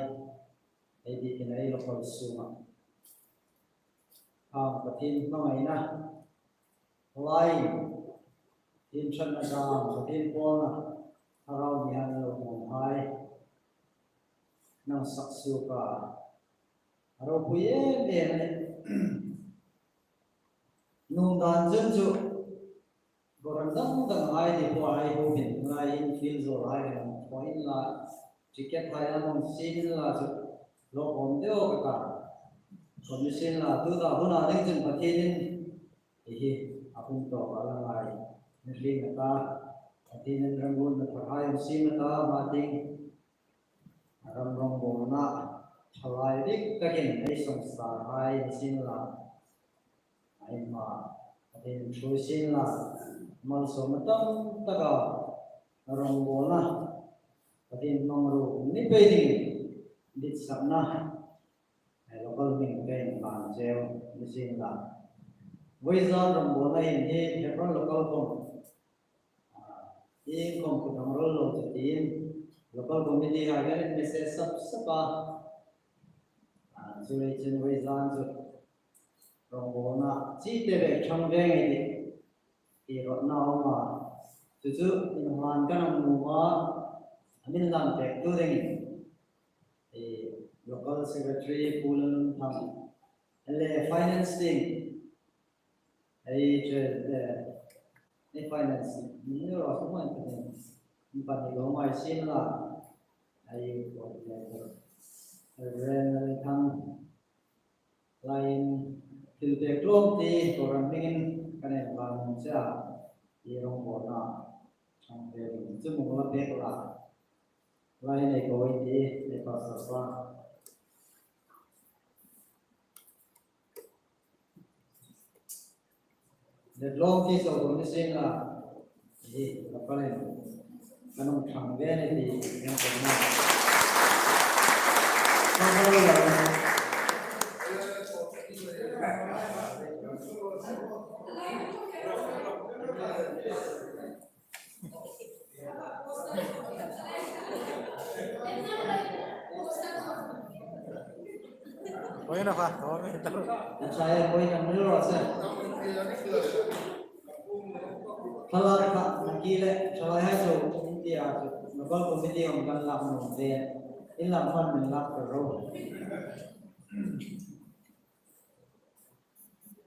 ei biekin ei local sunga khang Pathien hmangaina lai, Pathien ṭhatna dam, Pathien pawlna, a rau mi han lo hmang hai nang sak suok a, a ropui em em a nih. Nuom dan chun chu program dang dang hai ni po hai ho hin lai in field zo lai kan thaw inla, ticket hai a hmang sin inla chu lawm deu ka ta. Commission la tu ta huna ding chun Pathienin hi hi a hun tawk a la ngai. Ni hlim a ta. Pathienin remruotna ṭha hai hung siem a ta, ama ding ram rongbawlna thalai dik takin ei sawngsar hai ni sin la, ei hma Pathien ṭhuoi sin la, malsawmna tam taka rongbawlna Pathien hmangruo ni pei dingin ditsakna, ei local hming ka inhlan cheu ni sin la. Vawizan rongbawlna hin hi Hebron local khawm iengkhawm kut hang ruol lo chu tiin local committee hai kan message sap sap a. Chuleiin vawizan chu rongbawlna chite ve ṭhang ve ngei ti, ti rawtna a um a. Chu chu inhlan kan hang nuom a, a min hlan pektu dingin local secretary Pu Lalnunthang le finance team, ei tre-, eh, ei finance, ni ro so man ka ni, mi pan ni lo mai sin la, ei coordinator, Reverend Lalthang, lai in thil pek tlawm ti program hmingin kan en ban che a, i rongbawlna ṭhang pek in chu mung la pek la, lai nei ko ei ti, ei pastor pa. Let long ti so ko ni sin la. Hi, la palen. Kan hung ṭhang ve ni ti, kan ko na. Poina fa, poina. An saya poina mil ro sa. Kala ka nakile, salai hai so, India so, local committee om kan lak mo de, in lak man min lak ro.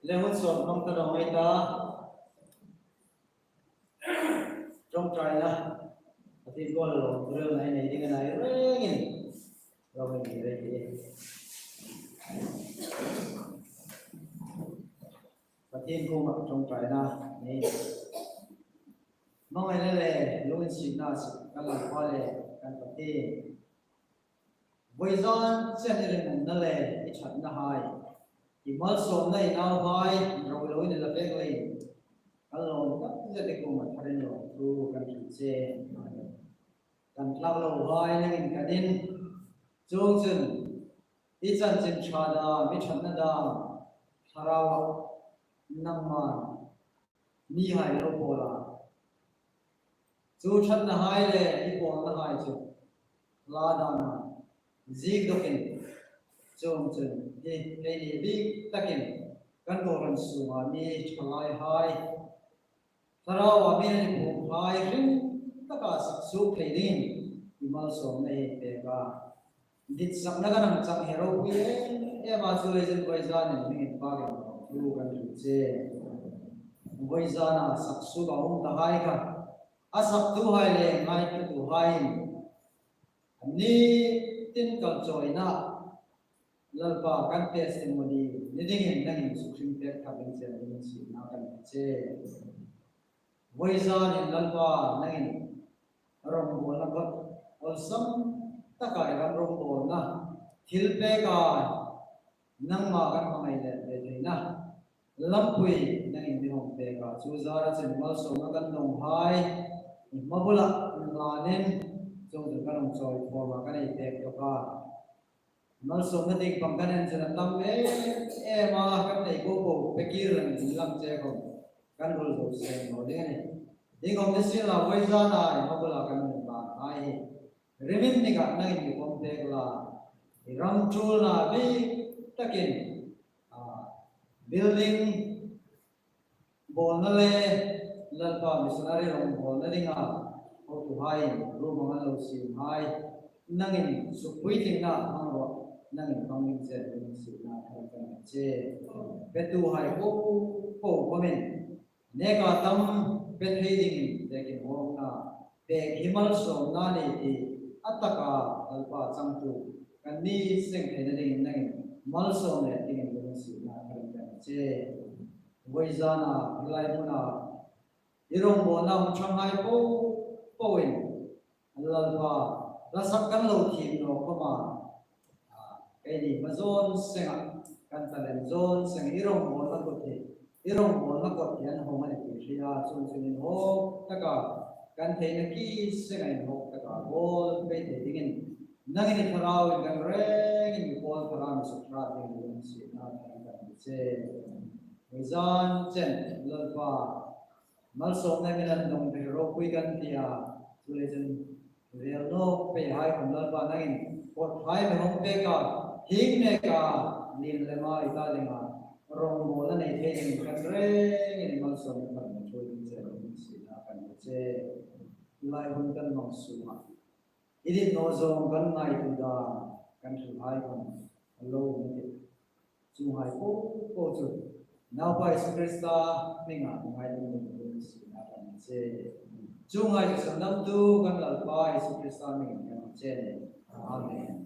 Le hun so, hmang ta lo mai ta. Ṭawngṭaina, Pathien kuoma lawmthu hril nei nei ding a ni rengin, lo hei ni rei ti. Pathien kuoma ṭawngṭaina nei. Hmangaina le, lunginsietna kan Lalpa le kan Pathien. Vawizan chen i ringumna le i ṭhatna hai I malsawmna i nauhai, ro lo in la pek lei. Kan lawm tak zet i kuoma tharin lawmthu kan hril che. Kan tlak lohai nangin kan in. Chuongchun, i chanchin ṭha dam, i ṭhatna dam, Thlarauah nangma mihai lo pawl a. Chu ṭhatnahai le i pawlnahai chu hla dana ziek dawkin, chuongchun hi keini bik takin kan kohran sunga mi ṭhalaihai, Thlarauva mi an phuokhai hrim taka sak suok thei dingin i malsawmna ei pek a. Ditsakna kan hang chang hi ropui em em a, chuleiin vawizanin mi inpakin thu kan hril che. Vawizana sak suok a um tahai kha, a saktuhai le ngaithlatuhai an ni tin kal chawina Lalpa kan testimony ni dingin nangin suk hring pek thar ding chen dingin sukna kan che. Vawizanin Lalpa nangin rongbawlna kawt awlsam taka i ram rongbawlna thil peka nangma kan hmangai let ve theina lampui nangin mi hawng pek a, chu zara chun malsawmna kan donghai i hma bula lanin chuongchun kan hawng chawi khawma kan ei pek tawk a. Malsawmna ding pang kan en chun a tam em em a, kan nei po po pe kir lang in lang che khawm kan rul zo seng lo ding a nih. Ding khawm ni sien la, vawizana i hma bula kan hung tlanhai hi rimin nika nangin mi pawm pek la, i ram ṭulna bik takin, a, building bawlna le Lalpa missionary rongbawlna dinga hotuhai ruom ang an lo siemhai nangin suk puitlinna hmang rawh, nangin hmang ding chen dingin sukna thar kan che. Petuhai po po khawmin neka tam pe thei dingin tekin hawkna pek hi malsawmna ni ti a taka Lalpa changtu kan ni seng theina dingin nangin malsawm le dingin kan sukna thar kan che. Vawizana hi lai hmuna i rongbawlna hung ṭhanghai po poin Lalpa, hla sak kan lo thiem naw khawma, a, keini hma zawn senga, kan talent zawn senga i rongbawlna kawt hi, i rongbawlna kawt hi an hawng a ni ti hria, chuongchun inhawk taka kan theina ki senga inhawk taka bawl pei thei dingin nangin i Thlarauin kan rengin mi pawl thara mi suk hrât dingin kan sukna thar kan che. Vawizan chen Lalpa, malsawmna min an dong thei ropui kan ti a, chuleiin rel nawk peihai khawm Lalpa nangin kawthai mi hawng pek a, hieng neka lien lema i ta dinga rongbawlna nei thei dingin kan rengin malsawmna kan ṭhuoi ding che lo ding sina kan che. Lai hun kan hmang sunga i dit naw zawng kan ngaituo dan kan hrilhai khawm a lo um a tih. Chuonghai po po chu Naupa Isu Krista hminga ngaidam ding sina kan che. Chuonghai chu sandamtu kan Lalpa Isu Krista hmingin kan che. Amen.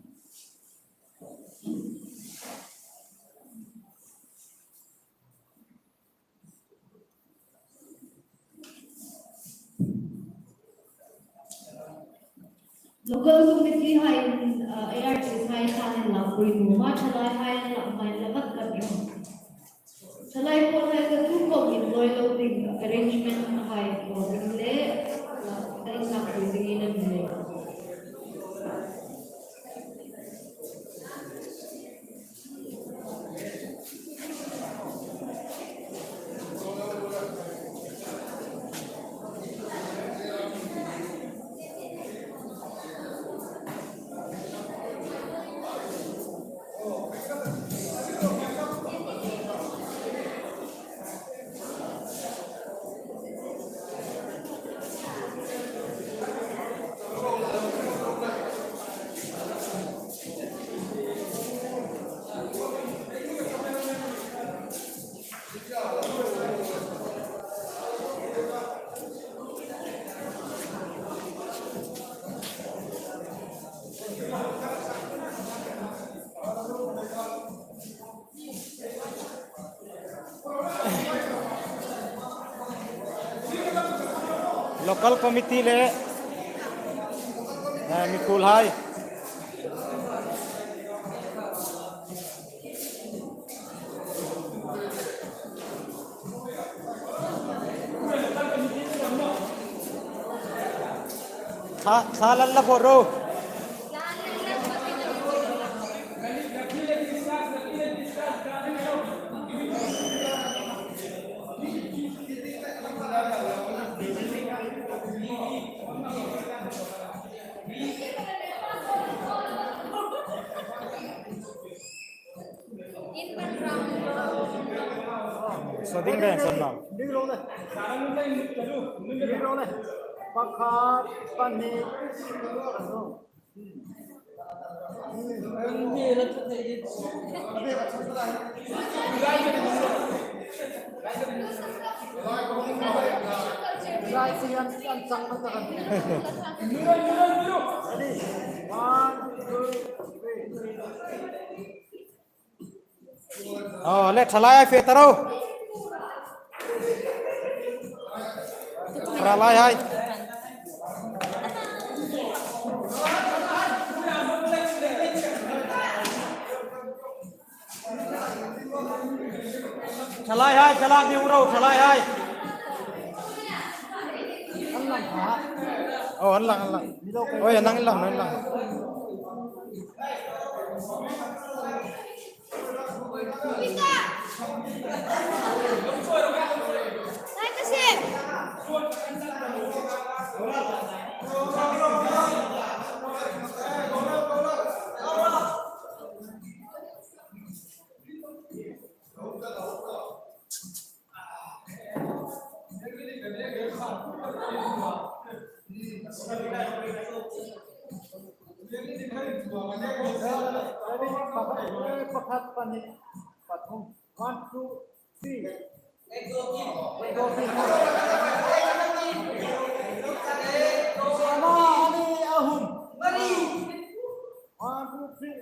Local committee hai, uh, A R Ts hai thlangin lampui nuom a, ṭhalaihai an lam hmai la vat kan ring. Ṭhalai pawl hai ka tu khawm inlawi lo ding arrangement hai ko ding le, uh, ka inlampui dingin an nei. Local committee le, eh, mikuolhai. Thla, thla lal la bor ro. Sa ding reng san lam. Pakhat, pahni. Ready? One, two, three. Aw, le, thalai hai fe ta ro. Thalai hai. Thalai hai, thalai ding ro, thalai hai. Aw, an lang, an lang. Oi, an lang, an lang, an lang. Pakhat, pahni, pathum. One, two, three. Ama, ani, ahum. One, two, three.